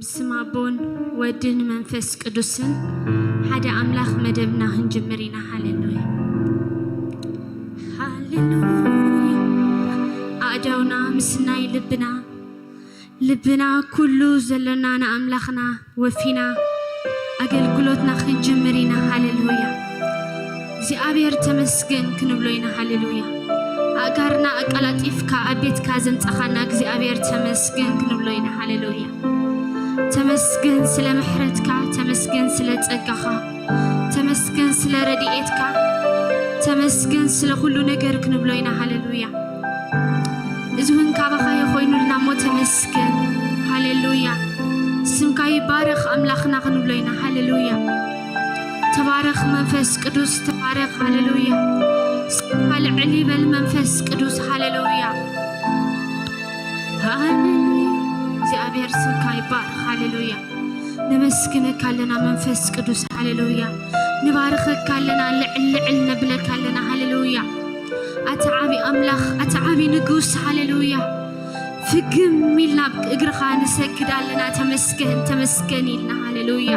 ስም ኣቦን ወድን መንፈስ ቅዱስን ሓደ ኣምላኽ መደብና ክንጅምር ኢና። ሃሌሉያ፣ ሃሌሉያ። ኣእዳውና ምስናይ ልብና፣ ልብና ኩሉ ዘሎና ንኣምላኽና ወፊና ኣገልግሎትና ክንጅምር ኢና። ሃሌሉያ። እግዚኣብሔር ተመስገን ክንብሎ ኢና። ሃሌሉያ። ኣእጋርና ኣቀላጢፍካ ኣብ ቤትካ ዘምጻኻና እግዚኣብሔር ተመስገን ክንብሎ ኢና። ሃሌሉያ። ተመስገን ስለ ምሕረትካ፣ ተመስገን ስለ ጸጋኻ፣ ተመስገን ስለ ረድኤትካ፣ ተመስገን ስለ ኩሉ ነገር ክንብሎ ኢና። ሃሌሉያ። እዚ እውን ካባኻ ይኾይኑልና እሞ ተመስገን። ሃሌሉያ። ስምካ ይባረኽ ኣምላኽና ክንብሎ ኢና። ሃሌሉያ። ተባረኽ መንፈስ ቅዱስ፣ ተባረኽ። ሃሌሉያ። ስምካ ልዕል ይበል መንፈስ ቅዱስ። ሃሌሉያ፣ ሃሌሉያ። እግዚኣብሔር ስምካ ይባረኽ። ሃሌሉያ። ነመስግነካ ኣለና መንፈስ ቅዱስ። ሃሌሉያ። ንባርኸካ ኣለና፣ ልዕል ልዕል ነብለካ ኣለና። ሃሌሉያ። ኣቲ ዓቢ ኣምላኽ፣ ኣቲ ዓቢ ንጉስ። ሃሌሉያ። ፍግም ኢልና ኣብ እግርኻ ንሰግድ ኣለና። ተመስገን፣ ተመስገን ኢልና። ሃሌሉያ።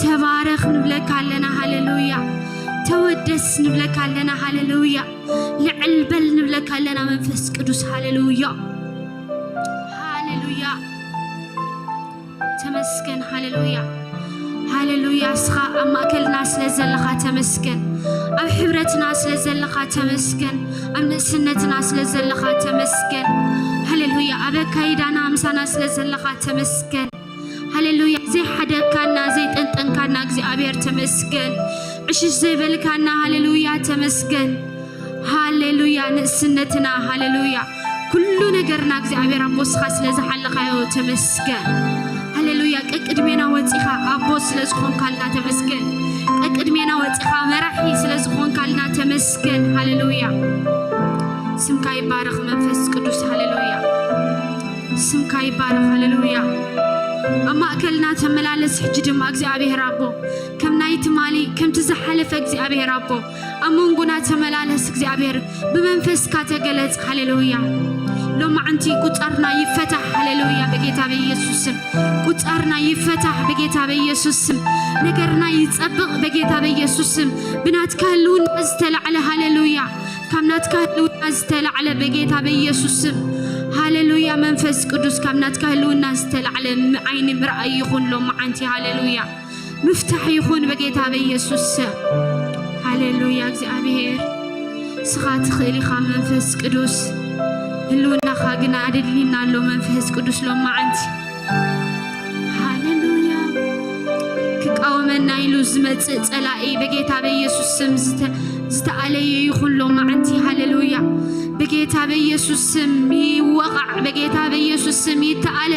ተባረኽ ንብለካ ኣለና። ሃሌሉያ። ተወደስ ንብለካ ኣለና። ሃሌሉያ። ልዕል በል ንብለካ ኣለና መንፈስ ቅዱስ። ሃሌሉያ፣ ሃሌሉያ። ተመስገን። ሃሌሉያ፣ ሃሌሉያ። እስኻ ኣብ ማእከልና ስለ ዘለኻ ተመስገን። ኣብ ሕብረትና ስለ ዘለኻ ተመስገን። ኣብ ንእስነትና ስለ ዘለኻ ተመስገን። ሃሌሉያ። ኣብ ኣካይዳና ምሳና ስለ ዘለኻ ተመስገን። ሃሌሉያ። ዘይሓደግካና፣ ዘይጠንጠንካና እግዚኣብሔር ተመስገን። ዕሽሽ ዘይበልካና፣ ሃሌሉያ፣ ተመስገን። ሃሌሉያ። ንእስነትና፣ ሃሌሉያ። ኩሉ ነገርና እግዚኣብሔር ኣቦ እስኻ ስለ ዝሓለኻዮ ተመስገን። ሃሌሉያ። ቀቅድሜና ወፂኻ ኣቦ ስለ ዝኾንካልና ተመስገን። ቀቅድሜና ወፂኻ መራሒ ስለ ዝኾንካልና ተመስገን። ሃሌሉያ። ስምካ ይባረኽ መንፈስ ቅዱስ። ሃሌሉያ። ስምካ ይባረኽ። ሃሌሉያ። ኣብ ማእከልና ተመላለስ። ሕጂ ድማ እግዚኣብሔር ኣቦ ከም ናይ ትማሊ፣ ከምቲ ዝሓለፈ እግዚኣብሔር ኣቦ ኣብ መንጎና ተመላለስ። እግዚኣብሔር ብመንፈስካ ተገለጽ። ሃሌሉያ። ሎማዓንቲ ቁጻርና ይፈታሕ። ሃሌሉያ። በጌታ በኢየሱስ ስም ቁጻርና ይፈታሕ። በጌታ በኢየሱስ ስም ነገርና ይጸብቕ። በጌታ በኢየሱስ ስም ብናትካ ህልውና ዝተላዕለ፣ ሃሌሉያ፣ ካብ ናትካ ህልውና ዝተላዕለ በጌታ በኢየሱስ ስም፣ ሃሌሉያ። መንፈስ ቅዱስ ካብ ናትካ ህልውና ዝተላዕለ ም-፣ ዓይኒ ምርኣይ ይኹን ሎማዓንቲ። ሃሌሉያ። ምፍታሕ ይኹን በጌታ በኢየሱስ ስም። ሃሌሉያ። እግዚኣብሔር እስኻ ትኽእል ኢኻ መንፈስ ቅዱስ። ህልውናኻ ግና ኣደሊና ኣሎ መንፈስ ቅዱስ ሎማዓንቲ። ሃሌሉያ። ክቃወመና ኢሉ ዝመጽእ ጸላኢ በጌታ በኢየሱስ ስም ዝተ-፣ ዝተኣለየ ይኹን ሎማዓንቲ። ሃሌሉያ። በጌታ በኢየሱስ ስም ይወቓዕ። በጌታ በኢየሱስ ስም ይተኣለ።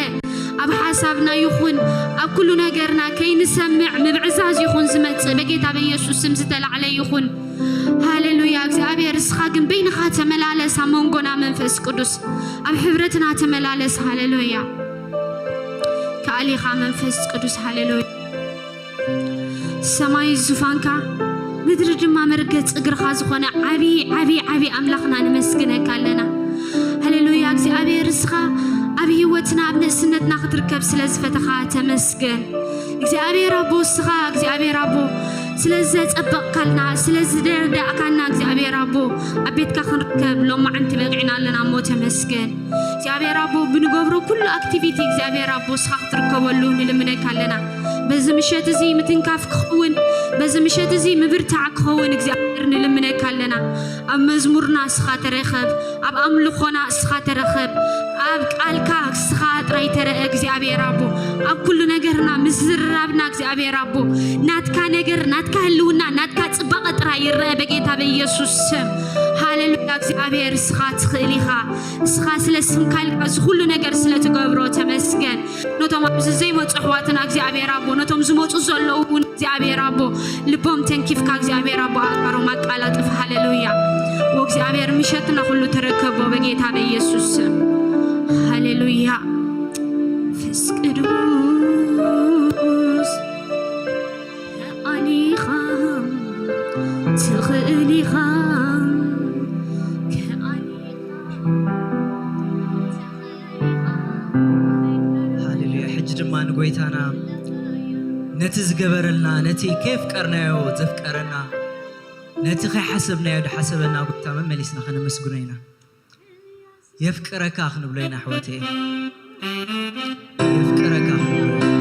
ኣብ ሓሳብና ይኹን ኣብ ኩሉ ነገርና ከይንሰምዕ ምብዕዛዝ ይኹን ዝመጽእ በጌታ በኢየሱስ ስም ዝተላዕለ ይኹን። ሃሌሉያ። እግዚኣብሔር እስኻ ግን በይንኻ ተመላለስ ኣብ መንጎና መንፈስ ቅዱስ ኣብ ሕብረትና ተመላለስ። ሃሌሉያ። ከኣሊኻ መንፈስ ቅዱስ። ሃሌሉያ። ሰማይ ዙፋንካ ምድሪ ድማ መርገጽ እግርኻ ዝኾነ ዓቢ ዓቢ ዓቢ ኣምላኽና ነመስግነካ ኣለና። ሃሌሉያ። እግዚኣብሔር እስኻ ኣብ ህይወትና ኣብ ንእስነትና ክትርከብ ስለ ዝፈተኻ ተመስገን። እግዚኣብሔር ኣቦ እስኻ እግዚኣብሔር ኣቦ ስለ ዘጸበቕካልና ስለ ዝደርዳእካና እግዚኣብሔር ኣቦ ኣብ ቤትካ ክንርከብ ሎማዓንቲ በቂዕና ኣለና እሞ ተመስገን። እግዚኣብሔር ኣቦ ብንገብሮ ኩሉ ኣክቲቪቲ እግዚኣብሔር ኣቦ እስኻ ክትርከበሉ ንልምነካ ኣለና። በዚ ምሸት እዚ ምትንካፍ ክኸውን በዚ ምሸት እዚ ምብርታዕ ክኸውን እግዚኣብሔር ንልምነካ ኣለና። ኣብ መዝሙርና እስኻ ተረኸብ፣ ኣብ ኣምልኾና እስኻ ተረኸብ፣ ኣብ ቃልካ እስኻ ጥራይ ተረአ እግዚኣብሔር ኣቦ። ኣብ ኩሉ ነገርና ምዝርራብና እግዚኣብሔር ኣቦ ናትካ ነገር ናትካ ህልውና ናትካ ጽባቐ ጥራይ ይረአ በጌታ በኢየሱስ ስም። ሃሌሉያ። እግዚኣብሔር እስኻ ትኽእል ኢኻ። እስኻ ስለ ስምካ ኢልካ እዚ ኩሉ ነገር ስለ ትገብሮ ተመስገን። ነቶም ኣብዚ ዘይመፁ ኣሕዋትና እግዚኣብሔር ኣቦ ነቶም ዝመፁ ዘለዉ እውን እግዚኣብሔር ኣቦ ልቦም ተንኪፍካ እግዚኣብሔር ኣቦ ኣእጋሮም ኣቃላጥፍ። ሃሌሉያ። ወእግዚኣብሔር ምሸትና ኩሉ ተረከቦ በጌታ በኢየሱስ ስም። ሃሌሉያ። መንፈስ ቅዱስ ከኣሊኻ ትኽእል ኢኻ። ከኣሊኻ ሃሌሉያ። ሕጂ ማን ጎይታና ነቲ ዝገበረልና፣ ነቲ ከየፍቀርናዮ ዘፍቀረና፣ ነቲ ከይሓሰብናዮ ዝሓሰበና ጎይታ መመሊስና ከነመስግኖ ኢና። የፍቅረካ ክንብሎ ኢና ኣሕዋተይ። የፍቅረካ ክንብሎ ኢና።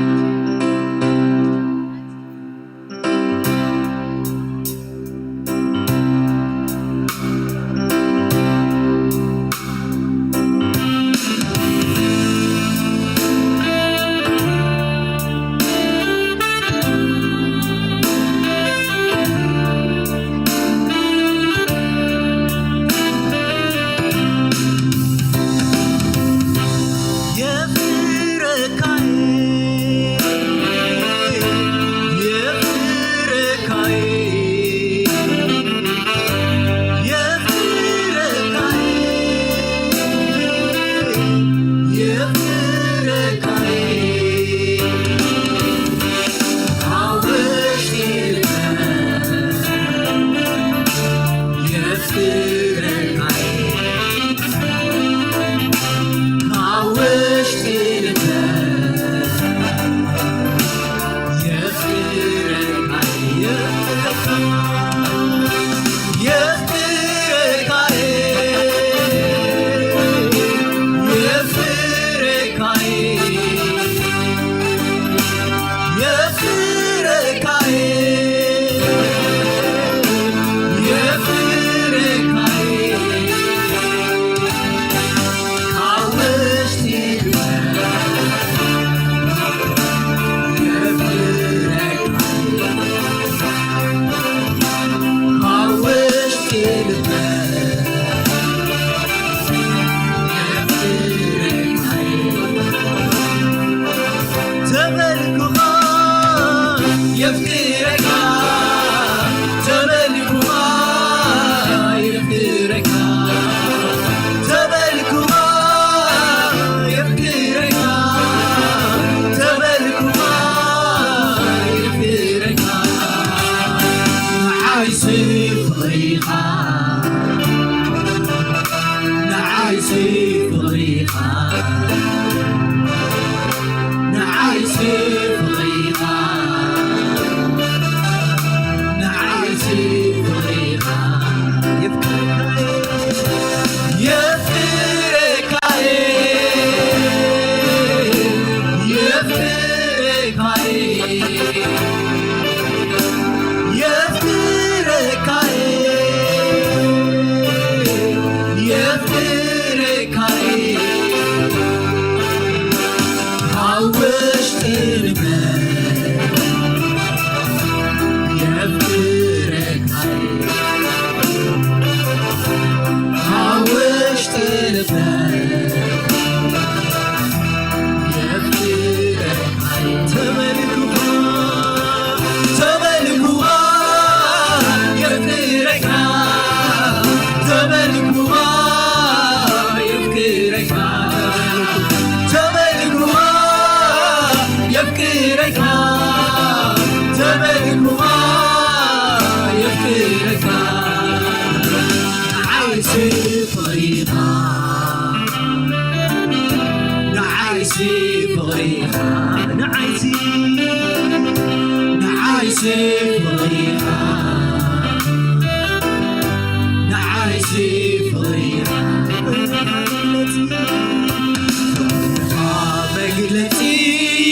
መግለጺ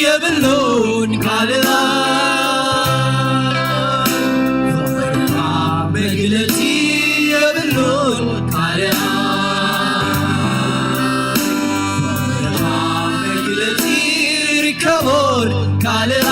የብሉን ካልኣ ፍቕርኻ መግለጺ የብሉን ካልኣ ፍቕርኻ መግለጺ ርከቦን ካልኣ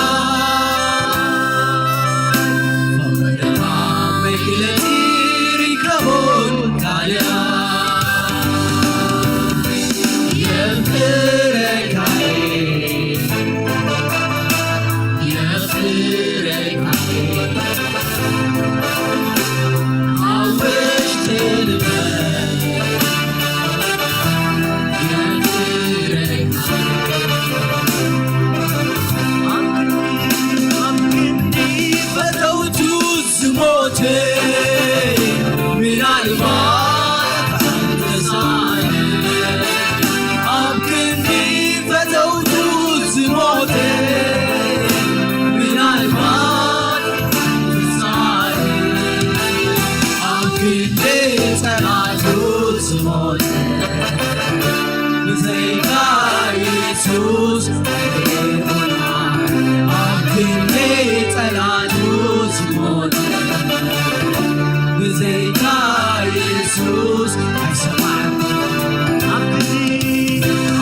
ብዘይካ የሱስ ኣይኮና ኣብ ክንዲ ጸላቱ ዝሞት። ብዘይካ የሱስ ኣይሰማዕኩ ኣብ ክንዲ፣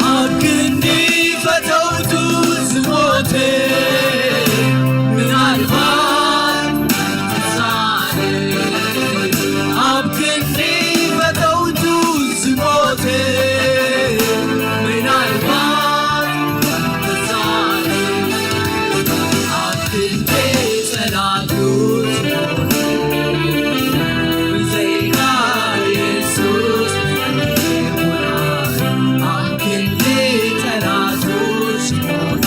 ኣብ ክንዲ ፈተውቱ ዝሞተ። ምናልባት ኣብ ክንዲ ፈተውቱ ዝሞተ። ምናልባት ኣብ ክንዲ ጸላቱ ዝሞተ። ብዘይካ የሱስ ኣብ ክንዲ ጸላቱ ዝሞተ።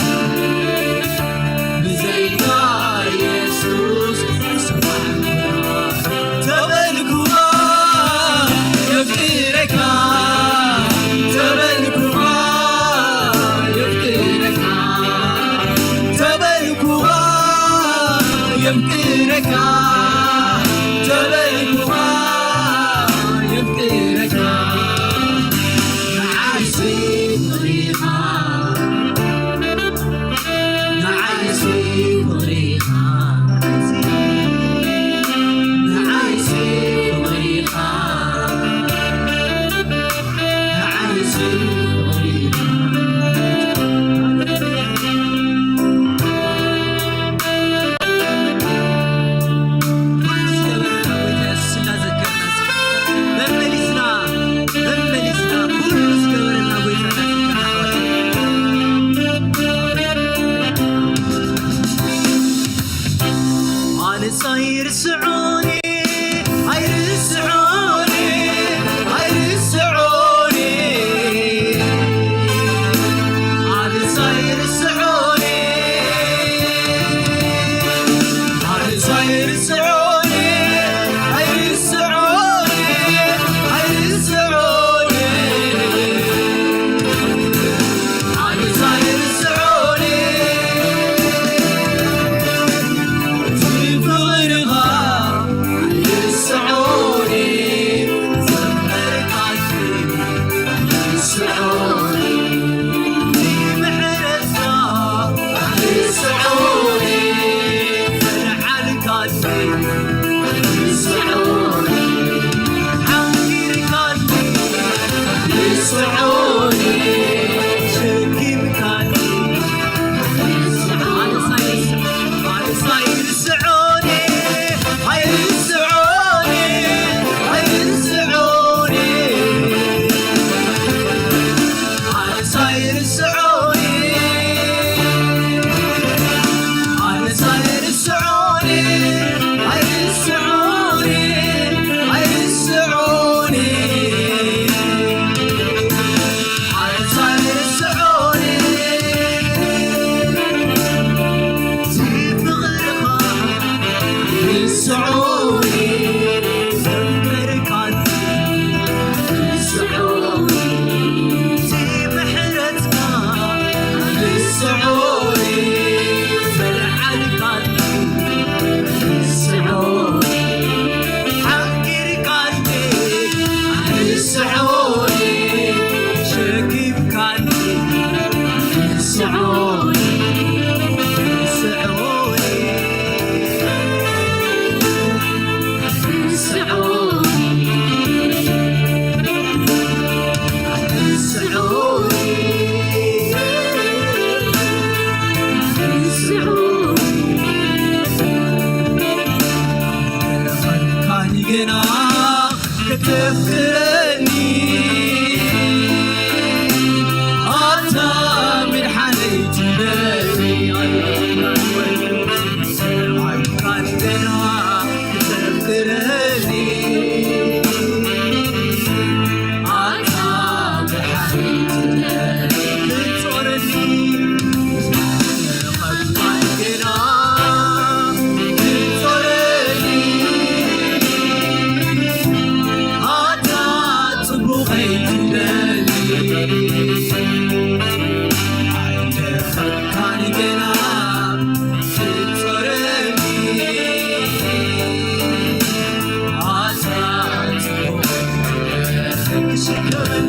ብዘይካ የሱስ ተበልኩኻ የፍቅረካ፣ ተበልኩኻ የፍቅረካ፣ ተበልኩኻ የፍቅረካ፣ ተበልኩኻ የፍቅረካ። ንዓይሲ ፍቕሪኻ ንዓይሲ ፍቕሪኻ፣ ንዓይሲ ፍቕሪኻ፣ ንዓይሲ ፍቕሪኻ። መመሊስና፣ መመሊስና፣ ኩሉ ዝገበረልና ጎይታ እናዘከርና ኣሕዋተይ። ኣነስ ኣይርስዖን፣ ኣይርስዖን፣ ኣይርስዖን። ኣነስ ኣይርስዖን፣ ኣነስ ኣይርስዖን፣ ኣይርስዖን፣ ኣይርስዖን። ኣነስ ኣይርስዖን፣ እቲ ፍቕርኻ ኣይርስዖን፣ ዘመርካኒ ኣይርስዖን፣ እቲ ምሕረትካ ኣይርስዖን፣ ፈርዓልካኒ ኣይርስዖን፣ ሓንጊርካኒ ኣይርስዖን፣ ሸኪምካኒ ኣይርስዖን። ኣነስ ኣይርስ-፣ ኣነስ ኣይርስዖን፣ ኣይርስዖን፣ ኣይርስዖን። ኣነስ ኣይርስዖን፣ ኣነስ ኣይርስዖን፣ ኣይርስዖን፣ ኣይርስዖን። ገና ከተፍቅረኒ ኣታ መድሓነይ ትብለኒ ኣይካን ገና ከተፍቅረኒ ኣታ መድሓነይ ትብለኒ ክትጾረኒ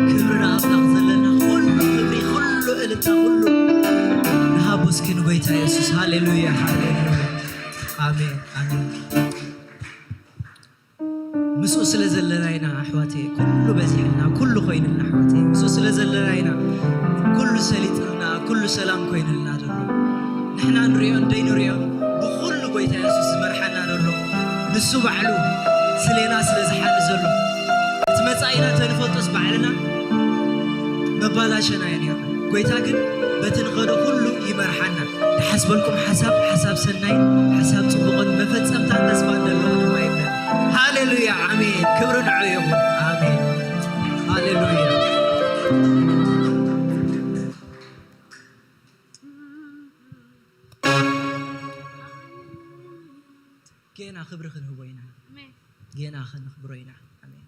ክብሪ ንኣምላኽ ዘለና፣ ኩሉ ክብሪ፣ ኩሉ እልልታ፣ ኩሉ ንሃቦ እስኪ ንጎይታ የሱስ። ሃሌሉያ፣ ሃሌሉያ። ኣሜን፣ ኣሜን። ምስኡ ስለ ዘለና ኢና ኣሕዋተይ፣ ኩሉ በዚሕልና፣ ኩሉ ኮይንልና ኣሕዋተይ። ምስኡ ስለ ዘለና ኢና ኩሉ ሰሊጥልና፣ ኩሉ ሰላም ኮይንልና ዘሎ። ንሕና ንሪኦ እንደይንሪኦ ብኹሉ ጎይታ የሱስ ዝመርሓና ዘሎ። ንሱ ባዕሉ ስሌና ስለ ዝሓሊ ዘሎ። እቲ መጻኢና ተንፈልጦስ ባዕልና መባላሸና እዩ ነይርና። ጎይታ ግን በቲ ንኸዶ ኩሉ ይመርሓና። ዝሓስበልኩም ሓሳብ፣ ሓሳብ ሰናይ፣ ሓሳብ ጽቡቕን መፈጸምታን ተስፋን ዘለዎ ድማ ይብለና። ሃሌሉያ፣ ኣሜን። ክብሪ ንዑ ይኹን። ኣሜን። ሃሌሉያ። ጌና ክብሪ ክንህቦ ኢና። ኣሜን። ጌና ከነኽብሮ ኢና። ኣሜን።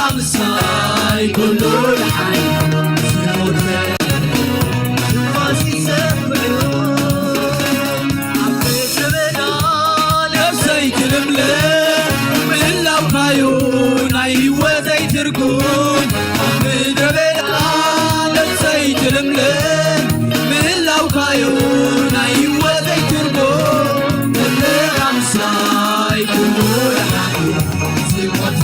ኣምሳይ ኩሉ ደሓን ዝሞተ ንፋስ ይሰምዑ ኣብ ምድረ በዳ ነፍሰይ ትልምልም ምህላውካዩ ናይ ህይወተይ ትርጉም ኣብ ምድረ በዳ ነፍሰይ ትልምልም ምህላውካዩ ናይ ህይወተይ ትርጉም እለ ኣምሳይ ኩሉ ደሓን ዝሞተ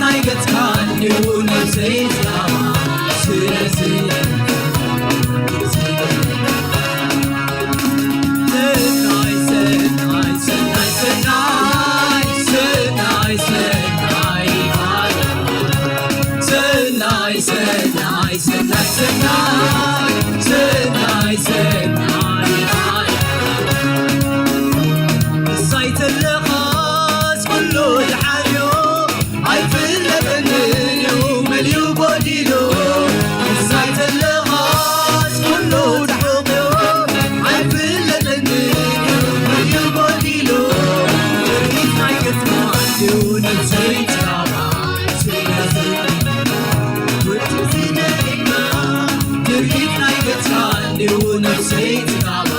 ኣይገጽካን ድዩ ነብሰይ ትራማ? ስለዚ ሰናይ፣ ሰናይ፣ ሰናይ፣ ሰናይ፣ ሰናይ፣ ሰናይ፣ ሰናይ፣ ሰናይ፣ ሰናይ፣ ሰናይ፣ ሰናይ፣ ሰናይ፣ እሳይ ተለኻስ ኩሉ ደሓን እዩ። ኣይፍለጠንን እዩ መሊኡ ጎዲሉ። እሳይ ተለኻስ ኩሉ ተሓቑ። ኣይፍለጠንን እዩ መሊኡ ጎዲሉ። ትርኢት ናይ ገጽካ እዩ ነብሰይ ትራማ። ስለዚ ውድቲ ደቂቕና ትርኢት ናይ ገጽካ እዩ ነብሰይ ትራማ።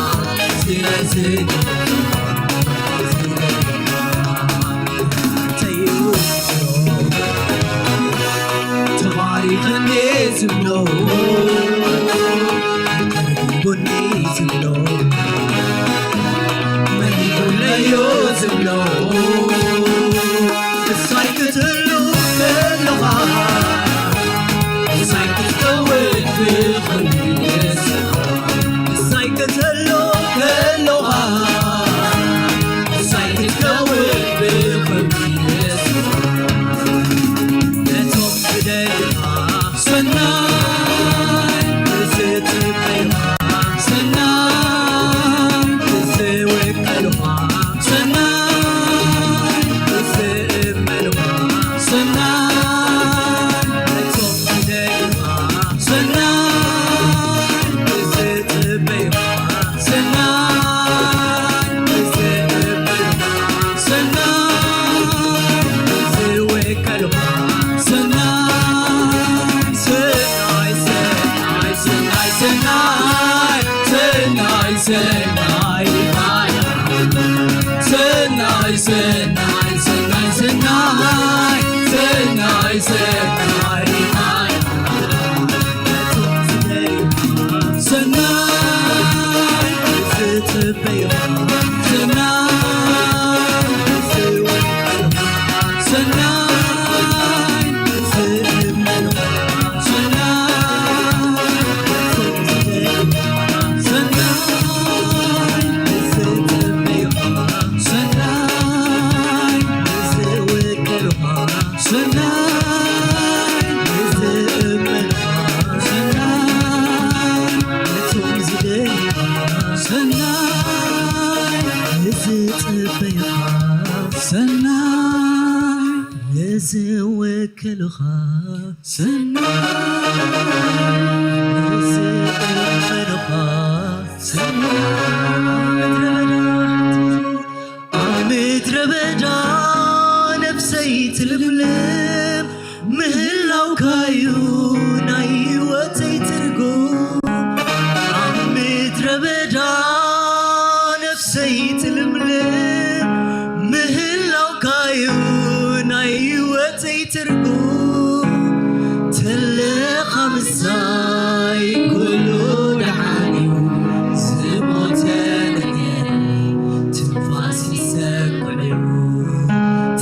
ስለዚ ተባሪኽኒ ዝብሎ፣ ጎኒ ዝብሎ፣ መሊኡለዮ ዝብሎ፣ እሳይ ክትህሉ ከለኻ፣ እሳይ ክትከውን ብኽብሪ እሳይ ክትህሉ ከለኻ፣ እሳይ ክትከውን ብኽብሪ ነቶም ዝደልኻ ሰናይ፣ ዝጽበዩኻ ሰናይ፣ ዝውክሉኻ ሰናይ፣ ዝእመኑኻ ሰናይ፣ ነቶም ዝደልኻ ሰናይ፣ ዝጽበዩኻ ሰናይ፣ ዝእመኑኻ ሰናይ፣ ዝውክሉኻ ሰናይ፣ ሰናይ፣ ሰናይ፣ ሰናይ፣ ሰናይ፣ ሰናይ፣ ሰናይ፣ ሰናይ፣ ሰናይ፣ ሰናይ፣ ሰናይ፣ ሰናይ፣ ሰናይ፣ ሰናይ፣ ዝጽበዩ ሰናይ፣ ዝውክሉ ሰናይ፣ ዝእመኑ ሰናይ፣ ዝጽበዩ ሰናይ፣ ዝውክሉ ሰናይ፣ ዝእመኑ ሰናይ፣ ነቶም ዝደልዩ ሰናይ፣ ንዝጽበዩ ሰናይ፣ ንዝውክሉኻ ሰናይ፣ ንዝእመኑኻ ሰናይ። ኣብ ምድረ በዳ ነፍሰይ ትልምልም፣ ምህላውካዩ ናይ ህይወተይ ትርጉም። ኣብ ምድረ በዳ ነፍሰይ ትልምልም፣ ምህላውካዩ ናይ ህይወተይ ትርጉም። ተለኻ ምሳይ ኩሉ ደሓን እዩ፣ ዝሞተ ነገር ትንፋስ ይሰምዕ እዩ።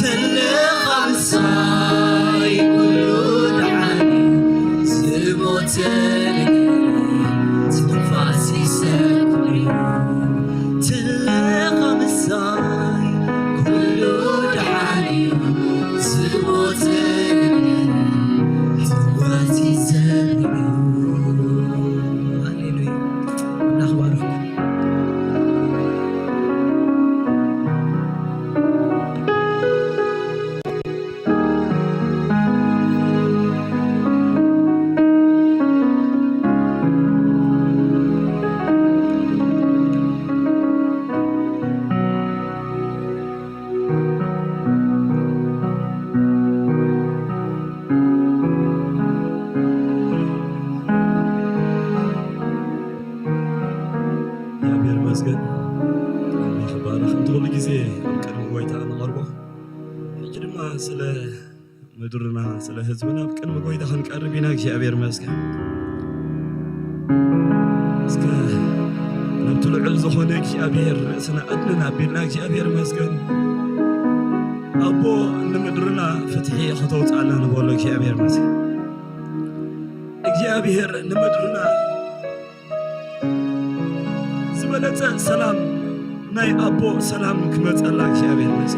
ተለኻ ምሳይ ኩሉ ደሓን እዩ፣ ዝሞተ ነገር ትንፋስ ይሰምዕ እዩ። ተለኻ ምሳይ ኩሉ ደሓን እዩ፣ ዝሞተ ነገር ትንፋስ ይሰምዕ እዩ። ሃሌሉያ። ኣምላኽ ባርኹ። እግዚኣብሔር ይመስገን። ኣሜን። ክባረኽ። እንተ ኩሉ ግዜ ኣብ ቅድሚ ጎይታ ንቐርቦ። ሕጂ ድማ ስለ ምድርና፣ ስለ ህዝብና ኣብ ቅድሚ ጎይታ ክንቀርብ ኢና። እግዚኣብሔር ይመስገን። እስከ ናብቲ ልዑል ዝኾነ እግዚኣብሔር ርእስና ኣድንን ኣቢልና እግዚኣብሔር ይመስገን። ኣቦ ንምድርና ፍትሒ ከተውፅኣልና ንበሎ እግዚኣብሔር መሲ እግዚኣብሔር ንምድርና ዝበለጸ ሰላም ናይ ኣቦ ሰላም ክመጸላ እግዚኣብሔር መሲ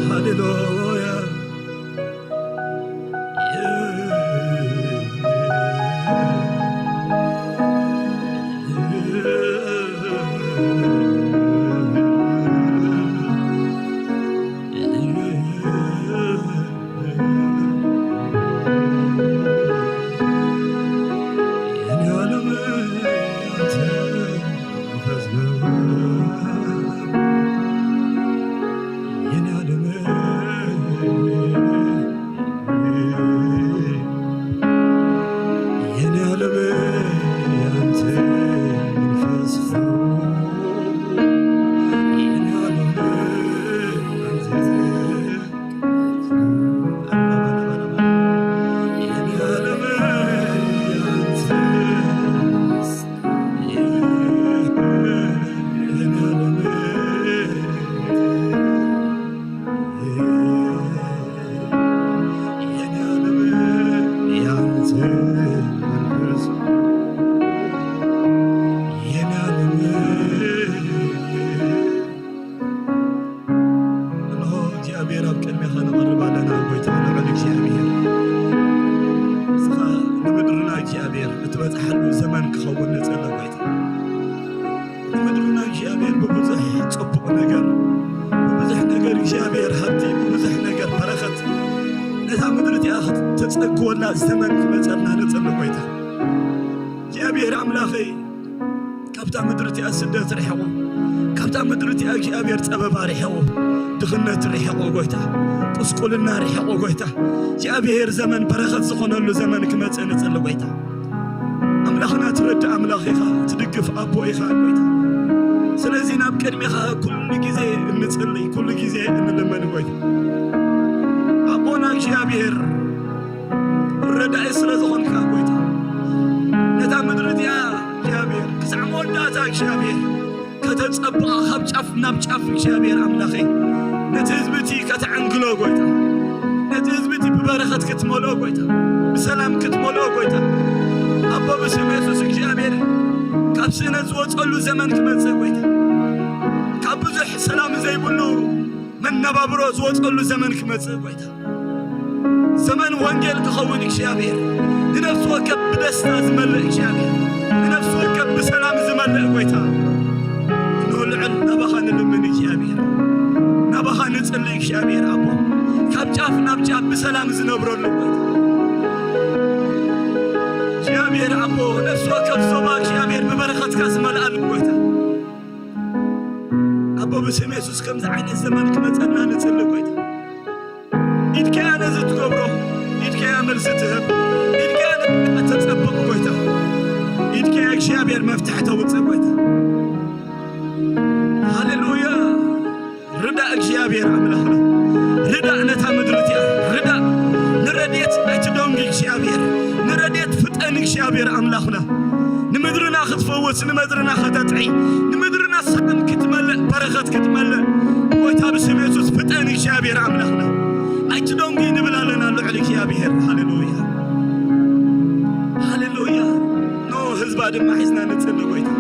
ሃሌሉያ። እግዚኣብሔር ኣብ ቅድሜኻ ንቐርብ ኣለና። ጎይታ ልዑል እግዚኣብሔር እስኻ ንምድርና እግዚኣብሔር እትበፅሓሉ ዘመን ክኸውን ንፅሊ። ጎይታ ንምድርና እግዚኣብሔር ብብዙሕ ፅቡቕ ነገር፣ ብብዙሕ ነገር እግዚኣብሔር ሃብቲ፣ ብብዙሕ ነገር በረኸት ነታ ምድሪ እቲኣ ክትተፀግወላ ዘመን ክመፀልና ንፅሊ። ጎይታ እግዚኣብሔር ኣምላኸይ ካብታ ምድሪ እቲኣ ስደት ርሕቑ፣ ካብታ ምድሪ እቲኣ እግዚኣብሔር ጸበባ ርሕቑ፣ ድኽነት ርሕቑ ጎይታ፣ ቁስቁልና ርሕቑ ጎይታ። እግዚኣብሔር ዘመን በረኸት ዝኾነሉ ዘመን ክመጽእ ንጽሊ ጎይታ። ኣምላኽና ትረድእ ኣምላኽ ኢኻ፣ ትድግፍ ኣቦ ኢኻ ጎይታ። ስለዚ ናብ ቅድሚኻ ኩሉ ግዜ እንጽሊ፣ ኩሉ ግዜ እንልምን ጎይታ። ኣቦና እግዚኣብሔር ረዳኢ ስለ ዝኾንካ ጎይታ፣ ነታ ምድሪ እቲኣ እግዚኣብሔር ክሳዕ መወዳእታ እግዚኣብሔር ከተጸብቓ፣ ካብ ጫፍ ናብ ጫፍ እግዚኣብሔር ኣምላኸይ ነቲ ህዝቢ እቲ ከተዕንግሎ ጎይታ፣ ነቲ ህዝቢ እቲ ብበረኸት ክትመልኦ ጎይታ፣ ብሰላም ክትመልኦ ጎይታ፣ ኣቦ ብስም የሱስ እግዚኣብሔር ካብ ስእነት ዝወጸሉ ዘመን ክመጽእ ጎይታ፣ ካብ ብዙሕ ሰላም ዘይብሉ መነባብሮ ዝወጸሉ ዘመን ክመጽእ ጎይታ። ዘመን ወንጌል ክኸውን እግዚኣብሔር፣ ንነፍሲ ወከፍ ብደስታ ዝመልእ እግዚኣብሔር፣ ንነፍሲ ወከፍ ብሰላም ዝመልእ ጎይታ። እንሆ ልዕል ናባኻ ንልምን እግዚኣብሔር፣ ናባኻ ንጽሊ እግዚኣብሔር ኣቦ፣ ካብ ጫፍ ናብ ጫፍ ብሰላም ዝነብረሉ ጎይታ። እግዚኣብሔር ኣቦ፣ ነፍሲ ወከፍ ዞባ እግዚኣብሔር ብበረኸትካ ዝመልኣሉ ጎይታ። ኣቦ ብስም የሱስ ከምዚ ዓይነት ዘመን ክመጸና ንጽሊ ጎይታ። ኢድካ እያ ነዚ ትገብሮ፣ ኢድካ እያ መልሲ ትህብ፣ ኢድካ እያ ንዕዳ ተጸብቕ ጎይታ፣ ኢድካ እያ እግዚኣብሔር መፍትሒ ተውጽእ ጎይታ። ሃሌሉያ። ርዳእ እግዚኣብሔር ኣምላኽና፣ ርዳእ ነታ ምድሪ እቲኣ፣ ርዳእ ንረድኤት ኣይትደንጉ እግዚኣብሔር፣ ንረድኤት ፍጠን እግዚኣብሔር ኣምላኽና። ንምድርና ክትፈውስ፣ ንምድርና ከተጥዒ፣ ንምድርና ሰላም ክትመልእ፣ በረኸት ክትመልእ፣ ጎይታ ብስም የሱስ ፍጠን እግዚኣብሔር ኣምላኽና። ኣይትደንጉ ንብል ኣለና ልዑል እግዚኣብሔር። ሃሌሉያ፣ ሃሌሉያ። ኖ ህዝባ ድማ ሒዝና ንጽሊ ጎይታ።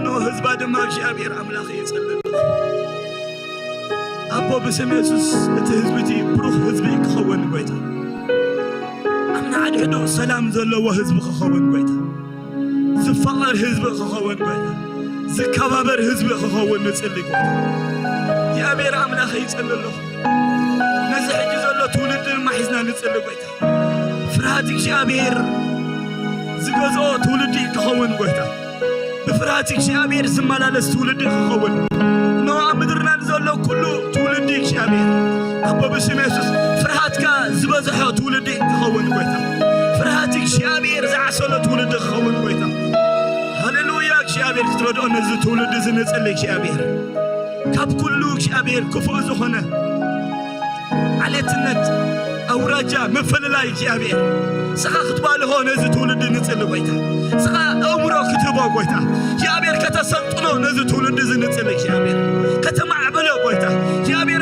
ኖ ህዝባ ድማ እግዚኣብሔር ኣምላኽ ይጽሊ። ኣቦ ብስም የሱስ እቲ ህዝቢ እቲ ብሩኽ ህዝቢ ክኸውን ጎይታ። ኣብ ንሓድሕዱ ሰላም ዘለዎ ህዝቢ ክኸውን ጎይታ። ዝፋቐር ህዝቢ ክኸውን ጎይታ። ዝከባበር ህዝቢ ክኸውን ንጽሊ ጎይታ። እግዚኣብሔር ኣምላኽ ይጽሊ ኣለኹ። ነዚ ሕጂ ዘሎ ትውልዲ ድማ ሒዝና ንጽሊ ጎይታ። ፍርሃት እግዚኣብሔር ዝገዝኦ ትውልዲ ክኸውን ጎይታ። ብፍርሃት እግዚኣብሔር ዝመላለስ ትውልዲ ክኸውን። እነሆ ኣብ ምድርና ንዘሎ ኩሉ ትውልዲ እግዚኣብሔር ኣቦ ብስም የሱስ ፍርሃትካ ዝበዝሖ ትውልዲ ክኸውን ጎይታ። ፍርሃት እግዚኣብሔር ዝዓሰሎ ትውልዲ ክኸውን ጎይታ። ሃሌሉያ። እግዚኣብሔር ክትረድኦ ነዚ ትውልዲ እዚ ንጽሊ እግዚኣብሔር ካብ ኩሉ እግዚኣብሔር ክፉእ ዝኾነ ዓሌትነት፣ ኣውራጃ፣ ምፍልላይ እግዚኣብሔር ስኻ ክትባልሆ ነዚ ትውልዲ ንጽሊ ጎይታ። ስኻ ኣእምሮ ክትህቦ ጎይታ እግዚኣብሔር ከተሰልጥኖ ነዚ ትውልዲ እዚ ንጽሊ እግዚኣብሔር ከተማዕብሎ ጎይታ እግዚኣብሔር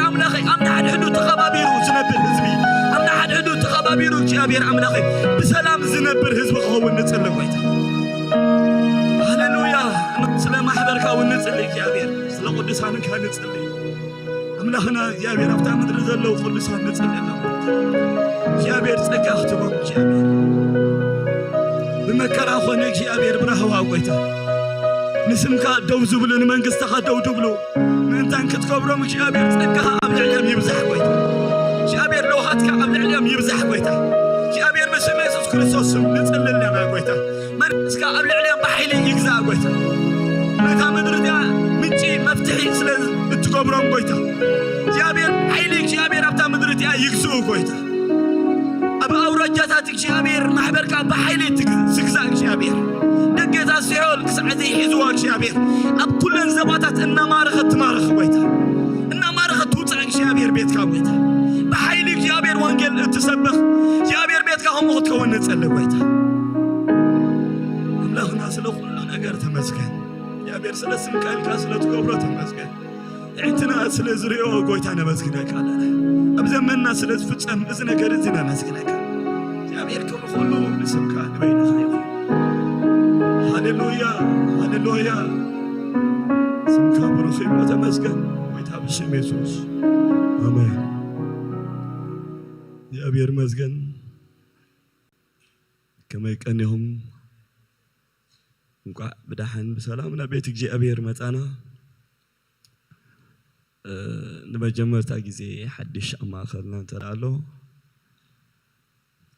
እግዚኣብሔር ኣምላኸይ፣ ብሰላም ዝነብር ህዝቢ ክኸውን ንጽሊ ጎይታ። ሃሌሉያ። ስለ ማሕበርካ እውን ንጽሊ እግዚኣብሔር፣ ስለ ቅዱሳንካ ንጽሊ። ኣምላኽና እግዚኣብሔር፣ ኣብታ ምድሪ ዘለዉ ቅዱሳን ንጽሊ ኣለዉ። እግዚኣብሔር ጸጋ ክትቦም እግዚኣብሔር፣ ብመከራ ኾነ እግዚኣብሔር ብራህዋ ጎይታ፣ ንስምካ ደው ዝብሉ፣ ንመንግስትኻ ደው ዝብሉ ምእንታን ክትከብሮም እግዚኣብሔር ጸጋኻ ኣብ ልዕሊኦም ይብዛሕ ጎይታ። እግዚኣብሔር ለውሃትካ ኣብ ልዕሊኦም ይብዛሕ ጎይታ። እግዚኣብሔር ብስም የሱስ ክርስቶስ ስም ንጽሊ ኣለና ጎይታ። መንፈስካ ኣብ ልዕሊኦም ብሓይሊ ይግዛእ ጎይታ። ነታ ምድሪ እዚኣ ምንጪ መፍትሒ ስለ እትገብሮም ጎይታ፣ እግዚኣብሔር ሓይሊ እግዚኣብሔር ኣብታ ምድሪ እዚኣ ይግዝኡ ጎይታ። ኣብ ኣውራጃታት እግዚኣብሔር ማሕበርካ ብሓይሊ ትግ-፣ ትግዛእ እግዚኣብሔር። ደገታት ሲኦል ክሳዕ ዘይሕዝዋ እግዚኣብሔር፣ ኣብ ኩለን ዘባታት እናማረኸት ትማርኽ ጎይታ፣ እናማረኸት ትውፃእ እግዚኣብሔር ቤትካ ጎይታ። ብሓይሊ እግዚኣብሔር ወንጌል እትሰብኽ እግዚኣብሔር ቤትካ ከምኡ ክትከውን ንጸሊ ጎይታ። ኣምላኽና ስለ ኩሉ ነገር ተመስገን። እግዚኣብሔር ስለ ስምካ ኢልካ ስለ ትገብሮ ተመስገን። ኣዒንትና ስለ ዝርእዮ ጎይታ ነመስግነካ ኣለና። ኣብ ዘመንና ስለ ዝፍጸም እዚ ነገር እዚ ነመስግነካ። እግዚኣብሔር ክብሪ ኩሉ ንስምካ ንበይንኻ ይኹን። ሃሌሉያ፣ ሃሌሉያ። ስምካ ብሩኽ ይኹን፣ ተመስገን ጎይታ ብሽም የሱስ። ኣሜን። እግዚኣብሔር ይመስገን። ከመይ ቀኒኹም? እንቋዕ ብደሓን ብሰላም ናብ ቤት እግዚኣብሔር መጻና። እ፣ ንመጀመርታ ግዜ ሓድሽ ኣብ ማእከልና እንተ ደኣ ኣሎ፣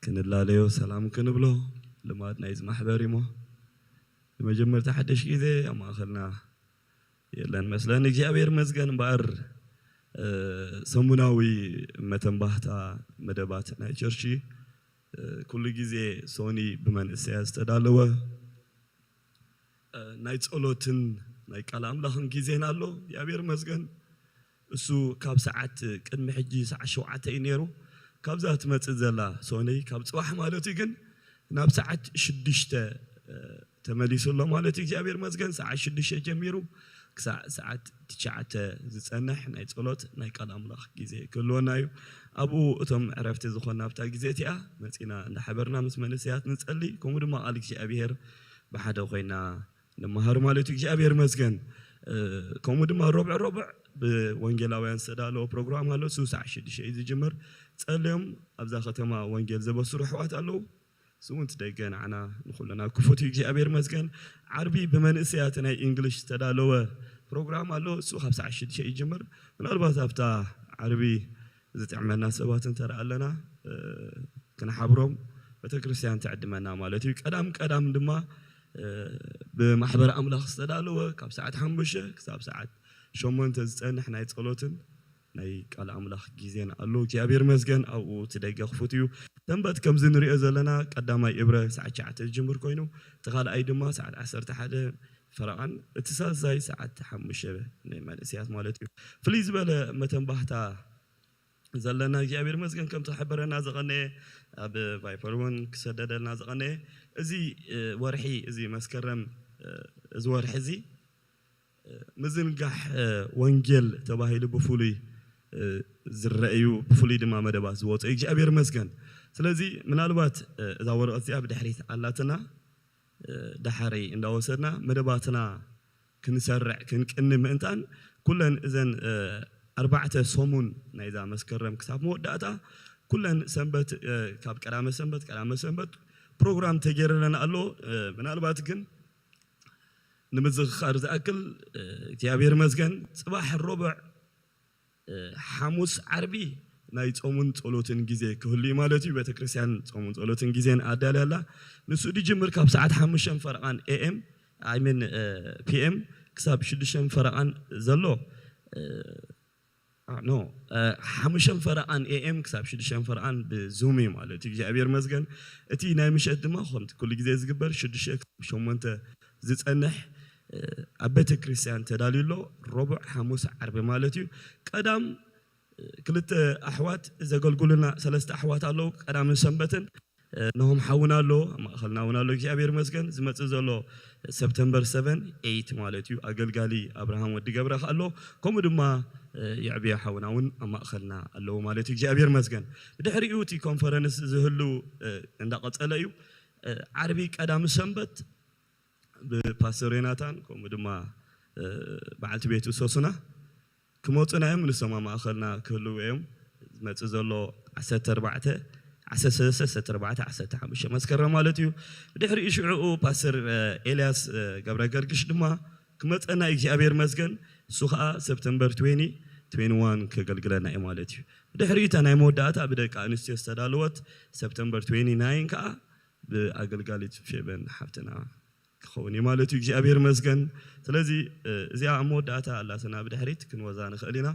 ክንላለዮ ሰላም ክንብሎ ልማድ ናይዚ ማሕበር እዩሞ፣ ንመጀመርታ ሓድሽ ግዜ ኣብ ማእከልና የለን መስለኒ። እግዚኣብሔር ይመስገን እምበኣር፣ እ፣ ሰሙናዊ መተንባህታ መደባት ናይ ቸርች፣ እ፣ ኩሉ ግዜ ሶኒ ብመንእሰያት ዝተዳለወ፣ እ፣ ናይ ጸሎትን ናይ ቃል ኣምላኽን ግዜና ኣሎ። እግዚኣብሔር ይመስገን። እሱ ካብ ሰዓት ቅድሚ ሕጂ ሰዓት ሸውዓተ እዩ ነይሩ። ካብዛ ትመጽእ ዘላ ሶኒ ካብ ጽባሕ ማለት እዩ፣ ግን ናብ ሰዓት ሽዱሽተ፣ እ፣ ተመሊሱ ኣሎ ማለት እዩ። እግዚኣብሔር ይመስገን። ሰዓት ሽዱሽተ ጀሚሩ ክሳዕ ሰዓት ትሽዓተ ዝጸንሕ ናይ ጸሎት ናይ ቃል ኣምላኽ ግዜ ክህልወና እዩ። ኣብኡ እቶም ዕረፍቲ ዝኾንና ኣብታ ግዜ እቲኣ መጺና እንዳሓበርና ምስ መንእሰያት ንጸሊ፣ ከምኡ ድማ ቃል እግዚኣብሔር ብሓደ ኮይና ንመሃር ማለት እዩ። እግዚኣብሔር ይመስገን። እ፣ ከምኡ ድማ ሮብዕ ሮብዕ ብወንጌላውያን ዝተዳለወ ፕሮግራም ኣሎ። እሱ ሰዓት ሽዱሽተ እዩ ዝጅምር። ጸልዮም ኣብዛ ከተማ ወንጌል ዘበስሩ ኣሕዋት ኣለዉ። እሱ እውን እቲ ደገ ንዓና ንኹልና ክፉት እዩ። እግዚኣብሔር ይመስገን። ዓርቢ ብመንእሰያት ናይ እንግሊሽ ዝተዳለወ ፕሮግራም ኣሎ። እሱ ካብ ሰዓት ሽዱሽተ ይጅምር። ምናልባት ኣብታ ዓርቢ ዝጥዕመና ሰባት እንተ ደኣ ኣለና፣ እ፣ ክንሓብሮም ቤተክርስትያን ትዕድመና ማለት እዩ። ቀዳም ቀዳም ድማ፣ እ፣ ብማሕበር ኣምላኽ ዝተዳለወ ካብ ሰዓት ሓሙሽተ ክሳብ ሰዓት ሸሞንተ ዝጸንሕ ናይ ጸሎትን ናይ ቃል ኣምላኽ ግዜን ኣሎ። እግዚኣብሔር ይመስገን፣ ኣብኡ እቲ ደገ ክፉት እዩ። ሰንበት ከምዚ ንሪኦ ዘለና ቀዳማይ እብረ ሰዓት ትሽዓተ ዝጅምር ኮይኑ፣ እቲ ካልኣይ ድማ ሰዓት ዓሰርተ ሓደ ፈረቓን፣ እቲ ሳልሳይ ሰዓት ሓሙሽተ ንመንእሰያት ማለት እዩ። ፍልይ ዝበለ መተንባህታ ዘለና እግዚኣብሔር ይመስገን፣ ከምቲ ክሕበረና ዝቐነየ፣ ኣብ ቫይፐር እውን ክሰደደልና ዝቐነየ፣ እዚ፣ እ፣ ወርሒ እዚ መስከረም፣ እ፣ እዚ ወርሒ እዚ ምዝንጋሕ፣ እ፣ ወንጌል ተባሂሉ ብፍሉይ፣ እ፣ ዝረአዩ፣ ብፍሉይ ድማ መደባት ዝወፁ። እግዚኣብሔር ይመስገን። ስለዚ ምናልባት፣ እ፣ እዛ ወረቐት እዚኣ ብድሕሪት ኣላትና፣ እ፣ ዳሕረይ እንዳወሰድና መደባትና ክንሰርዕ ክንቅኒ ምእንታን፣ ኩለን እዘን፣ እ፣ ኣርባዕተ ሰሙን ናይዛ መስከረም ክሳብ መወዳእታ ኩለን ሰንበት፣ እ፣ ካብ ቀዳመ ሰንበት፣ ቀዳመ ሰንበት ፕሮግራም ተገይርለን ኣሎ። እ፣ ምናልባት ግን ንምዝኽኻር ዝኣክል፣ እ፣ እግዚኣብሔር ይመስገን፣ ጽባሕ ሮብዕ፣ እ፣ ሓሙስ፣ ዓርቢ ናይ ጾሙን ጸሎትን ግዜ ክህሉ እዩ ማለት እዩ። ቤተክርስትያን ጾሙን ጸሎትን ግዜን ኣዳልያ ኣላ። ንሱ ድጅምር ካብ ሰዓት ሓሙሽተን ፈረቓን ኤ ኤም፣ ኣይ ሚን፣ እ፣ ፒ ኤም ክሳብ ሽዱሽተን ፈረቓን ዘሎ፣ እ፣ ኖ፣ እ፣ ሓሙሽተን ፈረቓን ኤ ኤም ክሳብ ሽዱሽተን ፈረቓን ብዙም እዩ ማለት እዩ። እግዚኣብሔር ይመስገን። እቲ ናይ ምሸት ድማ ከምቲ ኩሉ ግዜ ዝግበር ሽዱሽተ ክሳብ ሸሞንተ ዝጸንሕ፣ እ፣ ኣብ ቤተ ክርስቲያን ተዳልዩ ኣሎ። ረቡዕ፣ ሓሙስ፣ ዓርቢ ማለት እዩ። ቀዳም፣ እ፣ ክልተ ኣሕዋት ዘገልግሉና ሰለስተ ኣሕዋት ኣለዉ። ቀዳምን ሰንበትን እ፣ ናሆም ሓውና ኣሎ፣ ኣብ ማእኸልና እውን ኣሎ። እግዚኣብሔር ይመስገን። ዝመጽእ ዘሎ ሰፕተምበር ሰቨን፣ ኤይት ማለት እዩ። ኣገልጋሊ ኣብርሃም ወዲ ገብረ ከኣ ኣሎ። ከምኡ ድማ፣ እ፣ የዕብዮ ሓውና እውን ኣብ ማእኸልና ኣለዉ ማለት እዩ። እግዚኣብሔር ይመስገን። ብድሕሪኡ እቲ ኮንፈረንስ ዝህሉ፣ እ፣ እንዳቐጸለ እዩ። እ፣ ዓርቢ ቀዳሚ ሰንበት ብፓስተር ዮናታን ከምኡ ድማ፣ እ፣ በዓልቲ ቤቱ ሶሱና ክመጹና እዮም። ንሶም ኣብ ማእኸልና ክህልዉ እዮም። ዝመጽእ ዘሎ ዓሰርተ ኣርባዕተ፣ ዓሰርተ ሰለስተ፣ ዓሰርተ ኣርባዕተ፣ ዓሰርተ ሓሙሽተ መስከረም ማለት እዩ። ብድሕሪኡ ሽዑኡ ፓስተር፣ እ፣ ኤልያስ፣ እ፣ ገብረ ገርግሽ ድማ ክመጸና እዩ። እግዚኣብሔር ይመስገን። እሱ ኸኣ ሰፕተምበር ትዌንቲ፣ ትዌንቲ ዋን ከገልግለና እዩ ማለት እዩ። ብድሕሪኡ እታ ናይ መወዳእታ ብደቂ ኣንስትዮ ዝተዳለወት ሰፕተምበር ትዌንቲ ናይን ከኣ ብኣገልጋሊት ፌበን ሓፍትና ክኸውን እዩ ማለት እዩ። እግዚኣብሔር ይመስገን። ስለዚ፣ እ፣ እዚኣ ኣብ መወዳእታ ኣላትና ብድሕሪት ክንወዛ ንኽእል ኢና።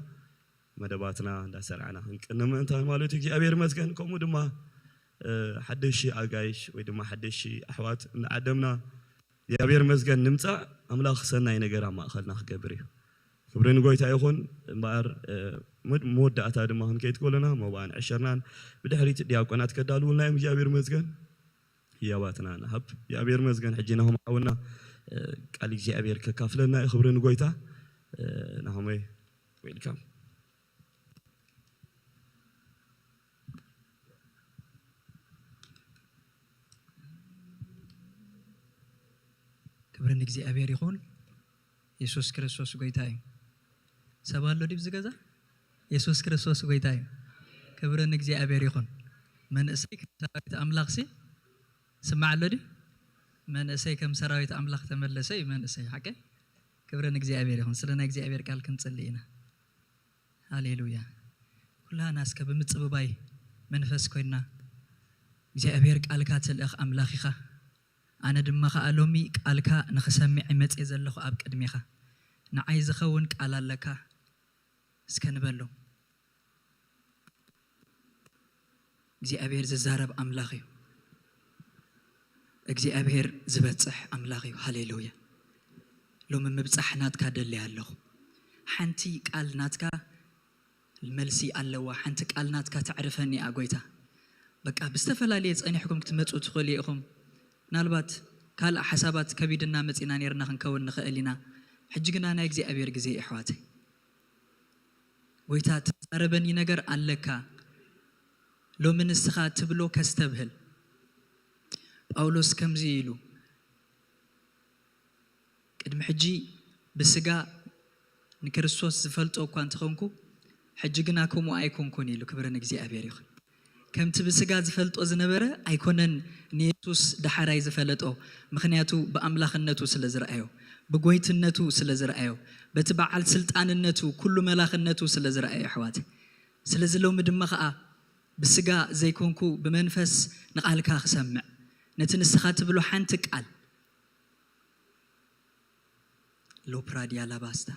መደባትና እንዳሰርዓና ክንቅኒ ምእንታን ማለት እዩ። እግዚኣብሔር ይመስገን። ከምኡ ድማ፣ እ፣ ሓደሽቲ ኣጋይሽ ወይ ድማ ሓደሽቲ ኣሕዋት እንዳዓደምና እግዚኣብሔር ይመስገን ንምጻእ ኣምላኽ ሰናይ ነገር ኣብ ማእኸልና ክገብር እዩ። ክብሪ ንጎይታ ይኹን። እምበኣር፣ እ፣ መድ-፣ መወዳእታ ድማ ክንከይድ ከለና መባእን ዕሸርናን ብድሕሪት ዲያቆናት ከዳልዉልና እዮም። እግዚኣብሔር ይመስገን። ህያባትና ንሃብ። እግዚኣብሔር ይመስገን። ሕጂ ናሆም ሓውና፣ እ፣ ቃል እግዚኣብሔር ከካፍለና እዩ። ክብሪ ንጎይታ። እ፣ ናሆመይ፣ ዌልካም። ክብሪ ንእግዚኣብሔር ይኹን። የሱስ ክርስቶስ ጎይታ እዩ። ሰብ ኣሎ ድዩ ኣብዚ ገዛ? የሱስ ክርስቶስ ጎይታ እዩ። ክብሪ ንእግዚኣብሔር ይኹን። መንእሰይ ከም ሰራዊት ኣምላኽሲ ስማዕ ኣሎ ድዩ? መንእሰይ ከም ሰራዊት ኣምላኽ ተመለሰ እዩ መንእሰይ፣ ሓቀይ? ክብሪ ንእግዚኣብሔር ይኹን። ስለ ናይ እግዚኣብሔር ቃል ክንጽሊ ኢና። ሃሌሉያ። ኩላና እስከ ብምጽብባይ መንፈስ ኮይንና፣ እግዚኣብሔር ቃልካ ትልእኽ ኣምላኽ ኢኻ። ኣነ ድማ ኸኣ ሎሚ ቃልካ ንኽሰምዕ መጽየ ዘለኹ ኣብ ቅድሜኻ። ንዓይ ዝኸውን ቃል ኣለካ እስከ ንበሎ። እግዚኣብሔር ዝዛረብ ኣምላኽ እዩ። እግዚኣብሔር ዝበጽሕ ኣምላኽ እዩ። ሃሌሉያ። ሎሚ ምብጻሕ ናትካ ደልየ ኣለኹ። ሓንቲ ቃል ናትካ መልሲ ኣለዋ። ሓንቲ ቃል ናትካ ተዕርፈኒ እያ ጎይታ። በቃ ብዝተፈላለየ ጸኒሕኩም ክትመጹ ትኽእሉ ኢኹም። ምናልባት ካልእ ሓሳባት ከቢድና መጺና ኔርና ክንከውን ንኽእል ኢና። ሕጂ ግና ናይ እግዚኣብሔር ግዜ እዩ ኣሕዋተይ። ጎይታ ትዛረበኒ ነገር ኣለካ። ሎሚ ንስኻ ትብሎ ከስተብህል። ጳውሎስ ከምዚ ኢሉ፣ ቅድሚ ሕጂ ብስጋ ንክርስቶስ ዝፈልጦ እኳ እንተኾንኩ፣ ሕጂ ግና ከምኡ ኣይኮንኩን ኢሉ። ክብሪ ንእግዚኣብሔር ይኹን። ከምቲ ብስጋ ዝፈልጦ ዝነበረ ኣይኮነን ንየሱስ ዳሕራይ ዝፈለጦ፣ ምኽንያቱ ብኣምላኽነቱ ስለ ዝረኣዮ፣ ብጎይትነቱ ስለ ዝረኣዮ፣ በቲ በዓል ስልጣንነቱ፣ ኩሉ መላኽነቱ ስለ ዝረኣዮ፣ ኣሕዋተይ። ስለዚ ሎሚ ድማ ኸኣ ብስጋ ዘይኮንኩ ብመንፈስ ንቓልካ ክሰምዕ፣ ነቲ ንስኻ ትብሎ ሓንቲ ቃል ሎፕራድያ ላባስታ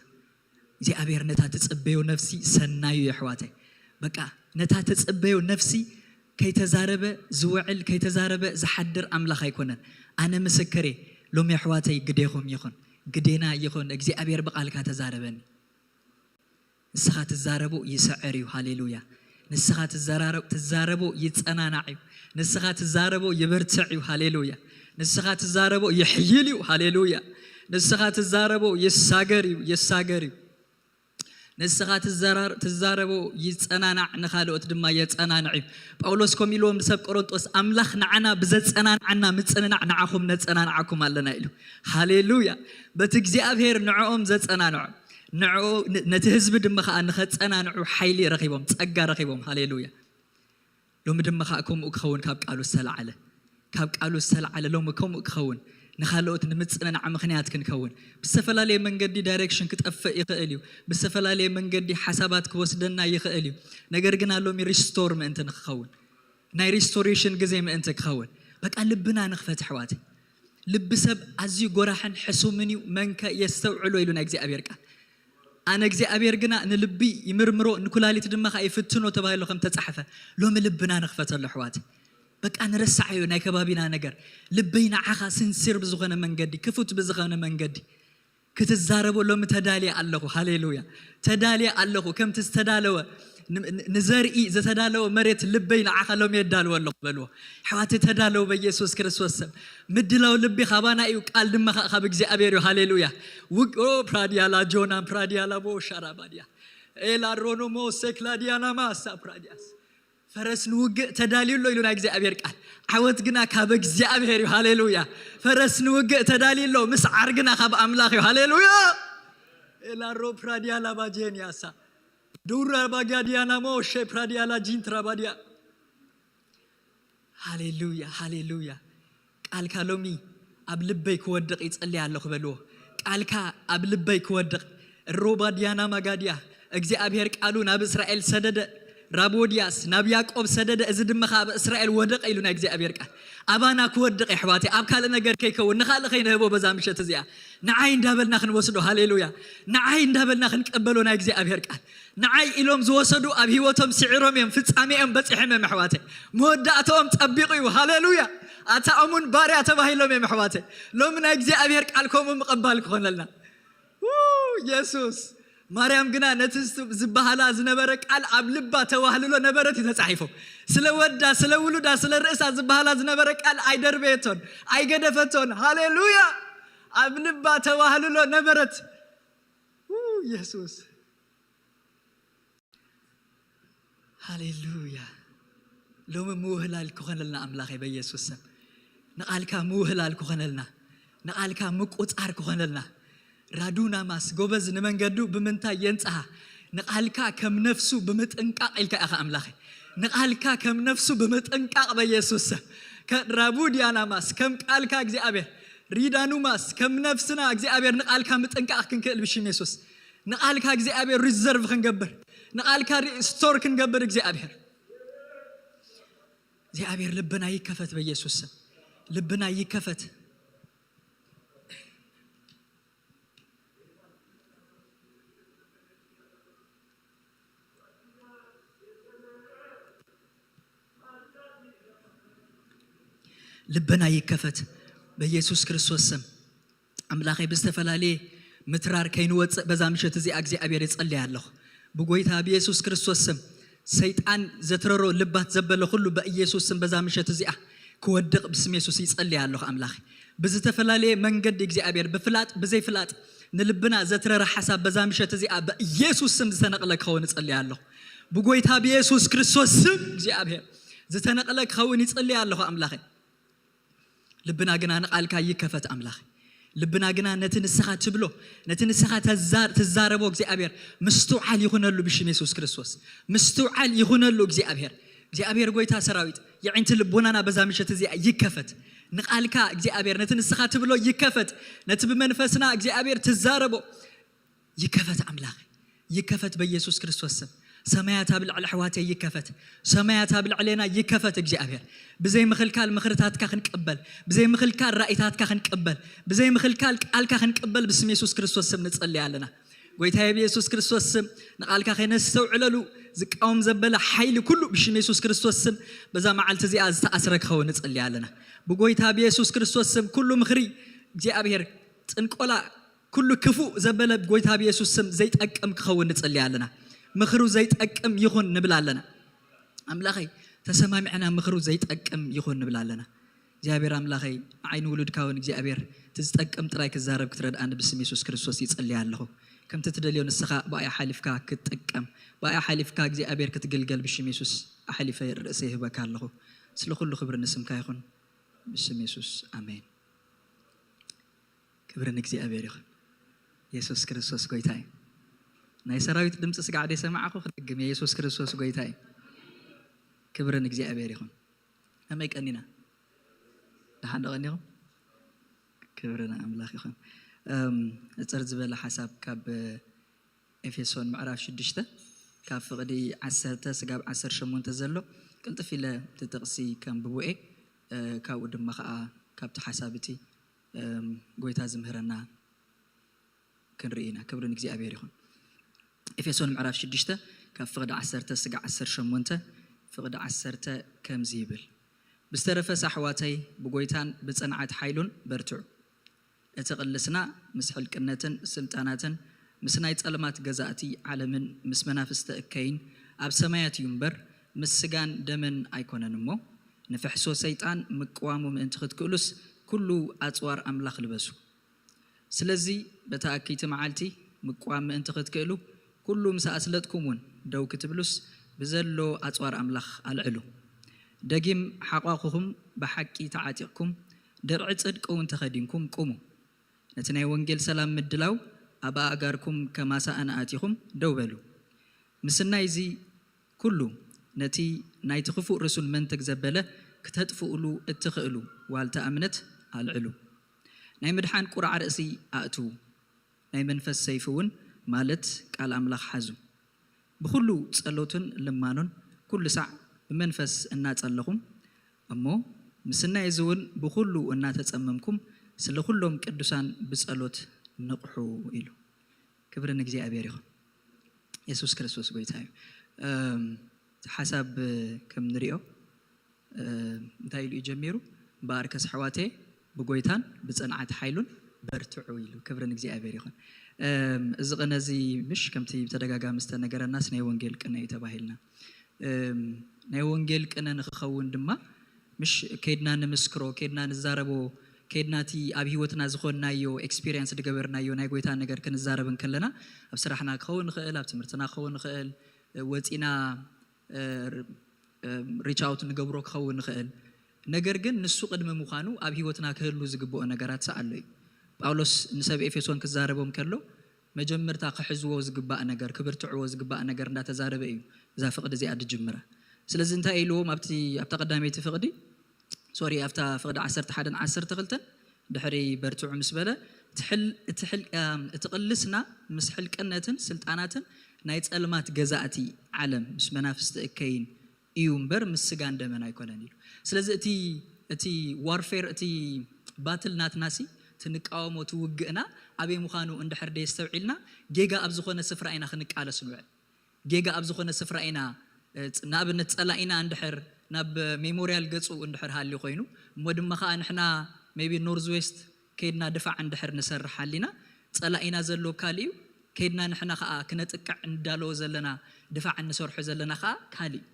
እግዚኣብሔር ነታ ትጽበዮ ነፍሲ ሰናዩ የሕዋተይ። በቃ ነታ ትጽበዮ ነፍሲ ከይተዛረበ ዝውዕል ከይተዛረበ ዝሓድር ኣምላኽ ኣይኮነን። ኣነ ምስክሬ ሎሚ የሕዋተይ ግዴኹም ይኹን ግዴና ይኹን እግዚኣብሔር ብቓልካ ተዛረበኒ። ንስኻ ትዛረቦ ይስዕር እዩ። ሃሌሉያ። ንስኻ ትዘራረ-፣ ትዛረቦ ይጸናናዕ እዩ። ንስኻ ትዛረቦ ይብርትዕ እዩ። ሃሌሉያ። ንስኻ ትዛረቦ ይሕይል እዩ። ሃሌሉያ። ንስኻ ትዛረቦ ይሳገር እዩ፣ ይሳገር እዩ። ንስኻ ትዘራር-፣ ትዛረቦ ይጸናናዕ፣ ንኻልኦት ድማ የጸናንዕ እዩ። ጳውሎስ ከምኡ ኢልዎም ንሰብ ቆሮንጦስ፣ ኣምላኽ ንዓና ብዘጸናንዓና ምጽንናዕ ንዓኹም ነጸናንዓኩም ኣለና ኢሉ። ሃሌሉያ። በቲ እግዚኣብሔር ንዕኦም ዘጸናንዖ ንዕኡ፣ ን-፣ ነቲ ህዝቢ ድማ ኸኣ ንኸጸናንዑ ሓይሊ ረኺቦም፣ ጸጋ ረኺቦም። ሃሌሉያ። ሎሚ ድማ ኸኣ ከምኡ ክኸውን ካብ ቃሉ ዝተላዕለ፣ ካብ ቃሉ ዝተላዕለ ሎሚ ከምኡ ክኸውን፣ ንኻልኦት ንምጽንናዕ ምኽንያት ክንከውን። ብዝተፈላለየ መንገዲ ዳይሬክሽን ክጠፍእ ይኽእል እዩ። ብዝተፈላለየ መንገዲ ሓሳባት ክወስደና ይኽእል እዩ። ነገር ግና ሎሚ ሪስቶር ምእንቲ ንክኸውን፣ ናይ ሪስቶሬሽን ግዜ ምእንቲ ክኸውን፣ በቃ ልብና ንኽፈት ኣሕዋተይ። ልቢ ሰብ ኣዝዩ ጎራሕን ሕሱምን እዩ፣ መንከ የስተውዕሎ ኢሉ ናይ እግዚኣብሔር ቃል። ኣነ እግዚኣብሔር ግና ንልቢ ይምርምሮ፣ ንኩላሊት ድማ ኸኣ ይፍትኖ ተባሂሉ ከም ተጻሕፈ፣ ሎሚ ልብና ንኽፈተሉ ኣሕዋተይ። በቃ ንረስዓዮ ናይ ከባቢና ነገር። ልበይ ንዓኻ ስንሲር ብዝኾነ መንገዲ፣ ክፉት ብዝኾነ መንገዲ ክትዛረቦ ሎሚ ተዳልየ ኣለኹ። ሃሌሉያ። ተዳልየ ኣለኹ። ከምቲ ዝተዳለወ ንዘርኢ ዝተዳለወ መሬት ልበይ ንዓኻ ሎም የዳልወ ኣለኹ በልዎ። ኣሕዋት ተዳለዉ በኢየሱስ ክርስቶስ ስም። ምድላው ልቢ ካባና እዩ፣ ቃል ድማ ካብ እግዚኣብሔር እዩ። ሃሌሉያ። ውግ ፕራዲያላ ጆናን ፕራዲያላ ቦ ሻራባዲያ ኤላ ሮኖሞ ሴክላዲያና ማሳ ፕራዲያስ ፈረስ ንውግእ ተዳልዩ ኣሎ ኢሉ ናይ እግዚኣብሔር ቃል። ዓወት ግና ካብ እግዚኣብሔር እዩ። ሃሌሉያ። ፈረስ ንውግእ ተዳልዩ ኣሎ፣ ምስዓር ግና ካብ ኣምላኽ እዩ። ሃሌሉያ። ኤላሮ ፕራዲያ ላባጄን ያሳ ዱራ ባጋዲያ ናሞ ሼ ፕራዲያ ላጂን ትራባዲያ። ሃሌሉያ፣ ሃሌሉያ። ቃልካ ሎሚ ኣብ ልበይ ክወድቕ ይጸልይ ኣለኹ በልዎ። ቃልካ ኣብ ልበይ ክወድቕ። ሮባ ዲያና ማጋዲያ። እግዚኣብሔር ቃሉ ናብ እስራኤል ሰደደ፣ ራብ ወድያስ ናብ ያዕቆብ ሰደደ፣ እዚ ድማ ኣብ እስራኤል ወደቐ ኢሉ ናይ እግዚኣብሔር ቃል። ኣባና ክወድቕ የሕዋተይ፣ ኣብ ካልእ ነገር ከይከውን፣ ንኻልእ ከይንህቦ በዛ ምሸት እዚኣ ንዓይ እንዳበልና ክንወስዶ። ሃሌሉያ። ንዓይ እንዳበልና ክንቀበሎ ናይ እግዚኣብሔር ቃል። ንዓይ ኢሎም ዝወሰዱ ኣብ ህይወቶም ስዒሮም እዮም፣ ፍጻሜኦም በጺሖም እዮም ኣሕዋተይ። መወዳእታኦም ጸቢቑ እዩ። ሃሌሉያ። ኣታ እሙን ባርያ ተባሂሎም እዮም ኣሕዋተይ። ሎሚ ናይ እግዚኣብሔር ቃል ከምኡ ምቕባል ክኾነልና። ው፣ የሱስ። ማርያም ግና ነቲ ዝ-፣ ዝበሃላ ዝነበረ ቃል ኣብ ልባ ተዋህልሎ ነበረት እዩ ተጻሒፉ። ስለ ወዳ፣ ስለ ውሉዳ፣ ስለ ርእሳ ዝበሃላ ዝነበረ ቃል ኣይደርበየቶን፣ ኣይገደፈቶን። ሃሌሉያ። ኣብ ልባ ተዋህልሎ ነበረት። ው፣ የሱስ። ሃሌሉያ። ሎሚ ምውህላል ክኾነልና ኣምላኸይ በኢየሱስ ስም። ንቓልካ ምውህላል ክኾነልና፣ ንቓልካ ምቁጻር ክኾነልና። ራዱና ማስ ጎበዝ ንመንገዱ ብምንታይ የንጽሃ? ንቓልካ ከም ነፍሱ ብምጥንቃቕ ኢልካ ኢኻ ኣምላኸይ። ንቓልካ ከም ነፍሱ ብምጥንቃቕ በኢየሱስ ስም። ከ-፣ ራቡ ዲያና ማስ ከም ቃልካ እግዚኣብሔር፣ ሪዳኑ ማስ ከም ነፍስና እግዚኣብሔር ንቓልካ ምጥንቃቕ ክንክእል ብሽም የሱስ። ንቓልካ እግዚኣብሔር ሪዘርቭ ክንገብር፣ ንቓልካ ሪስቶር ክንገብር እግዚኣብሔር። እግዚኣብሔር ልብና ይከፈት በኢየሱስ ስም። ልብና ይከፈት። ልብና ይከፈት በኢየሱስ ክርስቶስ ስም። ኣምላኸይ ብዝተፈላለየ ምትራር ከይንወፅእ በዛ ምሸት እዚኣ እግዚኣብሔር ይጸልይ ኣለኹ። ብጎይታ ብኢየሱስ ክርስቶስ ስም ሰይጣን ዘትረሮ ልባት ዘበለ ኩሉ በኢየሱስ ስም በዛ ምሸት እዚኣ ክወድቕ ብስም የሱስ ይጸልይ ኣለኹ። ኣምላኸይ ብዝተፈላለየ መንገዲ እግዚኣብሔር ብፍላጥ ብዘይፍላጥ ንልብና ዘትረረ ሓሳብ በዛ ምሸት እዚኣ በኢየሱስ ስም ዝተነቕለ ክኸውን እጸልይ ኣለኹ። ብጎይታ ብኢየሱስ ክርስቶስ ስም እግዚኣብሔር ዝተነቕለ ክኸውን ይጸልይ ኣለኹ። ኣምላኸይ ልብና ግና ንቓልካ ይከፈት ኣምላኽ። ልብና ግና ነቲ ንስኻ ትብሎ፣ ነቲ ንስኻ ተዛ-፣ ትዛረቦ እግዚኣብሔር ምስትውዓል ይኹነሉ ብሽም የሱስ ክርስቶስ። ምስትውዓል ይኹነሉ እግዚኣብሔር። እግዚኣብሔር ጎይታ ሰራዊት የዒንቲ ልቦናና በዛ ምሸት እዚኣ ይከፈት። ንቓልካ እግዚኣብሔር ነቲ ንስኻ ትብሎ ይከፈት። ነቲ ብመንፈስና እግዚኣብሔር ትዛረቦ ይከፈት ኣምላኽ፣ ይከፈት በኢየሱስ ክርስቶስ ስም። ሰማያት ኣብ ልዕሊ ኣሕዋተይ ይከፈት። ሰማያት ኣብ ልዕሌና ይከፈት እግዚኣብሔር። ብዘይ ምኽልካል ምኽርታትካ ክንቅበል፣ ብዘይ ምኽልካል ራእይታትካ ክንቅበል፣ ብዘይ ምኽልካል ቃልካ ክንቅበል ብስም የሱስ ክርስቶስ ስም ንጸልይ ኣለና። ጎይታዬ ብየሱስ ክርስቶስ ስም ንቓልካ ከይነስተውዕለሉ ዝቃወም ዘበለ ሓይሊ ኩሉ ብሽም የሱስ ክርስቶስ ስም በዛ መዓልቲ እዚኣ ዝተኣስረ ክኸውን ንጸልይ ኣለና። ብጎይታ ብየሱስ ክርስቶስ ስም ኩሉ ምኽሪ እግዚኣብሔር ጥንቆላ ኩሉ ክፉእ ዘበለ ጎይታ ብየሱስ ስም ዘይጠቅም ክኸውን ንጽሊ ኣለና። ምኽሩ ዘይጠቅም ይኹን ንብል ኣለና። ኣምላኸይ ተሰማሚዕና ምኽሩ ዘይጠቅም ይኹን ንብል ኣለና። እግዚኣብሔር ኣምላኸይ ንዓይ ንውሉድካ እውን እግዚኣብሔር እቲ ዝጠቅም ጥራይ ክዛረብ ክትረድኣኒ ብስም የሱስ ክርስቶስ ይጸሊ ኣለኹ። ከምቲ ትደልዮ ንስኻ ብኣያ ሓሊፍካ ክትጥቀም ብኣያ ሓሊፍካ እግዚኣብሔር ክትግልገል ብሽም የሱስ ኣሕሊፈ ርእሰ ይህበካ ኣለኹ። ስለ ኩሉ ክብሪ ንስምካ ይኹን ብስም የሱስ ኣሜን። ክብሪ ንእግዚኣብሔር ይኹን። የሱስ ክርስቶስ ጎይታ እዩ። ናይ ሰራዊት ድምፂ ስጋዕ ደይ ሰማዕኹ ክደግም እየ። የሱስ ክርስቶስ ጎይታ እዩ። ክብሪ ንእግዚኣብሔር ይኹን። ከመይ ቀኒና? ደሓን ዶ ቀኒኹም? ክብሪ ንኣምላኽ ይኹን። እም፣ እፅር ዝበለ ሓሳብ ካብ ኤፌሶን ምዕራፍ ሽዱሽተ ካብ ፍቕዲ ዓሰርተ ስጋብ ዓሰርተ ሸሞንተ ዘሎ ቅልጥፍ ኢለ እቲ ጥቕሲ ከንብቦ እየ። እ፣ ካብኡ ድማ ኸዓ ካብቲ ሓሳብ እቲ፣ እም፣ ጎይታ ዝምህረና ክንርኢ ኢና። ክብሪ ንእግዚኣብሔር ይኹን። ኤፌሶን ምዕራፍ ሽዱሽተ ካብ ፍቕዲ ዓሰርተ ስጋዕ ዓሰርተ ሸሞንተ፣ ፍቕዲ ዓሰርተ ከምዚ ይብል፣ ብዝተረፈስ ኣሕዋተይ ብጎይታን ብጽንዓት ሓይሉን በርትዑ። እቲ ቅልስና ምስ ሕልቅነትን ስልጣናትን ምስ ናይ ጸልማት ገዛእቲ ዓለምን ምስ መናፍስቲ እከይን ኣብ ሰማያት እዩ እምበር ምስ ስጋን ደምን ኣይኮነን እሞ፣ ንፍሕሶ ሰይጣን ምቅዋሙ ምእንቲ ክትክእሉስ ኩሉ ኣጽዋር ኣምላኽ ልበሱ። ስለዚ በታ ኣክይቲ መዓልቲ ምቅዋም ምእንቲ ክትክእሉ፣ ኩሉ ምስ ኣስለጥኩም እውን ደው ክትብሉስ ብዘሎ ኣጽዋር ኣምላኽ ኣልዕሉ። ደጊም ሓቋኹኹም ብሓቂ ተዓጢቕኩም፣ ድርዒ ጽድቂ እውን ተኸዲንኩም ቁሙ። ነቲ ናይ ወንጌል ሰላም ምድላው ኣብ ኣእጋርኩም ከማሳእን ኣእቲኹም ደው በሉ። ምስናይ እዚ ኩሉ ነቲ ናይቲ ክፉእ ርሱል መንትግ ዘበለ ክተጥፍኡሉ እትኽእሉ ዋልታ እምነት ኣልዕሉ። ናይ ምድሓን ቁራዕ ርእሲ ኣእትዉ። ናይ መንፈስ ሰይፊ እውን ማለት ቃል ኣምላኽ ሓዙ። ብኹሉ ጸሎትን ልማኖን ኩሉ ሳዕ ብመንፈስ እናጸለኹም፣ እሞ ምስናይ እዚ እውን ብኹሉ እናተጸመምኩም ስለ ኩሎም ቅዱሳን ብጸሎት ንቕሑ ኢሉ። ክብሪ ንእግዚኣብሔር ይኹን። የሱስ ክርስቶስ ጎይታ እዩ። እም፣ እቲ ሓሳብ ከም ንሪኦ፣ እ፣ እንታይ ኢሉ እዩ ጀሚሩ? እምበኣርከስ ኣሕዋተየ ብጎይታን ብጽንዓት ሓይሉን በርትዑ ኢሉ። ክብሪ ንእግዚኣብሔር ይኹን። እም፣ እዚ ቅነ እዚ ምሽ ከምቲ ብተደጋጋሚ ዝተነገረናስ ናይ ወንጌል ቅነ እዩ ተባሂልና። እም፣ ናይ ወንጌል ቅነ ንክኸውን ድማ ምሽ ከይድና ንምስክሮ፣ ከይድና ንዛረቦ፣ ከይድና እቲ ኣብ ህይወትና ዝኾንናዮ ኤክስፒሪየንስ ዝገበርናዮ ናይ ጎይታ ነገር ክንዛረብ እንከለና ኣብ ስራሕና ክኸውን ይኽእል፣ ኣብ ትምህርትና ክኸውን ይኽእል፣ ወፂና ሪች ኣውት ንገብሮ ክኸውን ይኽእል። ነገር ግን ንሱ ቅድሚ ምዃኑ ኣብ ህይወትና ክህሉ ዝግብኦ ነገራት ሰኣሎ እዩ። ጳውሎስ ንሰብ ኤፌሶን ክዛረቦም ከሎ መጀመርታ ክሕዝዎ ዝግባእ ነገር፣ ክብርትዕዎ ዝግባእ ነገር እንዳተዛረበ እዩ እዛ ፍቕዲ እዚኣ ዝጅምራ። ስለዚ እንታይ ኢልዎም ኣብቲ ኣብታ ቀዳመይቲ ፍቕዲ፣ ሶሪ፣ ኣብታ ፍቕዲ ዓሰርተ ሓደን ዓሰርተ ክልተን ድሕሪ በርትዑ ምስ በለ፣ እቲ ሕል-፣ እቲ ሕል-፣ እም፣ እቲ ቅልስና ምስ ሕልቅነትን ስልጣናትን ናይ ጸልማት ገዛእቲ ዓለም ምስ መናፍስቲ እከይን እዩ እምበር ምስ ስጋን ደመን ኣይኮነን ኢሉ። ስለዚ እቲ፣ እቲ ዋርፌር፣ እቲ ባትል ናትናሲ፣ እቲ ንቃወሞ፣ እቲ ውግእና ኣበይ ምዃኑ እንድሕር ደየስተውዒልና፣ ጌጋ ኣብ ዝኾነ ስፍራ ኢና ክንቃለስ ንውዕል። ጌጋ ኣብ ዝኾነ ስፍራ ኢና፣ እ፣ ፅ-፣ ንኣብነት ጸላኢና እንድሕር ናብ ሜሞርያል ገጹ እንድሕር ሃልዩ ኮይኑ፣ እሞ ድማ ኸኣ ንሕና ሜቢ ኖርዝ ዌስት ከይድና ድፋዕ እንድሕር ንሰርሕ ሃሊና፣ ጸላኢና ዘሎ ካልእ እዩ፣ ከይድና ንሕና ኸኣ ክነጥቅዕ እንዳለዎ ዘለና፣ ድፋዕ እንሰርሖ ዘለና ኸኣ ካልእ እዩ።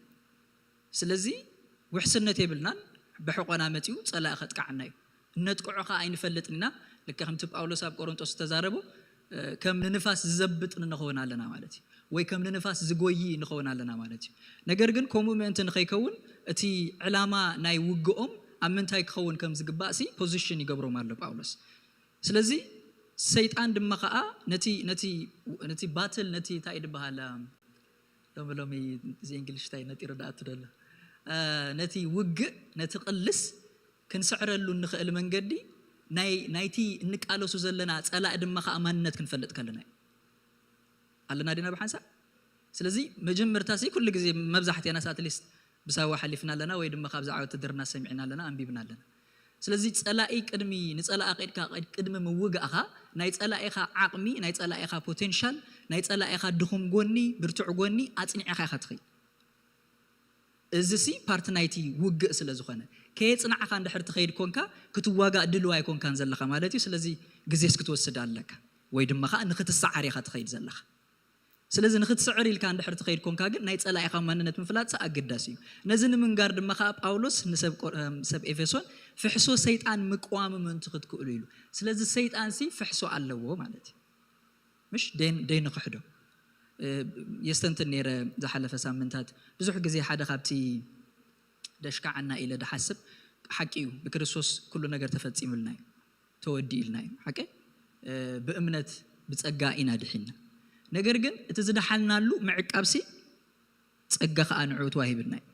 ስለዚ ውሕስነት የብልናን፣ ብሕቆና መጺኡ ጸላኢ ከጥቅዓና እዩ። እነጥቅዖ ኸኣ ኣይንፈልጥን ኢና። ልክዕ ከምቲ ጳውሎስ ኣብ ቆሮንጦስ ዝተዛረቦ፣ እ፣ ከም ንንፋስ ዝዘብጥ ንኸውን ኣለና ማለት እዩ፣ ወይ ከም ንንፋስ ዝጎይ ንኸውን ኣለና ማለት እዩ። ነገር ግን ከምኡ ምእንቲ ንኸይከውን እቲ ዕላማ ናይ ውግኦም ኣብ ምንታይ ክኸውን ከም ዝግባእ ሲ ፖዚሽን ይገብሮም ኣሎ ጳውሎስ። ስለዚ ሰይጣን ድማ ኸኣ ነቲ፣ ነቲ፣ ነቲ ባትል፣ ነቲ እንታይ እዩ ዝበሃል፣ ሎሚ ሎሚ እዚ እንግሊሽ እንታይ ነጢሩ ደኣ ትደሎ፣ እ፣ ነቲ ውግእ፣ ነቲ ቅልስ ክንስዕረሉ እንኽእል መንገዲ ናይ፣ ናይቲ እንቃለሱ ዘለና ጸላኢ ድማ ኸኣ ማንነት ክንፈልጥ ከለና እዩ። ኣለና ዲና ብሓንሳብ? ስለዚ መጀመርታ ሲ ኩሉ ግዜ መብዛሕትናስ ኣትሊስት ብሳዋ ሓሊፍና ኣለና ወይ ድማ ካብ ዛዕባ ውትድርና ሰሚዕና ኣለና፣ ኣንቢብና ኣለና። ስለዚ ጸላኢ ቅድሚ፣ ንጸላኢ ከድካ ቅድ-፣ ቅድሚ ምውጋእኻ ናይ ጸላኢኻ ዓቕሚ፣ ናይ ጸላኢኻ ፖቴንሻል፣ ናይ ጸላኢኻ ድኹም ጎኒ፣ ብርቱዕ ጎኒ ኣጽኒዕኻ ኢኻ ትኸይድ። እዚ ሲ ፓርቲ ናይቲ ውግእ ስለ ዝኾነ፣ ከየጽናዕኻ እንድሕር ትኸይድ ኮንካ፣ ክትዋጋእ ድልው ኣይኮንካን ዘለኻ ማለት እዩ። ስለዚ ግዜስ ክትወስድ ኣለካ፣ ወይ ድማ ኸኣ ንኽትሰዓር ኢኻ ትኸይድ ዘለኻ። ስለዚ ንኽትስዕር ኢልካ እንድሕር ትኸይድ ኮንካ ግን ናይ ጸላኢኻ ማንነት ምፍላጥ ኣገዳሲ እዩ። ነዚ ንምንጋር ድማ ኸኣ ጳውሎስ ንሰብ ቆ-፣ እም፣ ሰብ ኤፌሶን ፍሕሶ ሰይጣን ምቅዋሙ ምእንቲ ክትክእሉ ኢሉ። ስለዚ ሰይጣን ሲ ፍሕሶ ኣለዎ ማለት እዩ። ምሽ ደይ-፣ ደይንኽሕዶ። እ፣ የስተንትን ነይረ ዝሓለፈ ሳምንታት። ብዙሕ ግዜ ሓደ ካብቲ ደሽካዓና ኢለ ድሓስብ፣ ሓቂ እዩ፣ ብክርስቶስ ኩሉ ነገር ተፈጺሙልና እዩ፣ ተወዲኡልና እዩ። ሓቂ? እ፣ ብእምነት ብጸጋ ኢና ድሒንና። ነገር ግን እቲ ዝደሓንናሉ ምዕቃብሲ ጸጋ ኸኣ ንዕኡ ተዋሂብና እዩ።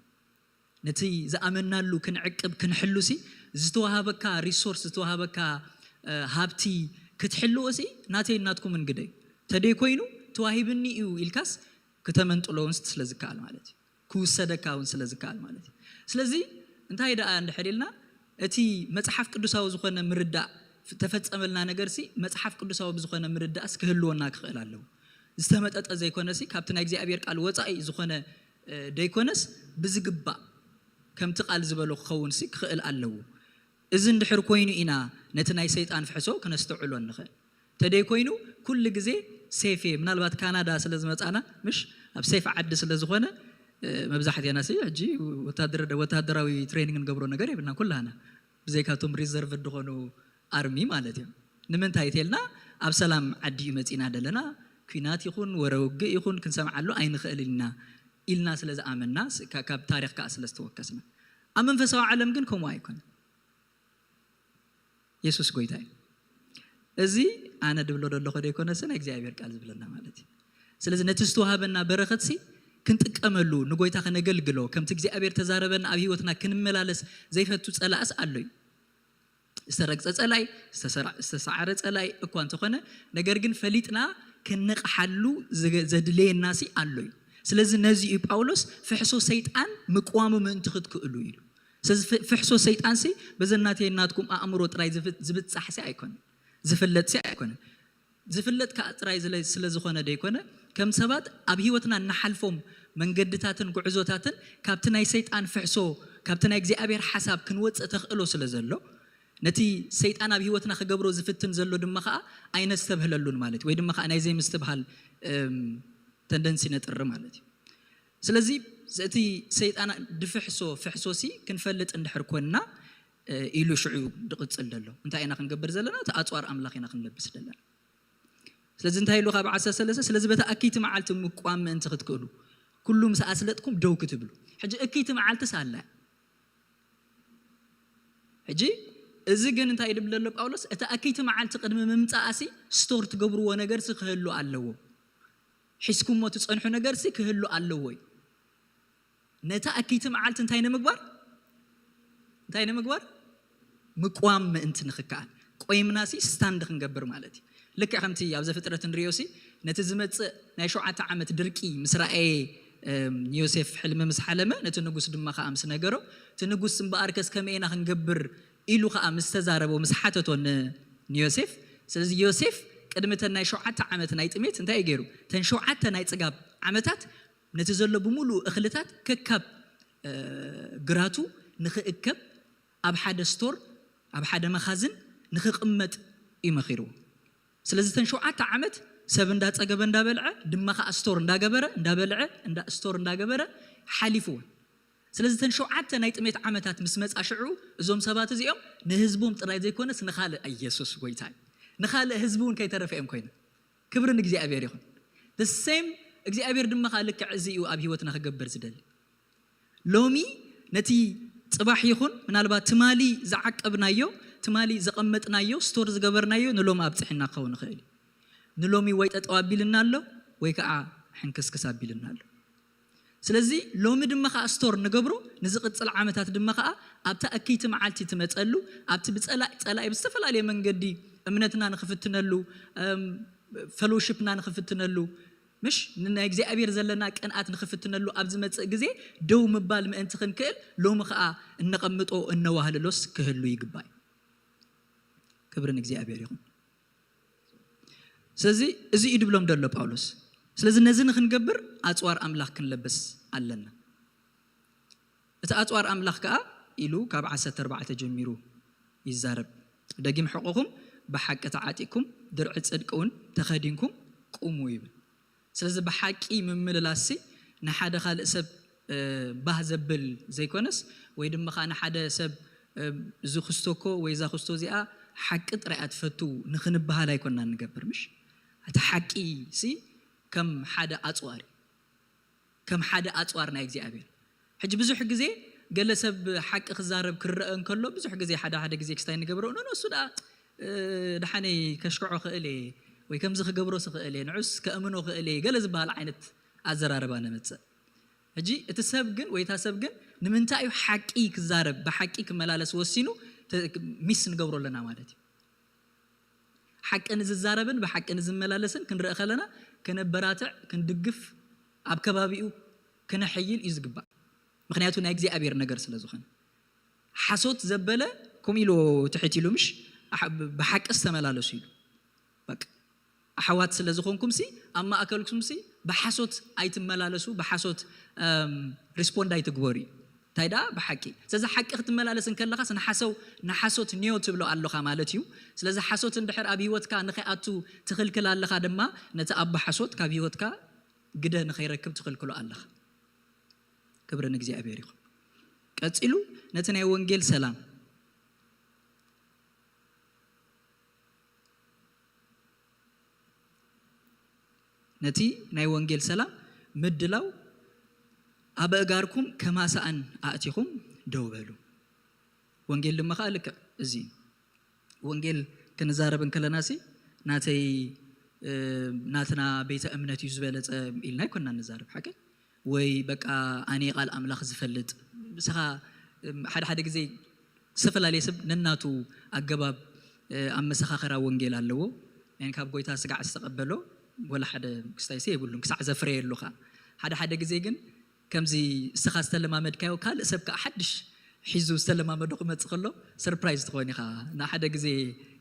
ነቲ ዝኣመንናሉ ክንዕቅብ ክንሕሉሲ ዝተዋሃበካ ሪሶርስ፣ ዝተዋሃበካ፣ እ፣ ሃብቲ ክትሕልዎሲ ናተይን ናትኩምን ግደ እዩ። ተደይ ኮይኑ ተዋሂብኒ እዩ ኢልካስ ክተመንጥሎ እውን ስለ ዝከኣል ማለት እዩ። ክውሰደካ እውን ስለ ዝከኣል ማለት እዩ። ስለዚ እንታይ ደኣ እንድሕር ኢልና እቲ መጽሓፍ ቅዱሳዊ ዝኾነ ምርዳእ ተፈጸመልና ነገርሲ መጽሓፍ ቅዱሳዊ ብዝኾነ ምርዳእስ ክህልወና ክኽእል ኣለዎ። ዝተመጠጠ ዘይኮነሲ ካብቲ ናይ እግዚኣብሔር ቃል ወጻኢ ዝኾነ፣ እ፣ ደይኮነስ ብዝግባእ ከምቲ ቃል ዝበሎ ክኸውንሲ ክኽእል ኣለዎ። እዚ እንድሕር ኮይኑ ኢና ነቲ ናይ ሰይጣን ፍሕሶ ክነስተውዕሎ ንኽእል። ተደይ ኮይኑ ኩሉ ግዜ ሴፍ እየ። ምናልባት ካናዳ ስለ ዝመጻና ምሽ ኣብ ሴፍ ዓዲ ስለ ዝኾነ፣ እ፣ መብዛሕትያና ሲ ሕጂ ወታደር-፣ ወታደራዊ ትሬኒንግ ንገብሮ ነገር የብልና ኩላና። ብዘይካቶም ሪዘርቭ ዝኾኑ ኣርሚ ማለት እዮም። ንምንታይ ተልና፣ ኣብ ሰላም ዓዲ እዩ መጺና ደለና። ኲናት ይኹን ወረ ውግእ ይኹን ክንሰምዓሉ ኣይንኽእል ኢና ኢልና ስለ ዝኣመንና፣ ስ-፣ ካ-፣ ካብ ታሪኽ ከኣ ስለ ዝተወከስና። ኣብ መንፈሳዊ ዓለም ግን ከምኡ ኣይኮነን። የሱስ ጎይታ እዩ። እዚ ኣነ ድብሎ ደለኹ ደይኮነስ ናይ እግዚኣብሔር ቃል ዝብለና ማለት እዩ። ስለዚ ነቲ ዝተዋሃበና በረኸትሲ ክንጥቀመሉ፣ ንጎይታ ከነገልግሎ፣ ከምቲ እግዚኣብሔር ተዛረበና ኣብ ህይወትና ክንመላለስ ዘይፈቱ ጸላእስ ኣሎ እዩ። ዝተረግጸ ጸላይ፣ ዝተሰራ-፣ ዝተሰዓረ ጸላይ እኳ እንተኾነ፣ ነገር ግን ፈሊጥና ከነቕሓሉ ዘገ-፣ ዘድልየናሲ ኣሎ እዩ። ስለዚ ነዚ እዩ ጳውሎስ ፍሕሶ ሰይጣን ምቅዋሙ ምእንቲ ክትክእሉ ኢሉ። ስለዚ ፍ-፣ ፍሕሶ ሰይጣንሲ በዘናተይ ናትኩም ኣእምሮ ጥራይ ዝፍ-፣ ዝብጻሕሲ ኣይኮነን፣ ዝፍለጥሲ ኣይኮነን። ዝፍለጥ ከኣ ጥራይ ዝለ-፣ ስለ ዝኾነ ደይኮነ፣ ከም ሰባት ኣብ ህይወትና እንሓልፎም መንገድታትን ጉዕዞታትን ካብቲ ናይ ሰይጣን ፍሕሶ፣ ካብቲ ናይ እግዚኣብሔር ሓሳብ ክንወጽእ ተኽእሎ ስለ ዘሎ፣ ነቲ ሰይጣን ኣብ ህይወትና ክገብሮ ዝፍትን ዘሎ ድማ ከኣ ኣይነስተብህለሉን ማለት እዩ። ወይ ድማ ከኣ ናይ ዘይምስትብሃል፣ እም፣ ተንደንሲ ነጥሪ ማለት እዩ። ስለዚ እቲ ሰይጣን ድፍሕሶ ፍሕሶሲ ክንፈልጥ እንድሕር ኮንና፣ እ፣ ኢሉ ሽዑ ድቕጽል ደሎ። እንታይ ኢና ክንገብር ዘለና? እቲ ኣጽዋር ኣምላኽ ኢና ክንለብስ ዘለና። ስለዚ እንታይ ኢሉ ካብ ዓሰርተ ሰለስተ፣ ስለዚ በታ ኣክይቲ መዓልቲ ምቋም ምእንቲ ክትክእሉ፣ ኩሉ ምስ ኣስለጥኩም ደው ክትብሉ። ሕጂ እክይቲ መዓልትስ ኣላ። ሕጂ እዚ ግን እንታይ ይብል ዘሎ ጳውሎስ? እታ ኣክይቲ መዓልቲ ቅድሚ ምምጻኣሲ ስቶር ትገብርዎ ነገርሲ ክህሉ ኣለዎ። ሒዝኩሞ ትጸንሑ ነገርሲ ክህሉ ኣለዎ እዩ። ነታ ኣክይቲ መዓልቲ እንታይ ንምግባር? እንታይ ንምግባር? ምቋም ምእንቲ ንኽከኣል። ቆይምናሲ ስታንድ ክንገብር ማለት እዩ። ልክዕ ከምቲ ኣብ ዘፍጥረት ንሪኦሲ፣ ነቲ ዝመጽእ ናይ ሸውዓተ ዓመት ድርቂ ምስ ረኣየ፣ እም፣ ዮሴፍ ሕልሚ ምስ ሓለመ፣ ነቲ ንጉስ ድማ ከኣ ምስ ነገሮ፣ እቲ ንጉስ እምበኣርከስ ከመይ ኢና ክንገብር ኢሉ ከኣ ምስ ተዛረቦ፣ ምስ ሓተቶ ን-፣ ንዮሴፍ። ስለዚ ዮሴፍ ቅድሚ እተን ናይ ሸውዓተ ዓመት ናይ ጥሜት እንታይ እዩ ገይሩ? እተን ሸውዓተ ናይ ጽጋብ ዓመታት ነቲ ዘሎ ብምሉኡ እኽልታት ከካብ፣ እ፣ ግራቱ ንኽእከብ ኣብ ሓደ ስቶር፣ ኣብ ሓደ መኻዝን ንኽቕመጥ እዩ መኺርዎ። ስለዚ እተን ሸውዓተ ዓመት ሰብ እንዳጸገበ እንዳበልዐ፣ ድማ ከኣ ስቶር እንዳገበረ፣ እንዳበልዐ፣ እንዳ-፣ ስቶር እንዳገበረ ሓሊፍወን። ስለዚ እተን ሸውዓተ ናይ ጥሜት ዓመታት ምስ መጻ ሽዑ፣ እዞም ሰባት እዚኦም ንህዝቦም ጥራይ ዘይኮነስ ንኻልእ፣ ኢየሱስ ጎይታ እዩ፣ ንኻልእ ህዝቢ እውን ከይተረፈ እዮም ኮይኖም። ክብሪ ንእግዚኣብሔር ይኹን። The same እግዚኣብሔር ድማ ከኣ ልክዕ እዚ እዩ ኣብ ህይወትና ክገብር ዝደሊ። ሎሚ ነቲ ጽባሕ ይኹን ምናልባት ትማሊ ዝዓቀብናዮ፣ ትማሊ ዘቐመጥናዮ፣ ስቶር ዝገበርናዮ ንሎሚ ኣብጽሕና ክኸውን ይኽእል እዩ። ንሎሚ ወይ ጠጠው ኣቢልና ኣሎ ወይ ከኣ ሕንክስክስ ኣቢልና ኣሎ። ስለዚ ሎሚ ድማ ከኣ ስቶር ንገብሮ፣ ንዝቕጽል ዓመታት ድማ ከኣ ኣብታ እክይቲ መዓልቲ ትመጸሉ፣ ኣብቲ ብጸላኢ፣ ጸላኢ ብዝተፈላለየ መንገዲ እምነትና ንኽፍትነሉ፣ እም፣ ፈሎሺፕና ንኽፍትነሉ፣ ምሽ ንናይ እግዚኣብሔር ዘለና ቅንኣት ንኽፍትነሉ ኣብ ዝመጽእ ግዜ ደው ምባል ምእንቲ ክንክእል፣ ሎሚ ከኣ እነቐምጦ እነዋህልሎስ ክህሉ ይግባእ። ክብሪ ንእግዚኣብሔር ይኹን። ስለዚ እዚ እዩ ድብሎም ደሎ ጳውሎስ። ስለዚ ነዚ ንክንገብር ኣጽዋር ኣምላኽ ክንለብስ ኣለና። እቲ ኣጽዋር ኣምላኽ ከኣ ኢሉ ካብ ዓሰርተ ኣርባዕተ ጀሚሩ ይዛረብ። ደጊም ሕቆኹም ብሓቂ ተዓጢቅኩም፣ ድርዒ ጽድቂ እውን ተኸዲንኩም ቁሙ ይብል። ስለዚ ብሓቂ ምምልላስሲ ንሓደ ካልእ ሰብ፣ እ፣ ባህ ዘብል ዘይኮነስ፣ ወይ ድማ ከኣ ንሓደ ሰብ፣ እ፣ እዚ ክስቶ እኮ ወይ እዛ ክስቶ እዚኣ ሓቂ ጥራይ እያ ትፈቱ ንኽንበሃል ኣይኮንና ንገብር፣ ምሽ? እቲ ሓቂ ሲ ከም ሓደ ኣጽዋር እዩ። ከም ሓደ ኣጽዋር ናይ እግዚኣብሔር። ሕጂ ብዙሕ ግዜ ገለ ሰብ ሓቂ ክዛረብ ክረአ እንከሎ፣ ብዙሕ ግዜ ሓደ ሓደ ግዜ ክስታይ ንገብሮ፣ "ኖ፣ ኖ፣ እሱ ደኣ፣ እ፣ ደሓነይ ከሽክዖ ክእል እየ፣ ወይ ከምዚ ክገብሮስ ክእል እየ፣ ንዑስ ከእምኖ ክእል እየ" ገለ ዝበሃል ዓይነት ኣዘራርባ ነምጽእ። ሕጂ እቲ ሰብ ግን ወይ እታ ሰብ ግን ንምንታይ እዩ ሓቂ ክዛረብ፣ ብሓቂ ክመላለስ ወሲኑ ተ-፣ ሚስ ንገብሮ ኣለና ማለት እዩ። ሓቂ ንዝዛረብን ብሓቂ ንዝመላለስን ክንርኢ ከለና ከነበራትዕ፣ ክንድግፍ፣ ኣብ ከባቢኡ ክነሐይል እዩ ዝግባእ። ምኽንያቱ ናይ እግዚኣብሔር ነገር ስለ ዝኾነ። ሓሶት ዘበለ ከምኡ ኢሉ ትሕት ኢሉ ምሽ ኣሕ-፣ ብ-፣ ብሓቅስ ተመላለሱ ኢሉ። በቃ ኣሕዋት ስለ ዝኾንኩም ሲ ኣብ ማእከልኩም ሲ ብሓሶት ኣይትመላለሱ፣ ብሓሶት፣ እም፣ ሪስፖንድ ኣይትግበሩ እዩ። እንታይ ደኣ ብሓቂ። ስለዚ ሓቂ ክትመላለስ እንከለኻስ ንሓሰው-፣ ንሓሶት ኒዮ ትብሎ ኣለኻ ማለት እዩ። ስለዚ ሓሶት እንድሕር ኣብ ህይወትካ ንኸይኣቱ ትኽልክል ኣለኻ ድማ ነቲ ኣቦ ሓሶት ካብ ህይወትካ ግደ ንኸይረክብ ትኽልክሎ ኣለኻ። ክብሪ ንእግዚኣብሔር ይኹን። ቀጺሉ ነቲ ናይ ወንጌል ሰላም ነቲ ናይ ወንጌል ሰላም ምድላው ኣብ ኣእጋርኩም ከማሳኣን ኣእቲኹም ደው በሉ። ወንጌል ድማ ከኣ ልክዕ እዚ ወንጌል ክንዛረብ እንከለና ሲ ናተይ ናትና ቤተ እምነት እዩ ዝበለጸ ኢልና ኣይኮና ንዛረብ ሓቂ ወይ በቃ ኣነ ቃል ኣምላኽ ዝፈልጥ ንስኻ ሓደ ሓደ ግዜ ዝተፈላለየ ሰብ ነናቱ ኣገባብ ኣብ መሰኻኸራ ወንጌል ኣለዎ። ን ካብ ጎይታ ስጋዕ ዝተቐበሎ ወላ ሓደ ክስታይ ሲ የብሉን ክሳዕ ዘፍረየሉ ኸዓ ሓደ ሓደ ግዜ ግን ከምዚ እስኻ ዝተለማመድካዮ ካልእ ሰብ ከዓ ሓድሽ ሒዙ ዝተለማመዶ ክመፅእ ከሎ ሰርፕራይዝ ትኾን ኢኻ። ንሓደ ግዜ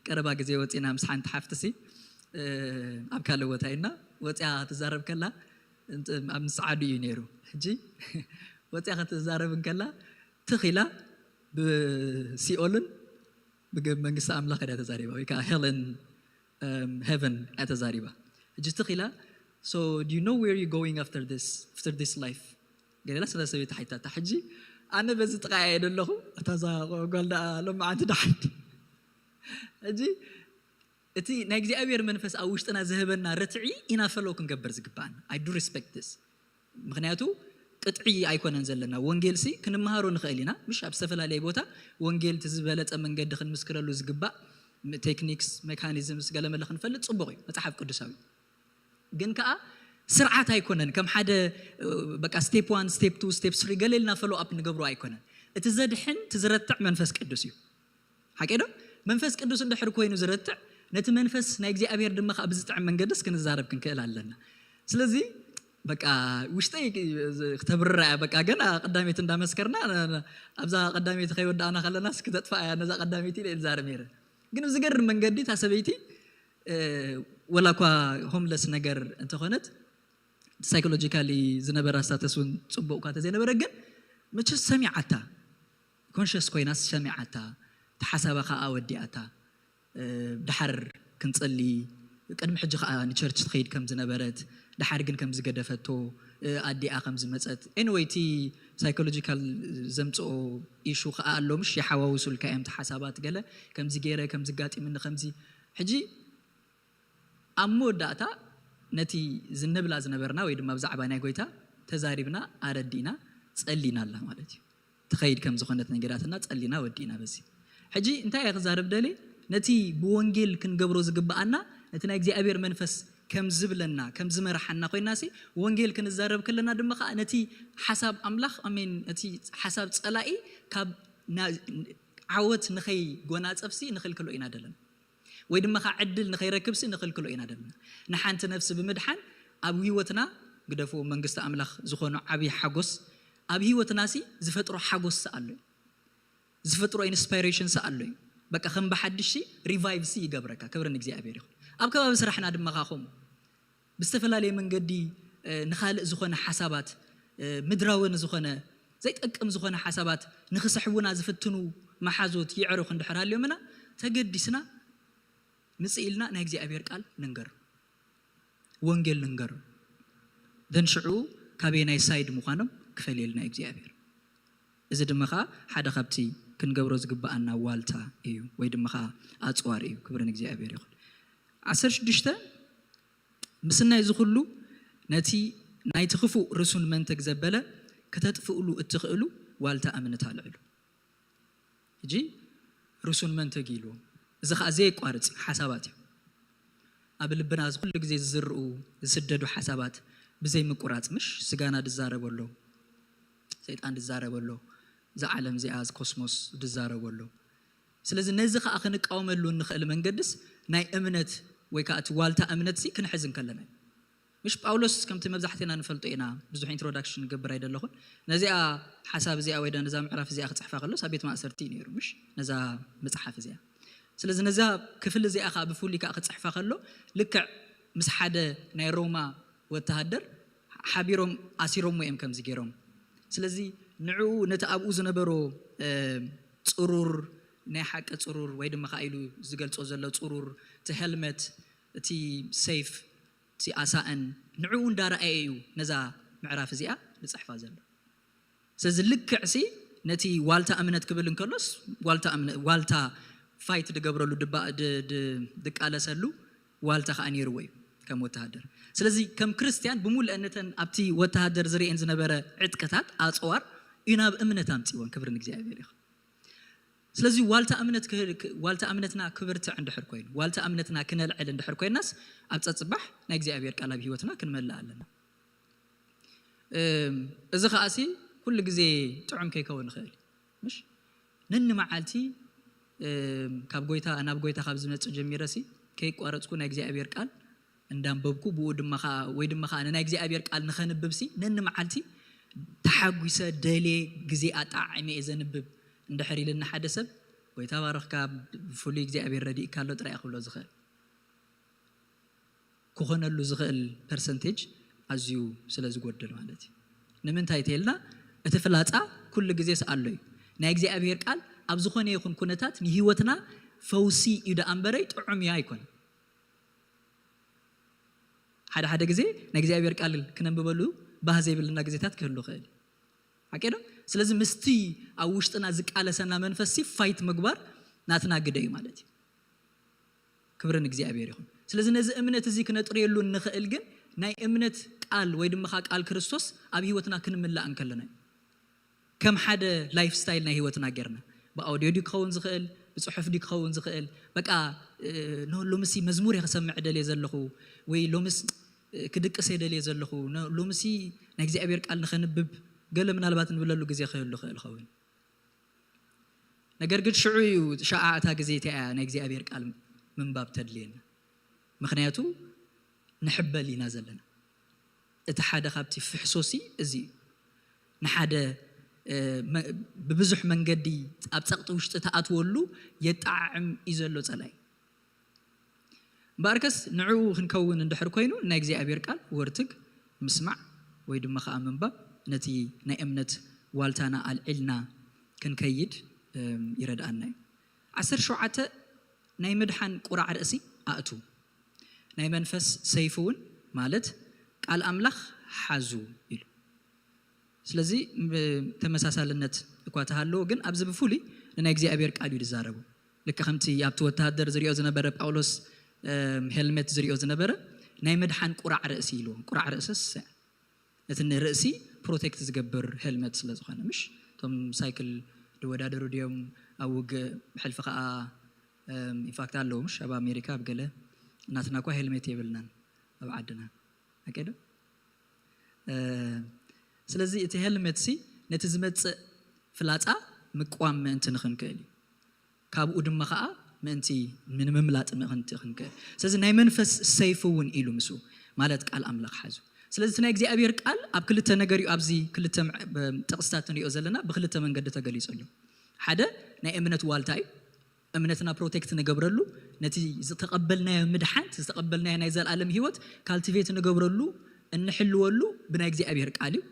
ቀረባ ግዜ ወፂና ምስ ሓንቲ ሓፍትሲ ኣብ ካልእ ቦታ ኢና ወፂኣ ክትዛረብ ከላ ኣብ ንስዓዱ እዩ ነይሩ። ሕጂ ወፂኣ ክትዛረብ እንከላ ትኺላ ብሲኦልን ብመንግስቲ ኣምላኽ እያ ተዛሪባ ወይ ከዓ ሄለን ሄቨን እያ ተዛሪባ። ሕጂ ትኺላ so do you know where you going after this after this life ገሌላ ስለ ሰበይቲ ሓይታታ ሕጂ ኣነ በዚ ጥቃ እየ ዘለኹ እታ ዛ ጓል ደኣ ሎማዓንቲ ደሓን ሕጂ እቲ ናይ እግዚኣብሔር መንፈስ ኣብ ውሽጥና ዝህበና ርትዒ ኢና ፈለው ክንገብር ዝግባኣና I do respect this ምክንያቱ ቅጥዒ ኣይኮነን ዘለና ወንጌል ሲ ክንመሃሮ ንኽእል ኢና ምሽ ኣብ ዝተፈላለየ ቦታ ወንጌል እቲ ዝበለፀ መንገዲ ክንምስክረሉ ዝግባእ ቴክኒክስ ሜካኒዝምስ ገለመለ ክንፈልጥ ፅቡቅ እዩ መፅሓፍ ቅዱሳዊ ግን ከዓ ስርዓት ኣይኮነን ከም ሓደ በቃ step one step two step three ገለ ኢልና follow up ንገብሮ ኣይኮነን እቲ ዘድሕን እቲ ዝረትዕ መንፈስ ቅዱስ እዩ ሓቂ ዶ መንፈስ ቅዱስ እንድሕር ኮይኑ ዝረትዕ ነቲ መንፈስ ናይ እግዚኣብሔር ድማ ከዓ ብዝጥዕም መንገድስ ክንዛረብ ክንክእል ኣለና ስለዚ በቃ ውሽጠይ ክተብርራ እያ በቃ ገና ቀዳሜት እንዳመስከርና ኣብዛ ቀዳሜት ከይወዳእና ከለናስ ክተጥፋ እያ ነዛ ቀዳሜት ኢለ ዝዛረብ ነይረ ግን ብዝገርም መንገዲ እታ ሰበይቲ ወላ እኳ homeless ነገር እንተኾነት psychologically ዝነበራ status እውን ፅቡቅ እኳ ተዘይነበረ ግን መቸስ ሰሚዓታ conscious ኮይና ሰሚዓታ ተሓሳባ ከዓ ወዲኣታ ድሓር ክንፀሊ ቅድሚ ሕጂ ከዓ ንቸርች ትኸይድ ከም ዝነበረት ድሓር ግን ከም ዝገደፈቶ ኣዲኣ ከም ዝመፀት anyway እቲ psychological ዘምፅኦ issue ከዓ ኣሎ ምሽ የሓዋውሱልካ እዮም ሓሳባት ገለ ከምዚ ገይረ ከምዚ ጋጢምኒ ከምዚ ሕጂ ኣብ መወዳእታ ነቲ ዝንብላ ዝነበርና ወይ ድማ ብዛዕባ ናይ ጎይታ ተዛሪብና ኣረዲእና ፀሊና ኣላ ማለት እዩ ትኸይድ ከም ዝኾነት ነገራትና ጸሊና ወዲእና በዚ ሕጂ እንታይ እየ ክዛረብ ደልየ ነቲ ብወንጌል ክንገብሮ ዝግብኣና ነቲ ናይ እግዚኣብሔር መንፈስ ከም ዝብለና ከም ዝመርሓና ኮይና ሲ ወንጌል ክንዛረብ ከለና ድማ ከዓ ነቲ ሓሳብ ኣምላኽ ኣሜን ነቲ ሓሳብ ጸላኢ ካብ ዓወት ንኸይጎናጸፍ ሲ ንኽልክሎ ኢና ደለና ወይ ድማ ከዓ ዕድል ንኸይረክብ ሲ ንኽልክሎ ኢና ደለና ንሓንቲ ነፍሲ ብምድሓን ኣብ ህይወትና ግደፍዎ መንግስቲ ኣምላኽ ዝኾኑ ዓብዪ ሓጎስ ኣብ ህይወትና ሲ ዝፈጥሮ ሓጎስ ሲ ኣሎ እዩ ዝፈጥሮ ኢንስፓይሬሽን ሲ ኣሎ እዩ በቃ ከም ብሓድሽ ሲ ሪቫይቭ ሲ ይገብረካ ክብሪ ንእግዚኣብሔር ይኹን ኣብ ከባቢ ስራሕና ድማ ከዓ ከምኡ ብዝተፈላለየ መንገዲ ንኻልእ ዝኾነ ሓሳባት ምድራዊ ንዝኾነ ዘይጠቅም ዝኾነ ሓሳባት ንኽስሕቡና ዝፍትኑ መሓዙት ይዕሩኽ እንድሕር ሃልዮምና ተገዲስና ምፅእ ኢልና ናይ እግዚኣብሔር ቃል ንንገር ወንጌል ንንገር ደን ሽዑ ካበየናይ ሳይድ ምዃኖም ክፈልየልና እዩ እግዚኣብሔር እዚ ድማ ከዓ ሓደ ካብቲ ክንገብሮ ዝግብኣና ዋልታ እዩ ወይ ድማ ከዓ ኣፅዋር እዩ ክብርን እግዚኣብሔር ይኹን ዓሰርተ ሽዱሽተ ምስናይ እዚ ኩሉ ነቲ ናይቲ ክፉእ ርሱን መንተግ ዘበለ ክተጥፍእሉ እትኽእሉ ዋልታ እምነት ኣልዕሉ ሕጂ ርሱን መንተግ ኢልዎ እዚ ከዓ ዘየቋርፅ ሓሳባት እዩ ኣብ ልብና እዚ ኩሉ ግዜ ዝዝርኡ ዝስደዱ ሓሳባት ብዘይ ምቁራፅ ምሽ ስጋና ድዛረበሎ ሰይጣን ድዛረበሎ እዚ ዓለም እዚኣ እዚ ኮስሞስ ድዛረበሎ ስለዚ ነዚ ከዓ ክንቃወመሉ እንኽእል መንገድስ ናይ እምነት ወይ ከዓ እቲ ዋልታ እምነት ሲ ክንሕዝ እንከለና እዩ ምሽ ጳውሎስ ከምቲ መብዛሕትና ንፈልጦ ኢና ብዙሕ ኢንትሮዳክሽን ንገብር ኣይደለኹን ነዚኣ ሓሳብ እዚኣ ወይ ነዛ ምዕራፍ እዚኣ ክፅሕፋ ከሎስ ኣብ ቤት ማእሰርቲ እዩ ነይሩ ምሽ ነዛ መፅሓፍ እዚኣ ስለዚ ነዛ ክፍሊ እዚኣ ከዓ ብፍሉይ ከዓ ክፅሕፋ ከሎ ልክዕ ምስ ሓደ ናይ ሮማ ወተሃደር ሓቢሮም ኣሲሮሞ እዮም ከምዚ ገይሮም ስለዚ ንዕኡ ነቲ ኣብኡ ዝነበሮ ፅሩር ናይ ሓቂ ፅሩር ወይ ድማ ከዓ ኢሉ ዝገልፆ ዘሎ ፅሩር እቲ ሄልመት እቲ ሴፍ እቲ ኣሳእን ንዕኡ እንዳረኣየ እዩ ነዛ ምዕራፍ እዚኣ ዝፅሕፋ ዘሎ። ስለዚ ልክዕ ሲ ነቲ ዋልታ እምነት ክብል እንከሎስ ዋልታ እምነ- ዋልታ ፋይት ድገብረሉ ድባ- ድ- ድ- ድቃለሰሉ ዋልታ ከዓ ነይርዎ እዩ ከም ወተሃደር። ስለዚ ከም ክርስቲያን ብምሉእ ነተን ኣብቲ ወተሃደር ዝርእየን ዝነበረ ዕጥቅታት ኣፅዋር እዩ ናብ እምነት ኣምፅወን። ክብሪ ንእግዚኣብሔር ይኹን። ስለዚ ዋልታ እምነት ክህ- ክ- ዋልታ እምነትና ክብርትዕ እንድሕር ኮይኑ ዋልታ እምነትና ክነልዕል እንድሕር ኮይናስ ኣብ ፀፅባሕ ናይ እግዚኣብሔር ቃል ኣብ ህይወትና ክንመልእ ኣለና። እም፣ እዚ ከኣሲ ኩሉ ግዜ ጥዑም ከይከውን ይኽእል እዩ። ምሽ ነኒ መዓልቲ እም፣ ካብ ጎይታ ናብ ጎይታ ካብ ዝመፅእ ጀሚረሲ ከይቋረፅኩ ናይ እግዚኣብሔር ቃል እንዳንበብኩ ብኡ ድማ ከዓ ወይ ድማ ከዓ ንናይ እግዚኣብሔር ቃል ንኸንብብሲ ነኒ መዓልቲ ተሓጒሰ ደልየ ግዜ ኣጣዓዒመ እየ ዘንብብ እንድሕር ኢልኒ ሓደ ሰብ፣ ጎይታ ባረኽካ፣ ብፍሉይ እግዚኣብሔር ረዲእካ ኣሎ ጥራይ ክብሎ ዝኽእል። ክኾነሉ ዝኽእል ፐርሰንቴጅ ኣዝዩ ስለ ዝጎድል ማለት እዩ። ንምንታይ ተልና እቲ ፍላፃ ኩሉ ግዜስ ኣሎ እዩ። ናይ እግዚኣብሔር ቃል ኣብ ዝኾነ ይኹን ኩነታት ንህይወትና ፈውሲ እዩ ደኣ እምበረይ ጥዑም እዩ ኣይኮነን። ሓደ ሓደ ግዜ ናይ እግዚኣብሔር ቃል ክነንብበሉ ባህ ዘይብልና ግዜታት ክህሉ ይኽእል እዩ። ሓቂ ዶ? ስለዚ ምስቲ ኣብ ውሽጥና ዝቃለሰና መንፈስ ሲ ፋይት ምግባር ናትና ግደ እዩ ማለት እዩ። ክብርን እግዚኣብሔር ይኹን። ስለዚ ነዚ እምነት እዚ ክነጥርየሉ እንኽእል ግን ናይ እምነት ቃል ወይ ድማ ቃል ክርስቶስ ኣብ ህይወትና ክንምላእ እንከለና እዩ። ከም ሓደ ላይፍ ስታይል ናይ ህይወትና ጌርና ብኣውዲዮ ድዩ ክኸውን ዝኽእል፣ ብፅሑፍ ድዩ ክኸውን ዝኽእል፣ በቃ እ፣ ኖ ሎምሲ መዝሙር እየ ክሰምዕ ደልየ ዘለኹ ወይ ሎምስ እ፣ ክድቅስ እየ ደልየ ዘለኹ ኖ- ሎምሲ ናይ እግዚኣብሔር ቃል ንኸንብብ ገለ ምናልባት ንብለሉ ግዜ ክህሉ ይኽእል ይኸውን። ነገር ግን ሽዑ እዩ ሸዓ እታ ግዜ እቲኣ እያ ናይ እግዚኣብሔር ቃል ምንባብ ተድልየና። ምክንያቱ ንሕበል ኢና ዘለና። እቲ ሓደ ካብቲ ፍሕሶሲ እዚ እዩ። ንሓደ እ፣ መ- ብብዙሕ መንገዲ ኣብ ፀቕጢ ውሽጢ ተኣትወሉ የጣዕም እዩ ዘሎ ፀላይ። እምበኣርከስ ንዕኡ ክንከውን እንድሕር ኮይኑ ናይ እግዚኣብሔር ቃል ወርትግ ምስማዕ ወይ ድማ ከዓ ምንባብ ነቲ ናይ እምነት ዋልታና ኣልዒልና ክንከይድ እም፣ ይረድኣና እዩ። ዓሰርተ ሸውዓተ ናይ ምድሓን ቁራዕ ርእሲ ኣእቱ፣ ናይ መንፈስ ሰይፊ እውን ማለት ቃል ኣምላኽ ሓዙ ኢሉ። ስለዚ ም- ተመሳሳልነት እኳ ተሃለዎ ግን ኣብዚ ብፍሉይ ንናይ እግዚኣብሔር ቃል እዩ ዝዛረቡ። ልክ ከምቲ ኣብቲ ወተሃደር ዝሪኦ ዝነበረ ጳውሎስ እም፣ ሄልሜት ዝሪኦ ዝነበረ ናይ ምድሓን ቁራዕ ርእሲ ኢሉ ቁራዕ ርእስስ እቲ ንርእሲ ፕሮቴክት ዝገብር ሄልመት ስለ ዝኾነ ምሽ እቶም ሳይክል ዝወዳደሩ ድዮም ኣብ ውግእ ብሕልፊ ከዓ ኢንፋክት ኣለዉ ምሽ ኣብ ኣሜሪካ ኣብ ገለ እናትና እኳ ሄልሜት የብልናን ኣብ ዓድና ኣቀዶ ስለዚ እቲ ሄልመት ሲ ነቲ ዝመፅእ ፍላፃ ምቅዋም ምእንቲ ንኽንክእል እዩ ካብኡ ድማ ከዓ ምእንቲ ንምምላጥ ምእንቲ ክንክእል ስለዚ ናይ መንፈስ ሰይፍ እውን ኢሉ ምስኡ ማለት ቃል ኣምላኽ ሓዙ ስለዚ እቲ ናይ እግዚኣብሔር ቃል ኣብ ክልተ ነገር እዩ ኣብዚ ክልተ ጥቕስታት ንሪኦ ዘለና ብክልተ መንገዲ ተገሊፁ ኣሎ ሓደ ናይ እምነት ዋልታ እዩ እምነትና ፕሮቴክት ንገብረሉ ነቲ ዝተቐበልናዮ ምድሓንት ዝተቐበልናዮ ናይ ዘለኣለም ህይወት ካልቲቬት ንገብረሉ እንሕልወሉ ብናይ እግዚኣብሔር ቃል እዩ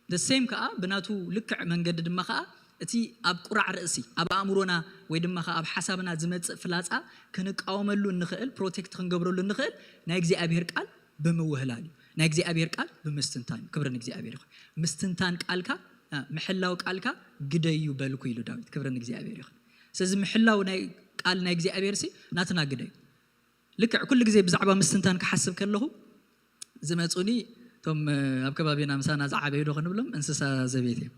ደሴም ከዓ ብናቱ ልክዕ መንገዲ ድማ ከዓ እቲ ኣብ ቁራዕ ርእሲ ኣብ ኣእምሮና ወይ ድማ ከዓ ኣብ ሓሳብና ዝመፅእ ፍላፃ ክንቃወመሉ እንኽእል ፕሮቴክት ክንገብረሉ እንኽእል ናይ እግዚኣብሔር ቃል ብምውህላል እዩ ናይ እግዚኣብሔር ቃል ብምስትንታን እዩ ክብሪ ንእግዚኣብሔር ይኹን ምስትንታን ቃልካ ምሕላው ቃልካ ግደዩ በልኩ ኢሉ ዳዊት ክብሪ ንእግዚኣብሔር ይኹን ስለዚ ምሕላው ናይ ቃል ናይ እግዚኣብሔር ሲ ናትና ግደዩ ልክዕ ኩሉ ግዜ ብዛዕባ ምስትንታን ክሓስብ ከለኹ ዝመፁኒ እቶም ኣብ ከባቢና ምሳና ዝዓበዩ ዶ ክንብሎም እንስሳ ዘቤት እዮም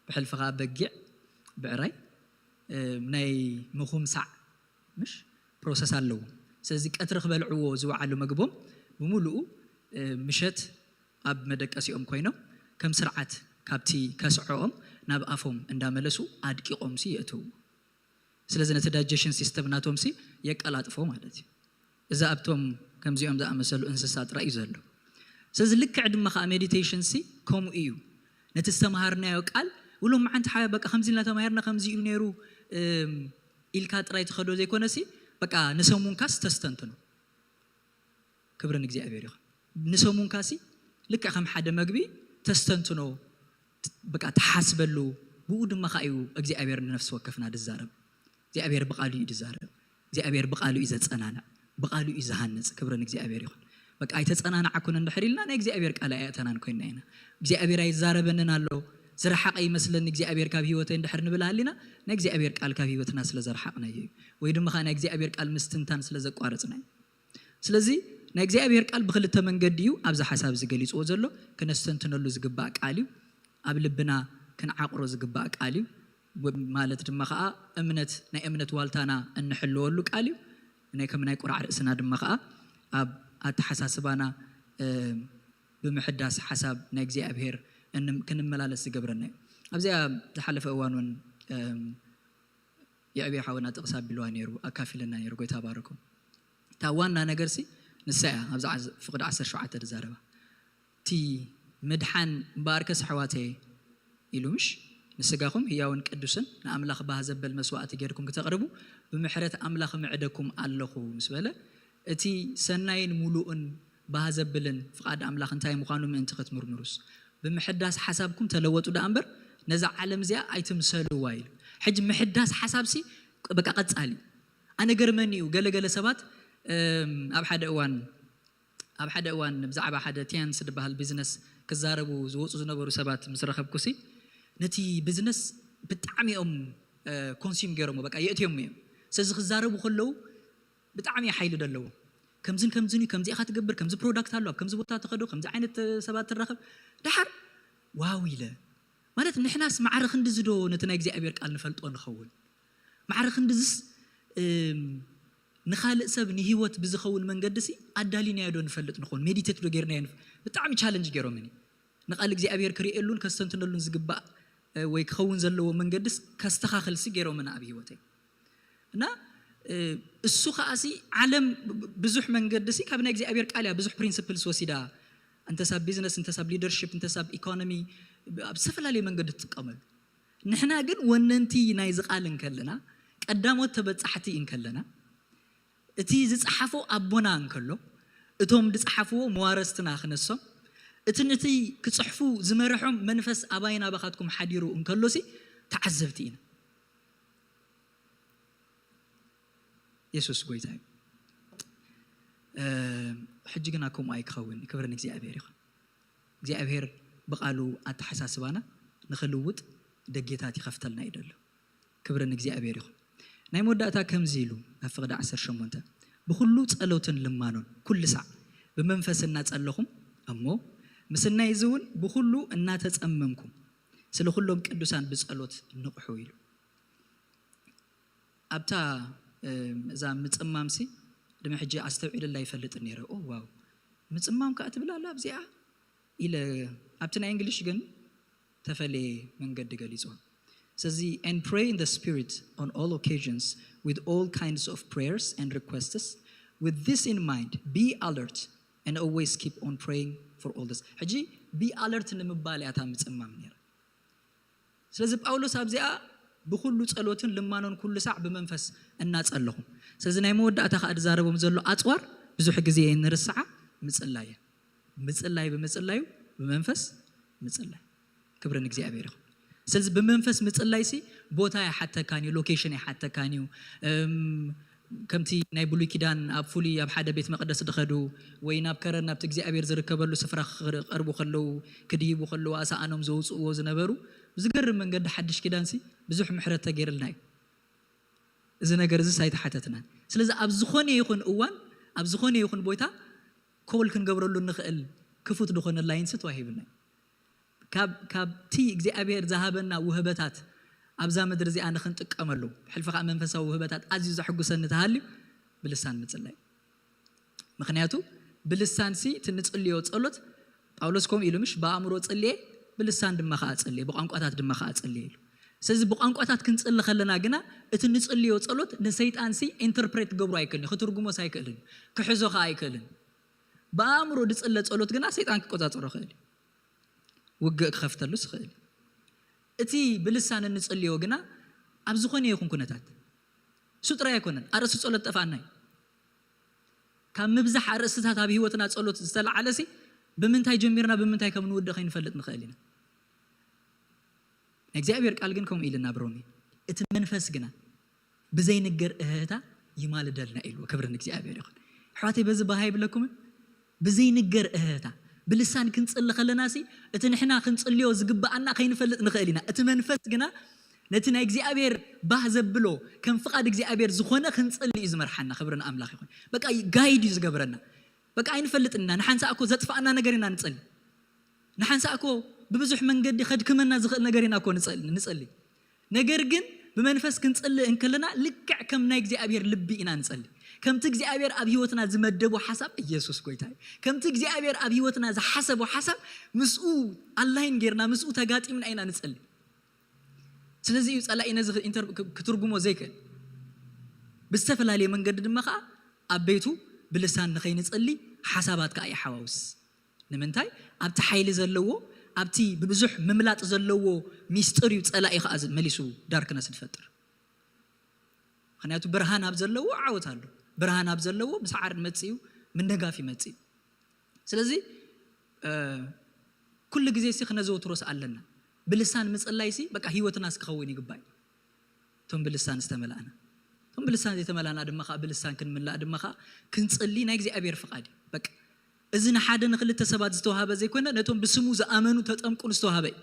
ብሕልፊ ከዓ በጊዕ ብዕራይ ናይ ምኹምሳዕ ምሽ ፕሮሰስ ኣለዎ ስለዚ ቀትሪ ክበልዕዎ ዝወዓሉ መግቦም ብምሉኡ ምሸት ኣብ መደቀሲኦም ኮይኖም ከም ስርዓት ካብቲ ከስዐኦም ናብ ኣፎም እንዳመለሱ ኣድቂቖም ሲ የእትው ስለዚ ነቲ ዳይጀሽን ሲስተም ናቶም ሲ የቀላጥፎ ማለት እዩ እዚ ኣብቶም ከምዚኦም ዝኣመሰሉ እንስሳ ጥራይ እዩ ዘሎ ስለዚ ልክዕ ድማ ከዓ ሜዲቴሽን ሲ ከምኡ እዩ ነቲ ዝተምሃርናዮ ቃል ውሎም መዓንቲ ሓ በቃ ከምዚ ኢልና ተማሂርና ከምዚ ኢሉ ነይሩ ኢልካ ጥራይ ትኸዶ ዘይኮነሲ በቃ ንሰሙንካስ ተስተንትኖ ክብሪ ንእግዚኣብሔር ይኹን ንሰሙንካሲ ልክዕ ከም ሓደ መግቢ ተስተንትኖ በቃ ትሓስበሉ ብኡ ድማ ከዓ እዩ እግዚኣብሔር ንነፍሲ ወከፍና ድዛረብ እግዚኣብሔር ብቃሉ እዩ ድዛረብ እግዚኣብሔር ብቃሉ እዩ ዘፀናንዕ ብቃሉ እዩ ዝሃንፅ ክብሪ ንእግዚኣብሔር ይኹን በቃ ኣይተጸናናዓኩን እንድሕር ኢልና ናይ እግዚኣብሔር ቃል ኣየእተናን ኮይና ኢና። እግዚኣብሔር ኣይዛረበንን ኣሎ፣ ዝረሓቐ ይመስለኒ እግዚኣብሔር ካብ ህይወተይ እንድሕር ንብል ሃሊና ናይ እግዚኣብሔር ቃል ካብ ህይወትና ስለ ዘርሓቕናዮ እዩ። ወይ ድማ ከዓ ናይ እግዚኣብሔር ቃል ምስትንታን ስለ ዘቋረጽና እዩ። ስለዚ ናይ እግዚኣብሔር ቃል ብክልተ መንገዲ እዩ ኣብዚ ሓሳብ እዚ ገሊጽዎ ዘሎ። ክነስተንትነሉ ዝግባእ ቃል እዩ። ኣብ ልብና ክንዓቕሮ ዝግባእ ቃል እዩ። ወ- ማለት ድማ ከዓ እምነት ናይ እምነት ዋልታና እንሕልወሉ ቃል እዩ። ናይ ከም ናይ ቁራዕ ርእስና ድማ ከዓ ኣብ ኣተሓሳስባና እ፣ ብምሕዳስ ሓሳብ ናይ እግዚኣብሔር እንም- ክንመላለስ ዝገብረና እዩ። ኣብዚኣ ዝሓለፈ እዋን እውን እም፣ የዕብዮ ሓውና ጥቕስ ኣቢልዋ ነይሩ፣ ኣካፊለና ነይሩ። ጎይታ ባረኮ። እታ ዋና ነገር ሲ ንሳ እያ። ኣብዛ ዓዝ- ፍቕዲ ዓሰርተ ሸውዓተ ዝዛረባ እቲ ምድሓን እምበኣርከስ ኣሕዋተየ ኢሉ ምሽ ንስጋኹም ህያውን ቅዱስን ንኣምላኽ ባህ ዘበል መስዋእቲ ጌርኩም ክተቕርቡ ብምሕረት ኣምላኽ ምዕደኩም ኣለኹ ምስ በለ እቲ ሰናይን ሙሉእን ባህ ዘብልን ፍቓድ ኣምላኽ እንታይ ምዃኑ ምእንቲ ክትምርምሩስ ብምሕዳስ ሓሳብኩም ተለወጡ ደኣ እምበር ነዛ ዓለም እዚኣ ኣይትምሰልዋ ኢሉ። ሕጂ ምሕዳስ ሓሳብ ሲ በቃ ቀጻሊ ኣነ ገርመኒ እዩ። ገለገለ ሰባት እም፣ ኣብ ሓደ እዋን ኣብ ሓደ እዋን ብዛዕባ ሓደ ቲያንስ ዝበሃል ቢዝነስ ክዛረቡ ዝወፁ ዝነበሩ ሰባት ምስ ረኸብኩሲ ነቲ ቢዝነስ ብጣዕሚ እዮም ኮንሱም ገይሮሞ በቃ የእትዮሞ እዮም። ስለዚ ክዛረቡ ከለዉ ብጣዕሚ ሓይሊ ደለዎ። ከምዝን ከምዝን እዩ፣ ከምዚ ኢኻ ትገብር፣ ከምዚ ፕሮዳክት ኣሎ፣ ኣብ ከምዚ ቦታ ትኸዶ፣ ከምዚ ዓይነት ሰባት ትራኸብ። ደሓር ዋው ኢለ ማለት ንሕናስ ማዕረ ክንድዚ ዶ ነቲ ናይ እግዚኣብሔር ቃል ንፈልጦ ንኸውን? ማዕረ ክንድዝስ እም፣ ንኻልእ ሰብ ንህይወት ብዝኸውን መንገዲ ሲ ኣዳሊናዮ ዶ ንፈልጥ ንኸውን? ሜዲቴት ዶ ጌርናዮ ንፍ- ብጣዕሚ ቻለንጅ ገይሮምኒ። ንቃል እግዚኣብሔር ክርእየሉን ከስተንትነሉን ዝግባእ እ፣ ወይ ክኸውን ዘለዎ መንገድስ ከስተኻኽል ሲ ገይሮምና ኣብ ህይወተይ እና እ፣ እሱ ከዓ ሲ ዓለም ብ- ብዙሕ መንገዲ ሲ ካብ ናይ እግዚኣብሔር ቃል እያ ብዙሕ ፕሪንስፕልስ ወሲዳ እንተሳብ ቢዝነስ እንተሳብ ሊደርሽፕ እንተሳብ ኢኮኖሚ ኣብ ዝተፈላለየ መንገዲ ትጥቀመሉ። ንሕና ግን ወነንቲ ናይዚ ቃል እንከለና ቀዳሞት ተበጻሕቲ እንከለና እቲ ዝጸሓፎ ኣቦና እንከሎ እቶም ዝጸሓፍዎ መዋረስትና ክነሶም እቲ ነቲ ክጽሕፉ ዝመርሖም መንፈስ ኣባይን ኣባኻትኩም ሓዲሩ እንከሎሲ ተዓዘብቲ ኢና። የሱስ ጎይታ እዩ። እ፣ ሕጂ ግና ከምኡ ኣይክኸውን። ክብሪ ንእግዚኣብሔር ይኹን። እግዚኣብሔር ብቓሉ ኣተሓሳስባና ንኽልውጥ ደጌታት ይኸፍተልና እዩ ዘሎ። ክብሪ ንእግዚኣብሔር ይኹን። ናይ መወዳእታ ከምዚ ኢሉ ኣብ ፍቕዲ ዓሰርተ ሸሞንተ ብኹሉ ጸሎትን ልማኖን ኩሉ ሳዕ ብመንፈስ እናጸለኹም እሞ ምስናይ እዚ እውን ብኹሉ እናተጸመምኩም ስለ ኩሎም ቅዱሳን ብጸሎት ንቕሑ ኢሉ ኣብታ እዛ ምጽማምሲ ድሚ ሕጂ ኣስተውዒለላ ይፈልጥ ነይረ። ኦ ዋው ምጽማም ከዓ ትብል ኣላ ኣብዚኣ ኢለ ኣብቲ ናይ እንግሊሽ ግን ተፈለየ መንገዲ ገሊጽዋ። ስለዚ and pray in the spirit on all occasions with all kinds of prayers and requests, with this in mind be alert and always keep on praying for all this. ሕጂ be alert ንምባል እያ እታ ምጽማም ነይራ። ስለዚ ጳውሎስ ኣብዚኣ ብኩሉ ጸሎትን ልማኖን ኩሉ ሳዕ ብመንፈስ እናጸለኹም። ስለዚ ናይ መወዳእታ ከኣ ዝዛረቦም ዘሎ ኣጽዋር ብዙሕ ግዜ ንርስዓ ምጽላይ እያ። ምጽላይ ብምጽላዩ ብመንፈስ ምጽላይ። ክብሪ ንእግዚኣብሔር ይኹን። ስለዚ ብመንፈስ ምጽላይ ሲ ቦታ ይሓተካን እዩ፣ ሎኬሽን ይሓተካን እዩ። እም፣ ከምቲ ናይ ብሉይ ኪዳን ኣብ ፍሉይ ኣብ ሓደ ቤት መቕደስ ድኸዱ ወይ ናብ ከረን ናብቲ እግዚኣብሔር ዝርከበሉ ስፍራ ክቐርቡ ከለዉ ክድይቡ ከለዉ ኣሳኣኖም ዘውፅእዎ ዝነበሩ ብዝገርም መንገዲ ሓድሽ ኪዳንሲ ብዙሕ ምሕረት ተገይርልና እዩ። እዚ ነገር እዚስ ኣይተሓተትናን። ስለዚ ኣብ ዝኾነ ይኹን እዋን ኣብ ዝኾነ ይኹን ቦታ ኮል ክንገብረሉ እንኽእል ክፉት ዝኾነ ላይንሲ ተዋሂብና እዩ። ካብ ካብቲ እግዚኣብሔር ዝሃበና ውህበታት ኣብዛ ምድሪ እዚኣ ንኽንጥቀመሉ ሕልፊ ከዓ መንፈሳዊ ውህበታት ኣዝዩ ዘሐጉሰኒ ተሃልዩ ብልሳን ምፅላይ። ምክንያቱ ብልሳን ሲ እቲ ንፅልዮ ፀሎት ጳውሎስ ከምኡ ኢሉ ምሽ ብኣእምሮ ፅልየ ብልሳን ድማ ከዓ ፅልየ ብቋንቋታት ድማ ከዓ ፅልየ ኢሉ። ስለዚ ብቋንቋታት ክንፅሊ ከለና ግና እቲ ንፅልዮ ፀሎት ንሰይጣን ሲ ኢንተርፕሬት ክገብሮ ኣይክእልን ክትርጉሞስ ኣይክእልን ክሕዞ ከዓ ኣይክእልን። ብኣእምሮ ዝፅለ ፀሎት ግና ሰይጣን ክቆፃፀሮ ይኽእል እዩ። ውግእ ክኸፍተሉስ ይኽእል እዩ። እቲ ብልሳን እንፅልዮ ግና ኣብ ዝኾነ ይኹን ኩነታት እሱ ጥራይ ኣይኮነን ኣርእስቲ ፀሎት ጠፋኣና እዩ። ካብ ምብዛሕ ኣርእስትታት ኣብ ህይወትና ፀሎት ዝተለዓለ ሲ ብምንታይ ጀሚርና ብምንታይ ከም ንውድእ ከይንፈልጥ ንኽእል ኢና። ናይ እግዚኣብሔር ቃል ግን ከምኡ ኢልና ብሮሜ እቲ መንፈስ ግና ብዘይንገር እህህታ ይማልደልና ኢልዎ። ክብሪ ንእግዚኣብሔር ይኹን። ኣሕዋተይ በዚ ባሃ ይብለኩምን ብዘይንገር እህህታ ብልሳን ክንጽሊ ከለና ሲ፣ እቲ ንሕና ክንጽልዮ ዝግብኣና ከይንፈልጥ ንኽእል ኢና። እቲ መንፈስ ግና ነቲ ናይ እግዚኣብሔር ባህ ዘብሎ፣ ከም ፍቓድ እግዚኣብሔር ዝኾነ ክንጽሊ እዩ ዝመርሓና። ክብሪ ንኣምላኽ ይኹን። በቃ ጋይድ እዩ ዝገብረና። በቃ ኣይንፈልጥን ኢና። ንሓንሳእ እኮ ዘጥፍኣና ነገር ኢና ንጸሊ። ንሓንሳእ እኮ ብብዙሕ መንገዲ ከድክመና ዝኽእል ነገር ኢና እኮ ንጸሊ፣ ንጸሊ። ነገር ግን ብመንፈስ ክንጸሊ እንከለና ልክዕ ከም ናይ እግዚኣብሔር ልቢ ኢና ንጸሊ። ከምቲ እግዚኣብሔር ኣብ ህይወትና ዝመደቦ ሓሳብ፣ ኢየሱስ ጎይታ እዩ። ከምቲ እግዚኣብሔር ኣብ ህይወትና ዝሓሰቦ ሓሳብ ምስኡ ኣላይን ጌርና፣ ምስኡ ተጋጢምና ኢና ንጸሊ። ስለዚ እዩ ጸላኢ ነዚ ኢንተር-፣ ክ-፣ ክትርጉሞ ዘይክእል። ብዝተፈላለየ መንገዲ ድማ ኸዓ ኣብ ቤቱ ብልሳን ንኸይንጸሊ ሓሳባት ከኣ ይሓዋውስ። ንምንታይ? ኣብቲ ሓይሊ ዘለዎ፣ ኣብቲ ብብዙሕ ምምላጥ ዘለዎ ሚስጥር እዩ ጸላኢ ኸዓ ዝ-፣ መሊሱ ዳርክነስ ዝፈጥር። ምኽንያቱ ብርሃን ኣብ ዘለዎ ዓወት ኣሎ። ብርሃን ኣብ ዘለዎ ምስዓር መጽኡ፣ ምንጋፍ ይመጽእ። ስለዚ፣ እ፣ ኩሉ ግዜ ሲ ክነዘውትሮስ ኣለና። ብልሳን ምጽላይ ሲ በቃ ህይወትና ስ ክኸውን ይግባእ። እቶም ብልሳን ዝተመላእና፣ እቶም ብልሳን ዘይተመላእና ድማ ኸዓ ብልሳን ክንምላእ ድማ ኸዓ ክንጽሊ ናይ እግዚኣብሔር ፍቓድ እዩ። በቃ እዚ ንሓደ ንክልተ ሰባት ዝተዋሃበ ዘይኮነ፣ ነቶም ብስሙ ዝኣመኑ ተጠምቁን ዝተዋሃበ እዩ።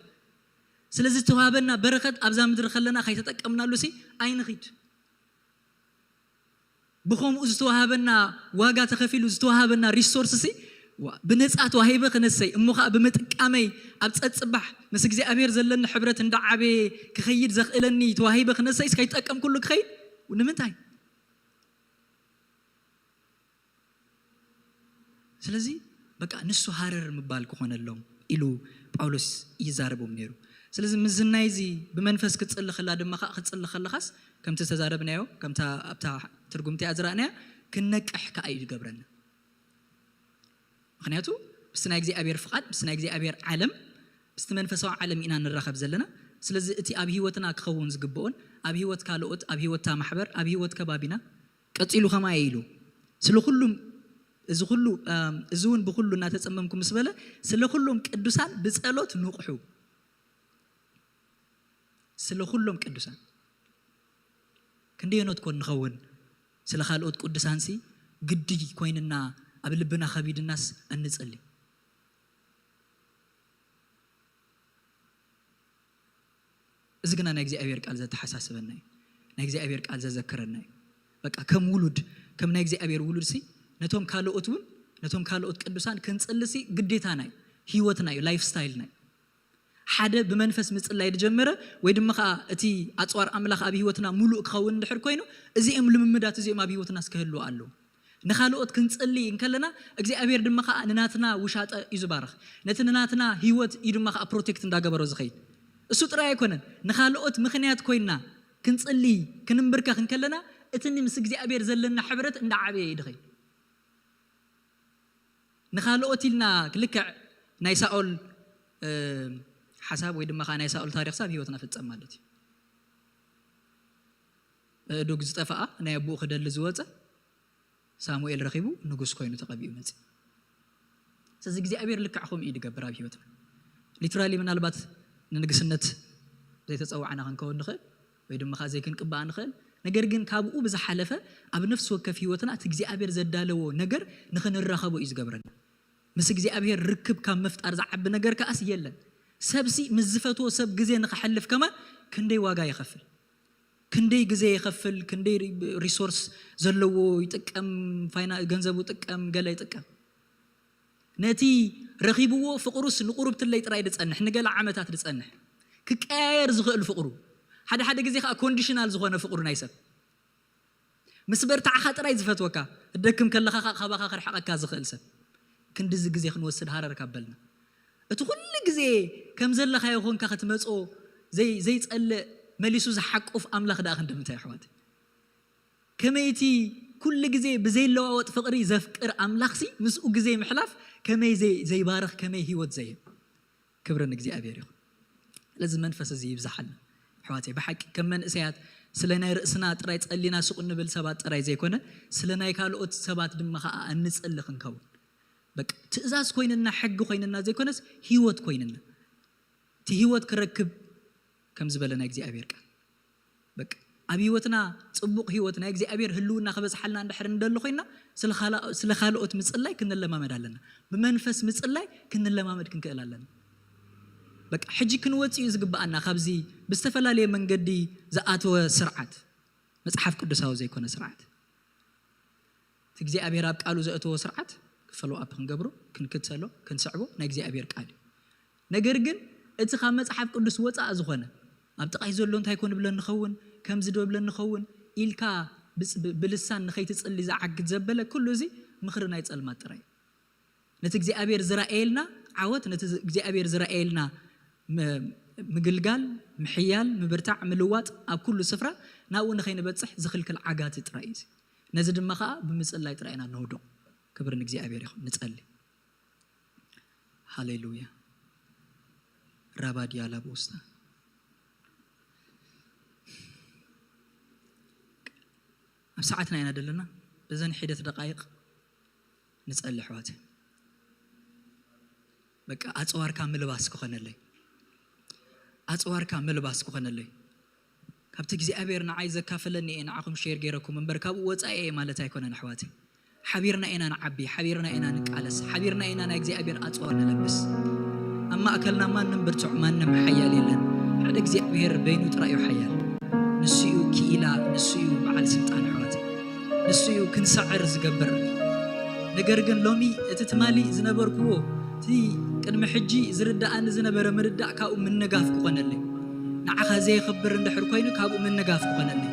ስለዚ ዝተዋሃበና በረኸት ኣብዛ ምድሪ ከለና ከይተጠቀምናሉ ሲ ኣይንኺድ። ብኸምኡ ዝተዋሃበና፣ ዋጋ ተኸፊሉ ዝተዋሃበና ሪሶርስ ሲ፣ ዋ፣ ብነጻ ተዋሂበ ክነሰይ፣ እሞ ኸዓ ብምጥቃመይ ኣብ ጸጽባሕ ምስ እግዚኣብሔር ዘለኒ ሕብረት እንዳዓበየ ክኸይድ ዘኽእለኒ ተዋሂበ ክነሰይ፣ እስከ ይጠቀምኩሉ ክኸይድ? ንምንታይ? ስለዚ በቃ ንሱ ሃረር ምባል ክኾነሎም ኢሉ ጳውሎስ ይዛረቦም ነይሩ። ስለዚ ምዝናይ እዚ ብመንፈስ ክትጽሊ ከላ ድማ ኸዓ፣ ክትጽሊ ከለኻስ ከምቲ ዝተዛረብናዮ፣ ከምታ ኣብታ ትርጉምቲ ዝረኣናያ፣ ክንነቅሕ ከኣ እዩ ዝገብረና። ምኽንያቱ ምስቲ ናይ እግዚኣብሔር ፍቓድ፣ ምስቲ ናይ እግዚኣብሔር ዓለም፣ ምስቲ መንፈሳዊ ዓለም ኢና ንራኸብ ዘለና። ስለዚ እቲ ኣብ ህይወትና ክኸውን ዝግብኦን፣ ኣብ ህይወት ካልኦት፣ ኣብ ህይወታ ማሕበር፣ ኣብ ህይወት ከባቢና፣ ቀጺሉ ከማይ ኢሉ፣ ስለ ኩሉም፣ እዚ ኩሉ፣ ኣም፣ እዚ እውን ብኩሉ እናተጸመምኩ ምስ በለ፣ ስለ ኩሎም ቅዱሳን ብጸሎት ንቕሑ። ስለ ኩሎም ቅዱሳን። ክንደየኖት ኮን ንኸውን ስለ ካልኦት ቅዱሳንሲ ግዲ ኮይንና፣ ኣብ ልብና ከቢድናስ እንጸሊ። እዚ ግና ናይ እግዚኣብሔር ቃል ዘተሓሳስበና እዩ። ናይ እግዚኣብሔር ቃል ዘዘክረና እዩ። በቃ ከም ውሉድ፣ ከም ናይ እግዚኣብሔር ውሉድ ሲ፣ ነቶም ካልኦት እውን፣ ነቶም ካልኦት ቅዱሳን ክንጽሊ ሲ ግዴታና እዩ። ህይወትና እዩ፣ ላይፍ ስታይልና እዩ። ሓደ ብመንፈስ ምጽላይ ዝጀመረ፣ ወይ ድማ ኸዓ እቲ ኣጽዋር ኣምላኽ ኣብ ህይወትና ሙሉእ ክኸውን እንድሕር ኮይኑ፣ እዚኦም ልምምዳት እዚኦም ኣብ ህይወትና ክህልዉ ኣለዉ። ንኻልኦት ክንጽሊ እንከለና፣ እግዚኣብሔር ድማ ኸዓ ንናትና ውሻጠ እዩ ዝባርኽ። ነቲ ንናትና ህይወት እዩ ድማ ኸዓ ፕሮቴክት እንዳገበሮ ዝኸይድ። እሱ ጥራይ ኣይኮነን፣ ንኻልኦት ምኽንያት ኮይንና ክንጽሊ፣ ክንምብርከኽ እንከለና፣ እቲ ምስ እግዚኣብሔር ዘለና ሕብረት እንዳዓበየ እዩ ዝኸይድ። ንኻልኦት ኢልና ክልክዕ ናይ ሳኦል፣ እ፣ ሓሳብ ወይ ድማ ኸዓ ናይ ሳኦል ታሪኽ ሳብ ህይወትና ፍጸም ማለት እዩ። ኣእዱግ ዝጠፍኣ፣ ናይ ኣቦኡ ክደሊ ዝወጸ፣ ሳሙኤል ረኺቡ ንጉስ ኮይኑ ተቐቢኡ መጺኡ። ስለዚ እግዚኣብሔር ልክዕ ከምኡ እዩ ዝገብር ኣብ ህይወትና። ሊትራሊ ምናልባት ንንግስነት ዘይተጸዋዕና ክንከውን ንኽእል፣ ወይ ድማ ኸዓ ዘይክንቅባእ ንኽእል። ነገር ግን ካብኡ ብዝሓለፈ ኣብ ነፍሲ ወከፍ ህይወትና እቲ እግዚኣብሔር ዘዳለዎ ነገር ንኽንራኸቦ እዩ ዝገብረና። ምስ እግዚኣብሔር ርክብ ካብ ምፍጣር ዝዓቢ ነገር ከኣስ የለን። ሰብሲ ምስ ዝፈትዎ ሰብ ግዜ ንኽሐልፍ ከማን ክንደይ ዋጋ ይኸፍል። ክንደይ ግዜ ይኸፍል፣ ክንደይ ሪ-፣ ሪሶርስ ዘለዎ ይጥቀም፣ ፋይና-፣ ገንዘቡ ይጥቀም፣ ገለ ይጥቀም። ነቲ ረኺብዎ ፍቕሩስ ንቁሩብትለይ ጥራይ ዝጸንሕ፣ ንገለ ዓመታት ዝጸንሕ፣ ክቀያየር ዝኽእል ፍቕሩ፣ ሓደ ሓደ ግዜ ከኣ ኮንዲሽናል ዝኾነ ፍቕሩ ናይ ሰብ። ምስ በርታዕኻ ጥራይ ዝፈትወካ፣ እደክም ከለኻ ከኣ ካባኻ ክርሕቐካ ዝኽእል ሰብ። ክንድዚ ግዜ ክንወስድ ሃረር ካብ በልና። እቲ ኩሉ ግዜ ከም ዘለኻዮ ኮንካ ክትመጾ ዘይ-፣ ዘይጸልእ መሊሱ ዝሓቁፍ ኣምላኽ ደኣ ክንዲ ምንታይ ኣሕዋት? ከመይ እቲ ኩሉ ግዜ ብዘይለዋወጥ ፍቕሪ ዘፍቅር ኣምላኽሲ ምስኡ ግዜ ምሕላፍ ከመይ ዘይ-፣ ዘይባርኽ፣ ከመይ ህይወት ዘይህብ? ክብሪ ንእግዚኣብሔር ይኹን። ስለዚ መንፈስ እዚ ይብዝሓልና ኣሕዋተይ። ብሓቂ ከም መንእሰያት ስለ ናይ ርእስና ጥራይ ጸሊና ሱቕ እንብል ሰባት ጥራይ ዘይኮነ፣ ስለ ናይ ካልኦት ሰባት ድማ ኸኣ እንጽሊ ክንከውን። በቃ ትእዛዝ ኮይንና፣ ሕጊ ኮይንና ዘይኮነስ ህይወት ኮይንና። እቲ ህይወት ክረክብ ከም ዝበለ ናይ እግዚኣብሔር ቃል። በቃ ኣብ ህይወትና ጽቡቕ ህይወት ናይ እግዚኣብሔር ህልውና ክበዝሓልና እንድሕር እንደሊ ኮይና፣ ስለ ካልኦት ምጽላይ ክንለማመድ ኣለና። ብመንፈስ ምጽላይ ክንለማመድ ክንክእል ኣለና። በቃ ሕጂ ክንወጽእ እዩ ዝግብኣና ካብዚ ብዝተፈላለየ መንገዲ ዝኣተወ ስርዓት፣ መጽሓፍ ቅዱሳዊ ዘይኮነ ስርዓት። እቲ እግዚኣብሔር ኣብ ቃሉ ዘእተዎ ስርዓት ክፈሎ ኣፕ ክንገብሮ፣ ክንክተሎ፣ ክንስዕቦ ናይ እግዚኣብሔር ቃል እዩ። ነገር ግን እቲ ካብ መጽሓፍ ቅዱስ ወጻእ ዝኾነ፣ ኣብ ጥቓይ ዘሎ እንታይ ኮን ብለን ንኸውን፣ ከምዚ ዶ ብለን ንኸውን ኢልካ ብጽ- ብ- ብልሳን ንኸይትጽሊ ዝዓግት ዘበለ ኩሉ እዚ ምኽሪ ናይ ጸልማት ጥራይ እዩ። ነቲ እግዚኣብሔር ዝረኣየልና ዓወት፣ ነቲ እግዚኣብሔር ዝረኣየልና ም- ምግልጋል፣ ምሕያል፣ ምብርታዕ፣ ምልዋጥ ኣብ ኩሉ ስፍራ ናብኡ ንኸይንበጽሕ ዝኽልክል ዓጋቲ ጥራይ እዩ። ነዚ ድማ ኸዓ ብምጽላይ ጥራይ ኢና ነውድቕ። ክብሪ ንእግዚኣብሔር ይኹን። ንጸሊ። ሃሌሉያ። ራባድያ ላቦስታ። ኣብ ሰዓትና ኢና ዘለና። በዘን ሒደት ደቃይቕ ንጸሊ ኣሕዋት። በቃ ኣጽዋርካ ምልባስ ክኾነለይ፣ ኣጽዋርካ ምልባስ ክኾነለይ። ካብቲ እግዚኣብሔር ንዓይ ዘካፈለኒ እየ ንዓኹም ሼር ገይረኩም እምበር ካብኡ ወጻኢ እየ ማለት ኣይኮነን ኣሕዋት። ሓቢርና ኢና ንዓቢ፣ ሓቢርና ኢና ንቃለስ፣ ሓቢርና ኢና ናይ እግዚኣብሔር ኣጽዋር ንለብስ። ኣብ ማእከልና ማንም ብርቱዕ ማንም ሓያል የለን። ሓደ እግዚኣብሔር በይኑ ጥራይ እዩ ሓያል። ንሱ እዩ ክኢላ፣ ንሱ እዩ በዓል ስልጣን ኣሕዋት። ንሱ እዩ ክንሰዕር ዝገብር። ነገር ግን ሎሚ እቲ ትማሊ ዝነበርክዎ፣ እቲ ቅድሚ ሕጂ ዝርድኣኒ ዝነበረ ምርዳእ ካብኡ ምንጋፍ ክኾነለይ፣ ንዓኻ ዘየኽብር እንድሕር ኮይኑ ካብኡ ምንጋፍ ክኾነለይ።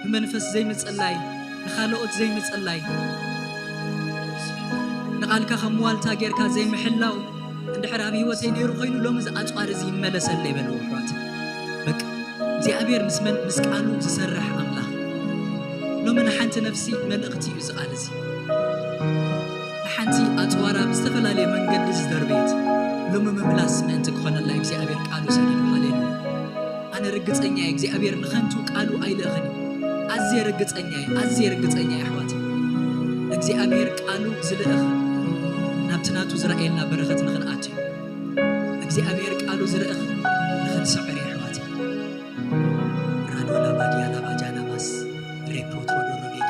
ብመንፈስ ዘይምጽላይ፣ ንኻልኦት ዘይምጽላይ፣ ንቓልካ ከም ዋልታ ጌርካ ዘይምሕላው እንድሕር ኣብ ህይወተይ ነይሩ ኮይኑ ሎሚ እዚ ኣጽዋር እዚ ይመለሰለይ በልዎ ኣሕዋት። በቃ እግዚኣብሔር ምስ መን ምስ ቃሉ ዝሰርሕ ኣምላኽ። ሎሚ ንሓንቲ ነፍሲ መልእኽቲ እዩ እዚ ቃል እዚ። ንሓንቲ ኣጽዋራ ብዝተፈላለየ መንገዲ ዝደርበየት ሎሚ ምምላስ ምእንቲ ክኾነላ እግዚኣብሔር ቃሉ ሰዲዱ። ሃሌሉያ። ኣነ ርግጸኛ እየ እግዚኣብሔር ንኸንቱ ቃሉ ኣይልእኽን እዩ። ኣዝየ ርግጸኛ እየ፣ ኣዝየ ርግጸኛ እየ ኣሕዋት። እግዚኣብሔር ቃሉ ዝልእኽ ናብቲ ናቱ ዝረኣየልና በረኸት ንኽንኣቱ እዩ። እግዚኣብሔር ቃሉ ዝልእኽ ንኽንስዕር እዩ ኣሕዋት። ራዶላ ባዲያ ላባጃና ማስ ሬፕሮትሮዶሮ ቤዲያ።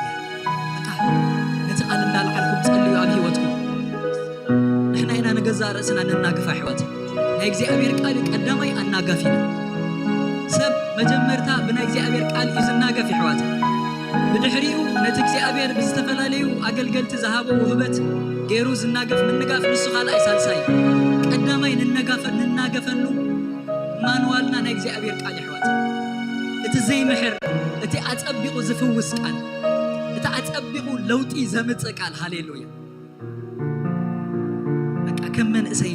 በቃ ነቲ ቃል እንዳልዓልኩም ጸልዩ ኣብ ህይወትኩም። ንሕና ኢና ንገዛእ ርእስና ነናግፍ ኣሕዋት። ናይ እግዚኣብሔር ቃል ቀዳማይ ኣናጋፊ እዩ። ሰብ መጀመርታ ብናይ እግዚኣብሔር ቃል እዩ ዝናገፍ ኣሕዋት። ብድሕሪኡ ነቲ እግዚኣብሔር ብዝተፈላለዩ ኣገልገልቲ ዝሃቦ ውህበት ገይሩ ዝናገፍ ምንጋፍ ንሱ ካልኣይ ሳልሳይ። ቀዳማይ ንነጋፈ ንናገፈሉ ማንዋልና ናይ እግዚኣብሔር ቃል ኣሕዋት። እቲ ዘይምሕር፣ እቲ ኣጸቢቑ ዝፍውስ ቃል፣ እቲ ኣጸቢቑ ለውጢ ዘምጽእ ቃል። ሃሌሉያ። በቃ ከም መንእሰይ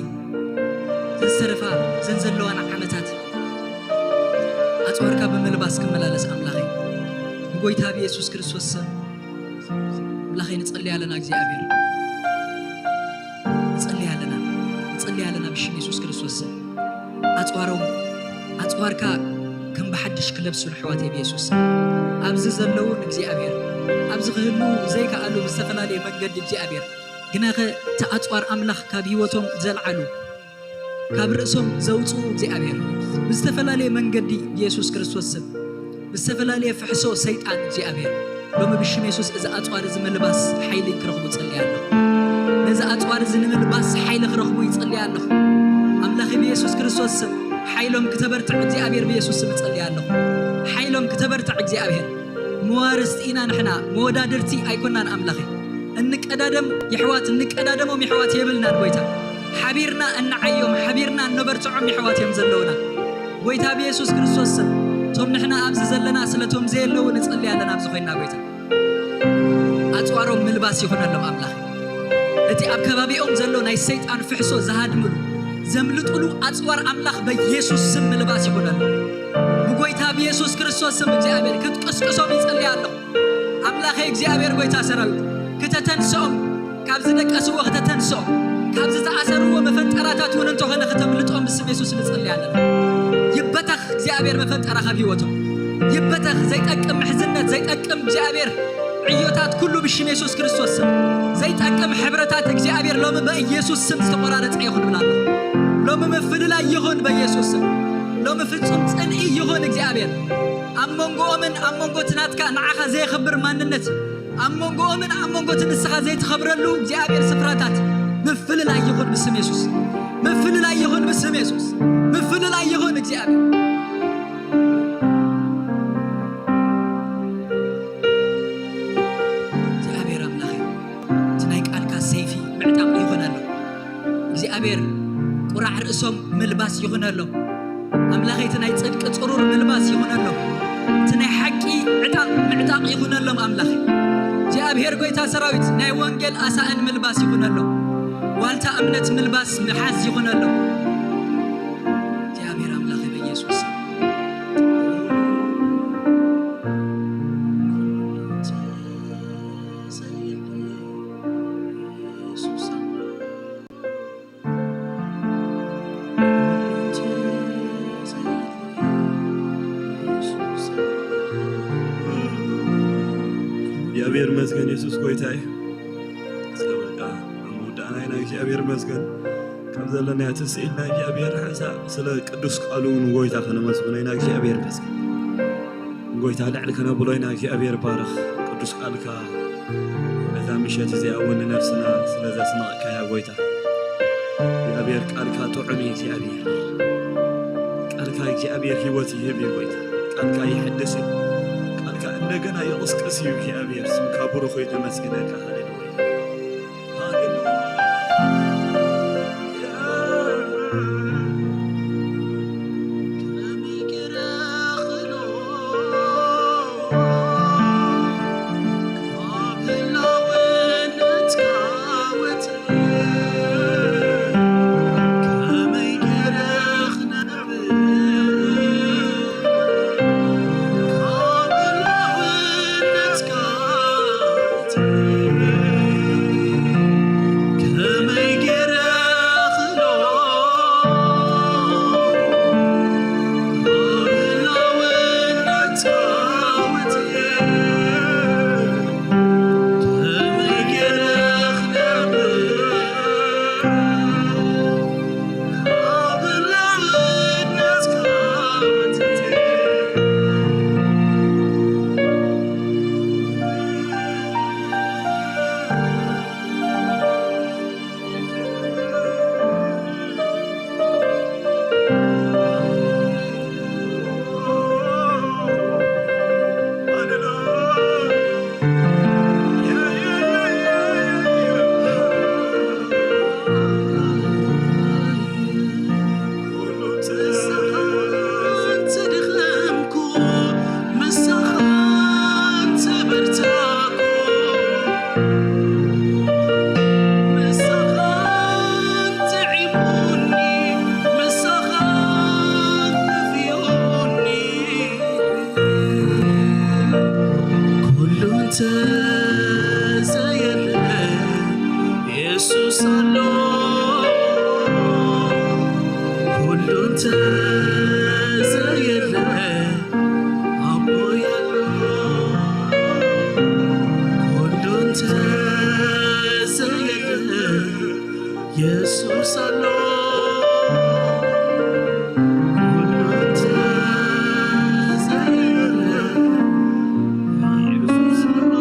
ዘዝተረፋ ዘን ዘለዋና ዓመታት ኣጽዋርካ ብምልባስ ክመላለስ ኣምላኸይ ብጎይታ ብየሱስ ክርስቶስ ስም ኣምላኸይ ንጸልይ ኣለና እግዚኣብሔር ንጸልይ ኣለና ንጸልይ ኣለና ብሽም የሱስ ክርስቶስ ስም ኣጽዋሮም ኣጽዋርካ ከም ብሓድሽ ክለብሱ ንሕዋተይ ብየሱስ ስም ኣብዚ ዘለውን እግዚኣብሔር ኣብዚ ክህሉ ዘይከኣሉ ብዝተፈላለየ መንገዲ እግዚኣብሔር ግናኸ እቲ ኣጽዋር ኣምላኽ ካብ ህይወቶም ዘልዓሉ ካብ ርእሶም ዘውፅኡ እግዚኣብሔር ብዝተፈላለየ መንገዲ ብየሱስ ክርስቶስ ስም ብዝተፈላለየ ፍሕሶ ሰይጣን እግዚኣብሔር ሎሚ ብሽም የሱስ እዚ ኣጽዋር እዚ ምልባስ ሓይሊ ክረኽቡ ይጽልይ ኣለኹ። ነዚ ኣጽዋር እዚ ንምልባስ ሓይሊ ክረኽቡ ይጽልይ ኣለኹ። ኣምላኺ ብየሱስ ክርስቶስ ስም ሓይሎም ክተበርትዕ እግዚኣብሔር ብየሱስ ስም እጽልይ ኣለኹ። ሓይሎም ክተበርትዕ እግዚኣብሔር መዋርስቲ ኢና ንሕና መወዳድርቲ ኣይኮናን ኣምላኺ እንቀዳደም የሕዋት እንቀዳደሞም የሕዋት የብልናን ጎይታ ሓቢርና እንዓዮም ሓቢርና እነበርትዖም የሕዋት እዮም ዘለውና ጎይታ ብየሱስ ክርስቶስ ስም እቶም ንሕና ኣብዚ ዘለና ስለቶም ዘየለዉ ንጸሊ ኣለና ኣብዚ ኮይና ጎይታ ኣጽዋሮም ምልባስ ይኹነሎም ኣምላኽ እቲ ኣብ ከባቢኦም ዘሎ ናይ ሰይጣን ፍሕሶ ዝሃድምሉ ዘምልጡሉ ኣጽዋር ኣምላኽ በየሱስ ስም ምልባስ ይኹነሎም ብጎይታ ብየሱስ ክርስቶስ ስም እግዚኣብሔር ክትቅስቅሶም ይጸልይ ኣለኹ ኣምላኸ እግዚኣብሔር ጎይታ ሰራዊት ክተተንስኦም ካብ ዝደቀስዎ ክተተንስኦም ካብ ዝተኣሰርዎ መፈንጠራታት እውን እንተኾነ ክተምልጦም ብስም የሱስ ንጸልይ ኣለና ይበተኽ እግዚኣብሔር መፈንጠራ ካብ ህይወቶም ይበተኽ ዘይጠቅም ምሕዝነት ዘይጠቅም እግዚኣብሔር ዕዮታት ኩሉ ብሽም የሱስ ክርስቶስ ስም ዘይጠቅም ሕብረታት እግዚኣብሔር ሎሚ በኢየሱስ ስም ዝተቆራረፀ ይኹን ብላ ሎሚ ምፍልላይ ይኹን በኢየሱስ ስም ሎሚ ፍጹም ጽልኢ ይኹን እግዚኣብሔር። ኣብ መንጎኦምን ኣብ መንጎ እቲ ናትካ ንዓኻ ዘየኽብር ማንነት፣ ኣብ መንጎኦምን ኣብ መንጎ እቲ ንስኻ ዘይትኸብረሉ እግዚኣብሔር ስፍራታት ምፍልላይ ይኹን ብስም የሱስ። ምፍልላይ ይኹን ብስም የሱስ። ምፍልላይ ይኹን እግዚኣብሔር። እግዚኣብሔር ኣምላኸ፣ እቲ ናይ ቃልካ ሰይፊ ምዕጣቕ ይኹነሎም። እግዚኣብሔር ቁራዕ ርእሶም ምልባስ ይኹነሎም። ኣምላኸይ፣ እቲ ናይ ጽድቂ ጽሩር ምልባስ ይኹነሎም። እቲ ናይ ሓቂ ዕጣቕ ምዕጣቕ ይኹነሎም። ኣምላኸይ እግዚኣብሔር፣ ጎይታ ሰራዊት፣ ናይ ወንጌል ኣሳእን ምልባስ ይኹነሎም። ዋልታ እምነት ምልባስ ምሓዝ ይኹነሎም። እግዚኣብሔር ኣምላኸይ፣ በኢየሱስ ስም። እግዚኣብሔር ይመስገን፣ የሱስ ጎይታ እዩ። እስከ በቃ ኣብ ምውዳእና ኢና። እግዚኣብሔር ይመስገን፣ ካብ ዘለናዮ ትስኢልና እግዚኣብሔር ሓንሳእ ስለ ቅዱስ ቃሉ ንጎይታ ከነመስግኖ ኢና። እግዚኣብሔር ይመስገን። ንጎይታ ልዕሊ ከነብሎ ኢና። እግዚኣብሔር ባርኽ ቅዱስ ቃልካ በዛ ምሸት እዚኣ እውን ንነፍስና ስለ ዘስመቕካያ ጎይታ። እግዚኣብሔር ቃልካ ጥዑም እዩ። እግዚኣብሔር ቃልካ እግዚኣብሔር ህይወት ይህብ እዩ ጎይታ። ቃልካ ይሕድስ እዩ። ቃልካ እንደገና ይቕስቅስ እዩ። እግዚኣብሔር ስምካ ብሩኽ እዩ። ተመስግነካ። ሃሌሉያ። ኩሉ እንተዘየለ የሱስ ኣሎ። ኩሉ እንተዘየለ ኣቦይ ኣሎ። ኩሉ እንተዘየለ የሱስ ኣሎ። ኩሉ እንተዘየለ የሱስ ኣሎ።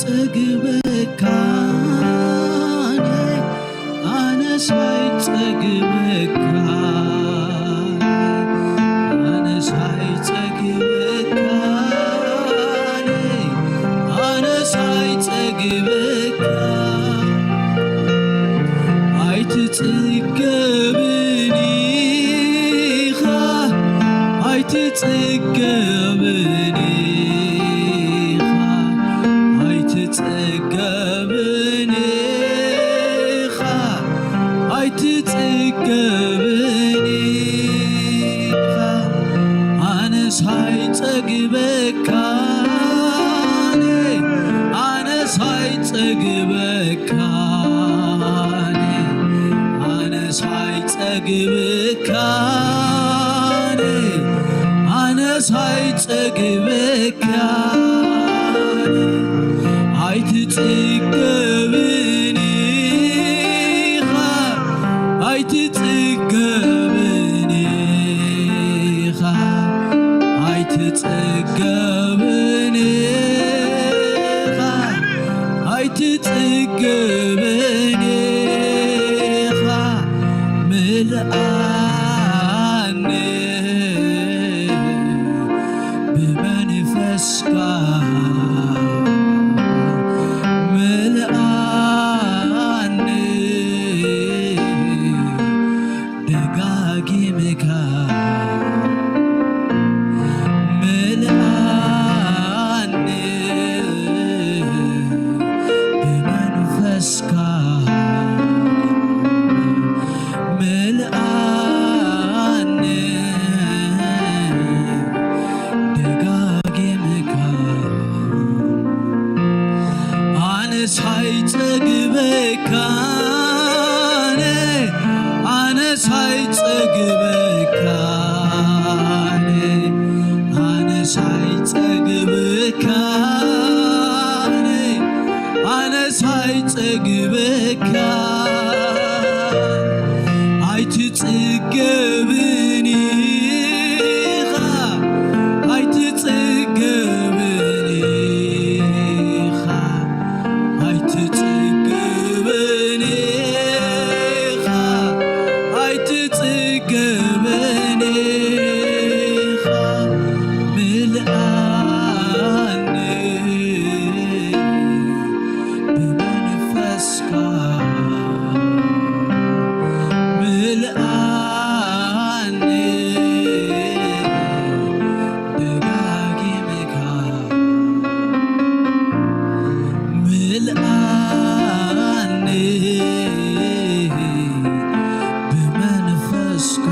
ጸግበካ ኣነስ ኣይጸግበካ ኣነስ ኣይጸግበካ ኣነስ ኣይጸግበካ ኣይትጽገብን ኢኻ ኣይትጽገብን ኢኻ ኣይትጽገብን ኢኻ ኣይትጽገብን ኢኻ ኣነስ ኣይጸግበካን ኣነስ ኣይጸግበካን ኣነስ ኣይጸግበካን ኣነስ ኣይጸግበካን ኣይትጽገብን ኢኻ ኣይትጽገብን ኢኻ ኣይትጽገብን ኢኻ ኣይትጽገብን ኢኻ ምልኣኒ ብመንፈስካ ምልኣኒ ደጋጊምካ ምልኣኒ ብመንፈስካ ምልኣኒ ደጋጊምካ ኣነስ ኣይጸግበካን ኣነስ ኣይጸግበካን ኣነስ ኣይጸግበካን ኣነስ ኣይጸግበካን ኣይትጽገብን ኢኻ ኣይትጽገብን ኢኻ ኣይትጽገብን ኢኻ ኣይትጽገብን ኢኻ ምልኣኒ ብመንፈስካ ምልኣኒ ደጋጊምካ ምልኣኒ ብመንፈስካ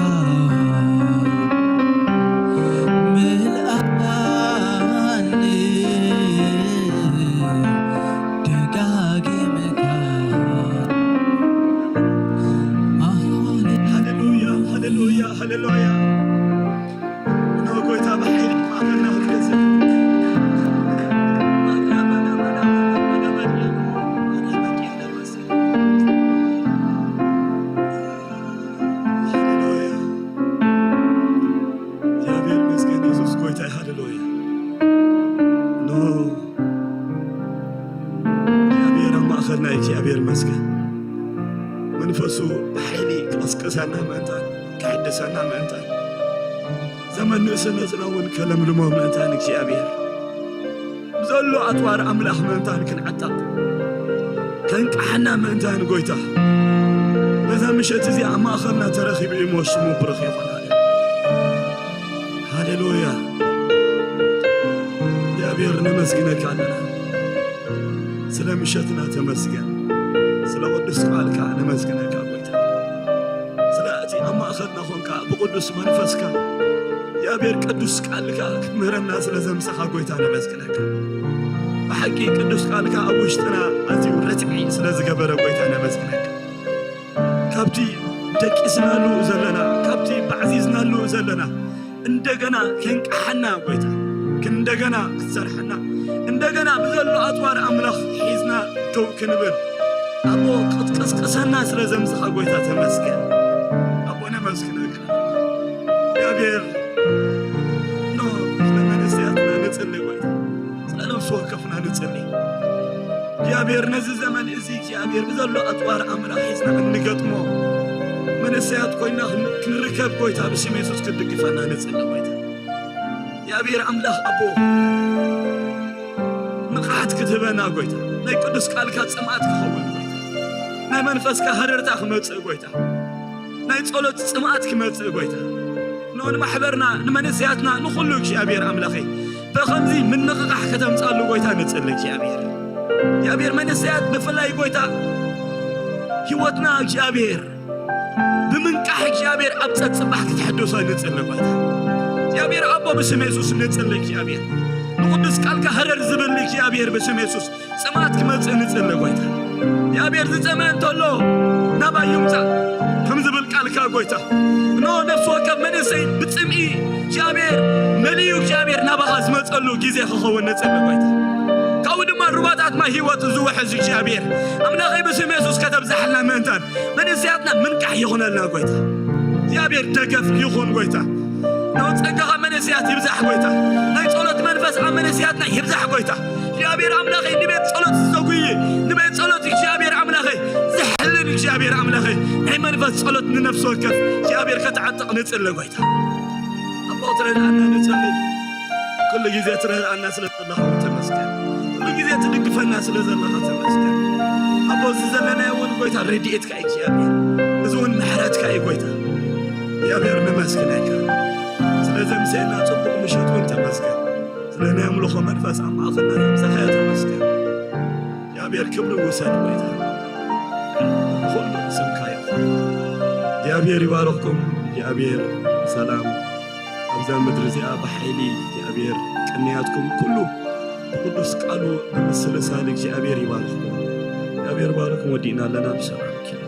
ምልኣኒ ደጋጊምካ ሃሌሉያ ሃሌሉያ ሃሌሉያ እነሆ ጎይታ ብሓይሊ ማእከልና ክትገዝእ ሃሌሉያ እግዚኣብሔር ይመስገን የሱስ ጎይታ ሃሌሉያ እነሆ እግዚኣብሔር ኣብ ማእኸልና እዩ እግዚኣብሔር ይመስገን መንፈሱ ብሓይሊ ክቕስቅሰና ምእንታን ክሕድሰና ምእንታን ዘመን ንእስነትና እውን ከለምልሞ ምእንታን እግዚኣብሔር ብዘሎ ኣፅዋር ኣምላኽ ምእንታን ክንዓጠቕ ከንቃሓና ምእንታን ጎይታ በዛ ምሸት እዚኣ ኣብ ማእኸልና ተረኺቡ እዩ እሞ ሽሙ ብሩኽ ይኹን ሃሌሉያ እግዚኣብሔር ነመስግነካ ኣለና ስለ ምሸትና ተመስገን ስለ ቅዱስ ቃልካ ነመስግነካ ጎይታ ስለ እቲ ኣብ ማእኸልና ኾንካ ብቅዱስ መንፈስካ እግዚኣብሔር ቅዱስ ቃልካ ክትምህረና ስለ ዘምፀኻ ጎይታ ነመስግነካ ብሓቂ ቅዱስ ቃልካ ኣብ ውሽጥና ኣዝዩ ርትዒ ስለ ዝገበረ ጎይታ ነመስግነካ ካብቲ ደቂስናሉ ዘለና ካብቲ ባዕዚዝናሉ ዘለና እንደገና ከንቃሓና ጎይታ እንደገና ክትሰርሐና እንደገና ብዘሎ ኣፅዋር ኣምላኽ ሒዝና ደው ክንብል ኣቦ ክትቅስቅሰና ስለ ዘምፅኻ ጎይታ ተመስገን ኣቦ ነመስግነካ እግዚኣብሔር ኖ ስለ መንእሰያትና ንፅሊ ጎይታ ስለ ነፍሲ ወከፍና ንፅሊ እግዚኣብሔር ነዚ ዘመን እዚ እግዚኣብሔር ብዘሎ ኣጽዋር ኣምላኽ ሒዝና እንገጥሞ መንእሰያት ኮይና ክን-፣ ክንርከብ ጎይታ ብስም የሱስ ክትድግፈና ንጽሊ ጎይታ። እግዚኣብሔር ኣምላኽ ኣቦ ንቕሓት ክትህበና ጎይታ፣ ናይ ቅዱስ ቃልካ ጽምኣት ክኸውን ጎይታ፣ ናይ መንፈስካ ሃረርታ ክመጽእ ጎይታ፣ ናይ ጸሎት ጽምኣት ክመጽእ ጎይታ፣ ንማሕበርና ንመንእሰያትና ንኹሉ እግዚኣብሔር ኣምላኸይ ብኸምዚ ምንቕቓሕ ከተምጻሉ ጎይታ ንጽሊ እግዚኣብሔር። እግዚኣብሔር መንእሰያት ብፍላይ ጎይታ ህይወትና እግዚኣብሔር ብምንቃሕ እግዚኣብሔር ኣብ ጸጽባሕ ክትሕድሶ ንጽሊ ጎይታ። እግዚኣብሔር ኣቦ ብስም የሱስ ንጽሊ እግዚኣብሔር ንቕዱስ ቃልካ ሃረር ዝብል እግዚኣብሔር ብስም የሱስ ጽምኣት ክመጽእ ንጽሊ ጎይታ። እግዚኣብሔር ዝጸምአ እንተሎ ናባይ ይምጻእ ከም ዝብል ቃልካ ጎይታ። እነሆ ነፍሲ ወከፍ መንእሰይ ብጽምኢ እግዚኣብሔር መሊኡ እግዚኣብሔር ናባኻ ዝመጸሉ ግዜ ክኸውን ንጽሊ ጎይታ። ካብኡ ድማ ሩባታት ማይ ህይወት ዝውሕዝ እግዚኣብሔር ኣምላኸይ ብስም የሱስ ከተብዛሕልና ምእንታን መንእሰያትና ምንቃሕ ይኹነልና ጎይታ። እግዚኣብሔር ደገፍ ይኹን ጎይታ። እነሆ ጸጋኻ መንእሰያት ይብዛሕ ጎይታ። ናይ ጸሎት መንፈስ ኣብ መንእሰያትና ይብዛሕ ጎይታ። እግዚኣብሔር ኣምላኸይ ንቤት ጸሎት ዝዘጉይ ንቤት ጸሎት እግዚኣብሔር ኣምላኸይ ዝሕልን እግዚኣብሔር ኣምላኸይ ናይ መንፈስ ጸሎት ንነፍሲ ወከፍ እግዚኣብሔር ከተዓጥቕ ንጽሊ ጎይታ። ኣቦ ትረድኣና ንጽሊ። ኩሉ ግዜ ትረድኣና ስለ ዘለኻ እውን ተመስገን። ኩሉ ግዜ ትድግፈና ስለ ዘለኻ ተመስገን። ኣቦ እዚ ዘለናዮ እውን ጎይታ ረድኤትካ እዩ እግዚኣብሔር። እዚ እውን ምሕረትካ እዩ ጎይታ። እግዚኣብሔር ንመስግነካ። ስለዚ ምሴና ጽቡቕ ምሸት እውን ተመስገን። ስለ ናይ ኣምልኾ መንፈስ ኣብ ማእኸልና ዘምጻኻዮ ተመስገን። እግዚኣብሔር ክብሪ ውሰድ ጎይታ። ንኹሉ ስምካ ይኹን። እግዚኣብሔር ይባርኽኩም። እግዚኣብሔር ሰላም ኣብዛ ምድሪ እዚኣ ብሓይሊ እግዚኣብሔር ቅንያትኩም ኩሉ ብቅዱስ ቃሉ ብምስልሳል እግዚኣብሔር ይባርኽኩም። እግዚኣብሔር ባርኽኩም። ወዲእና ኣለና። ብሰላም ኪዱ።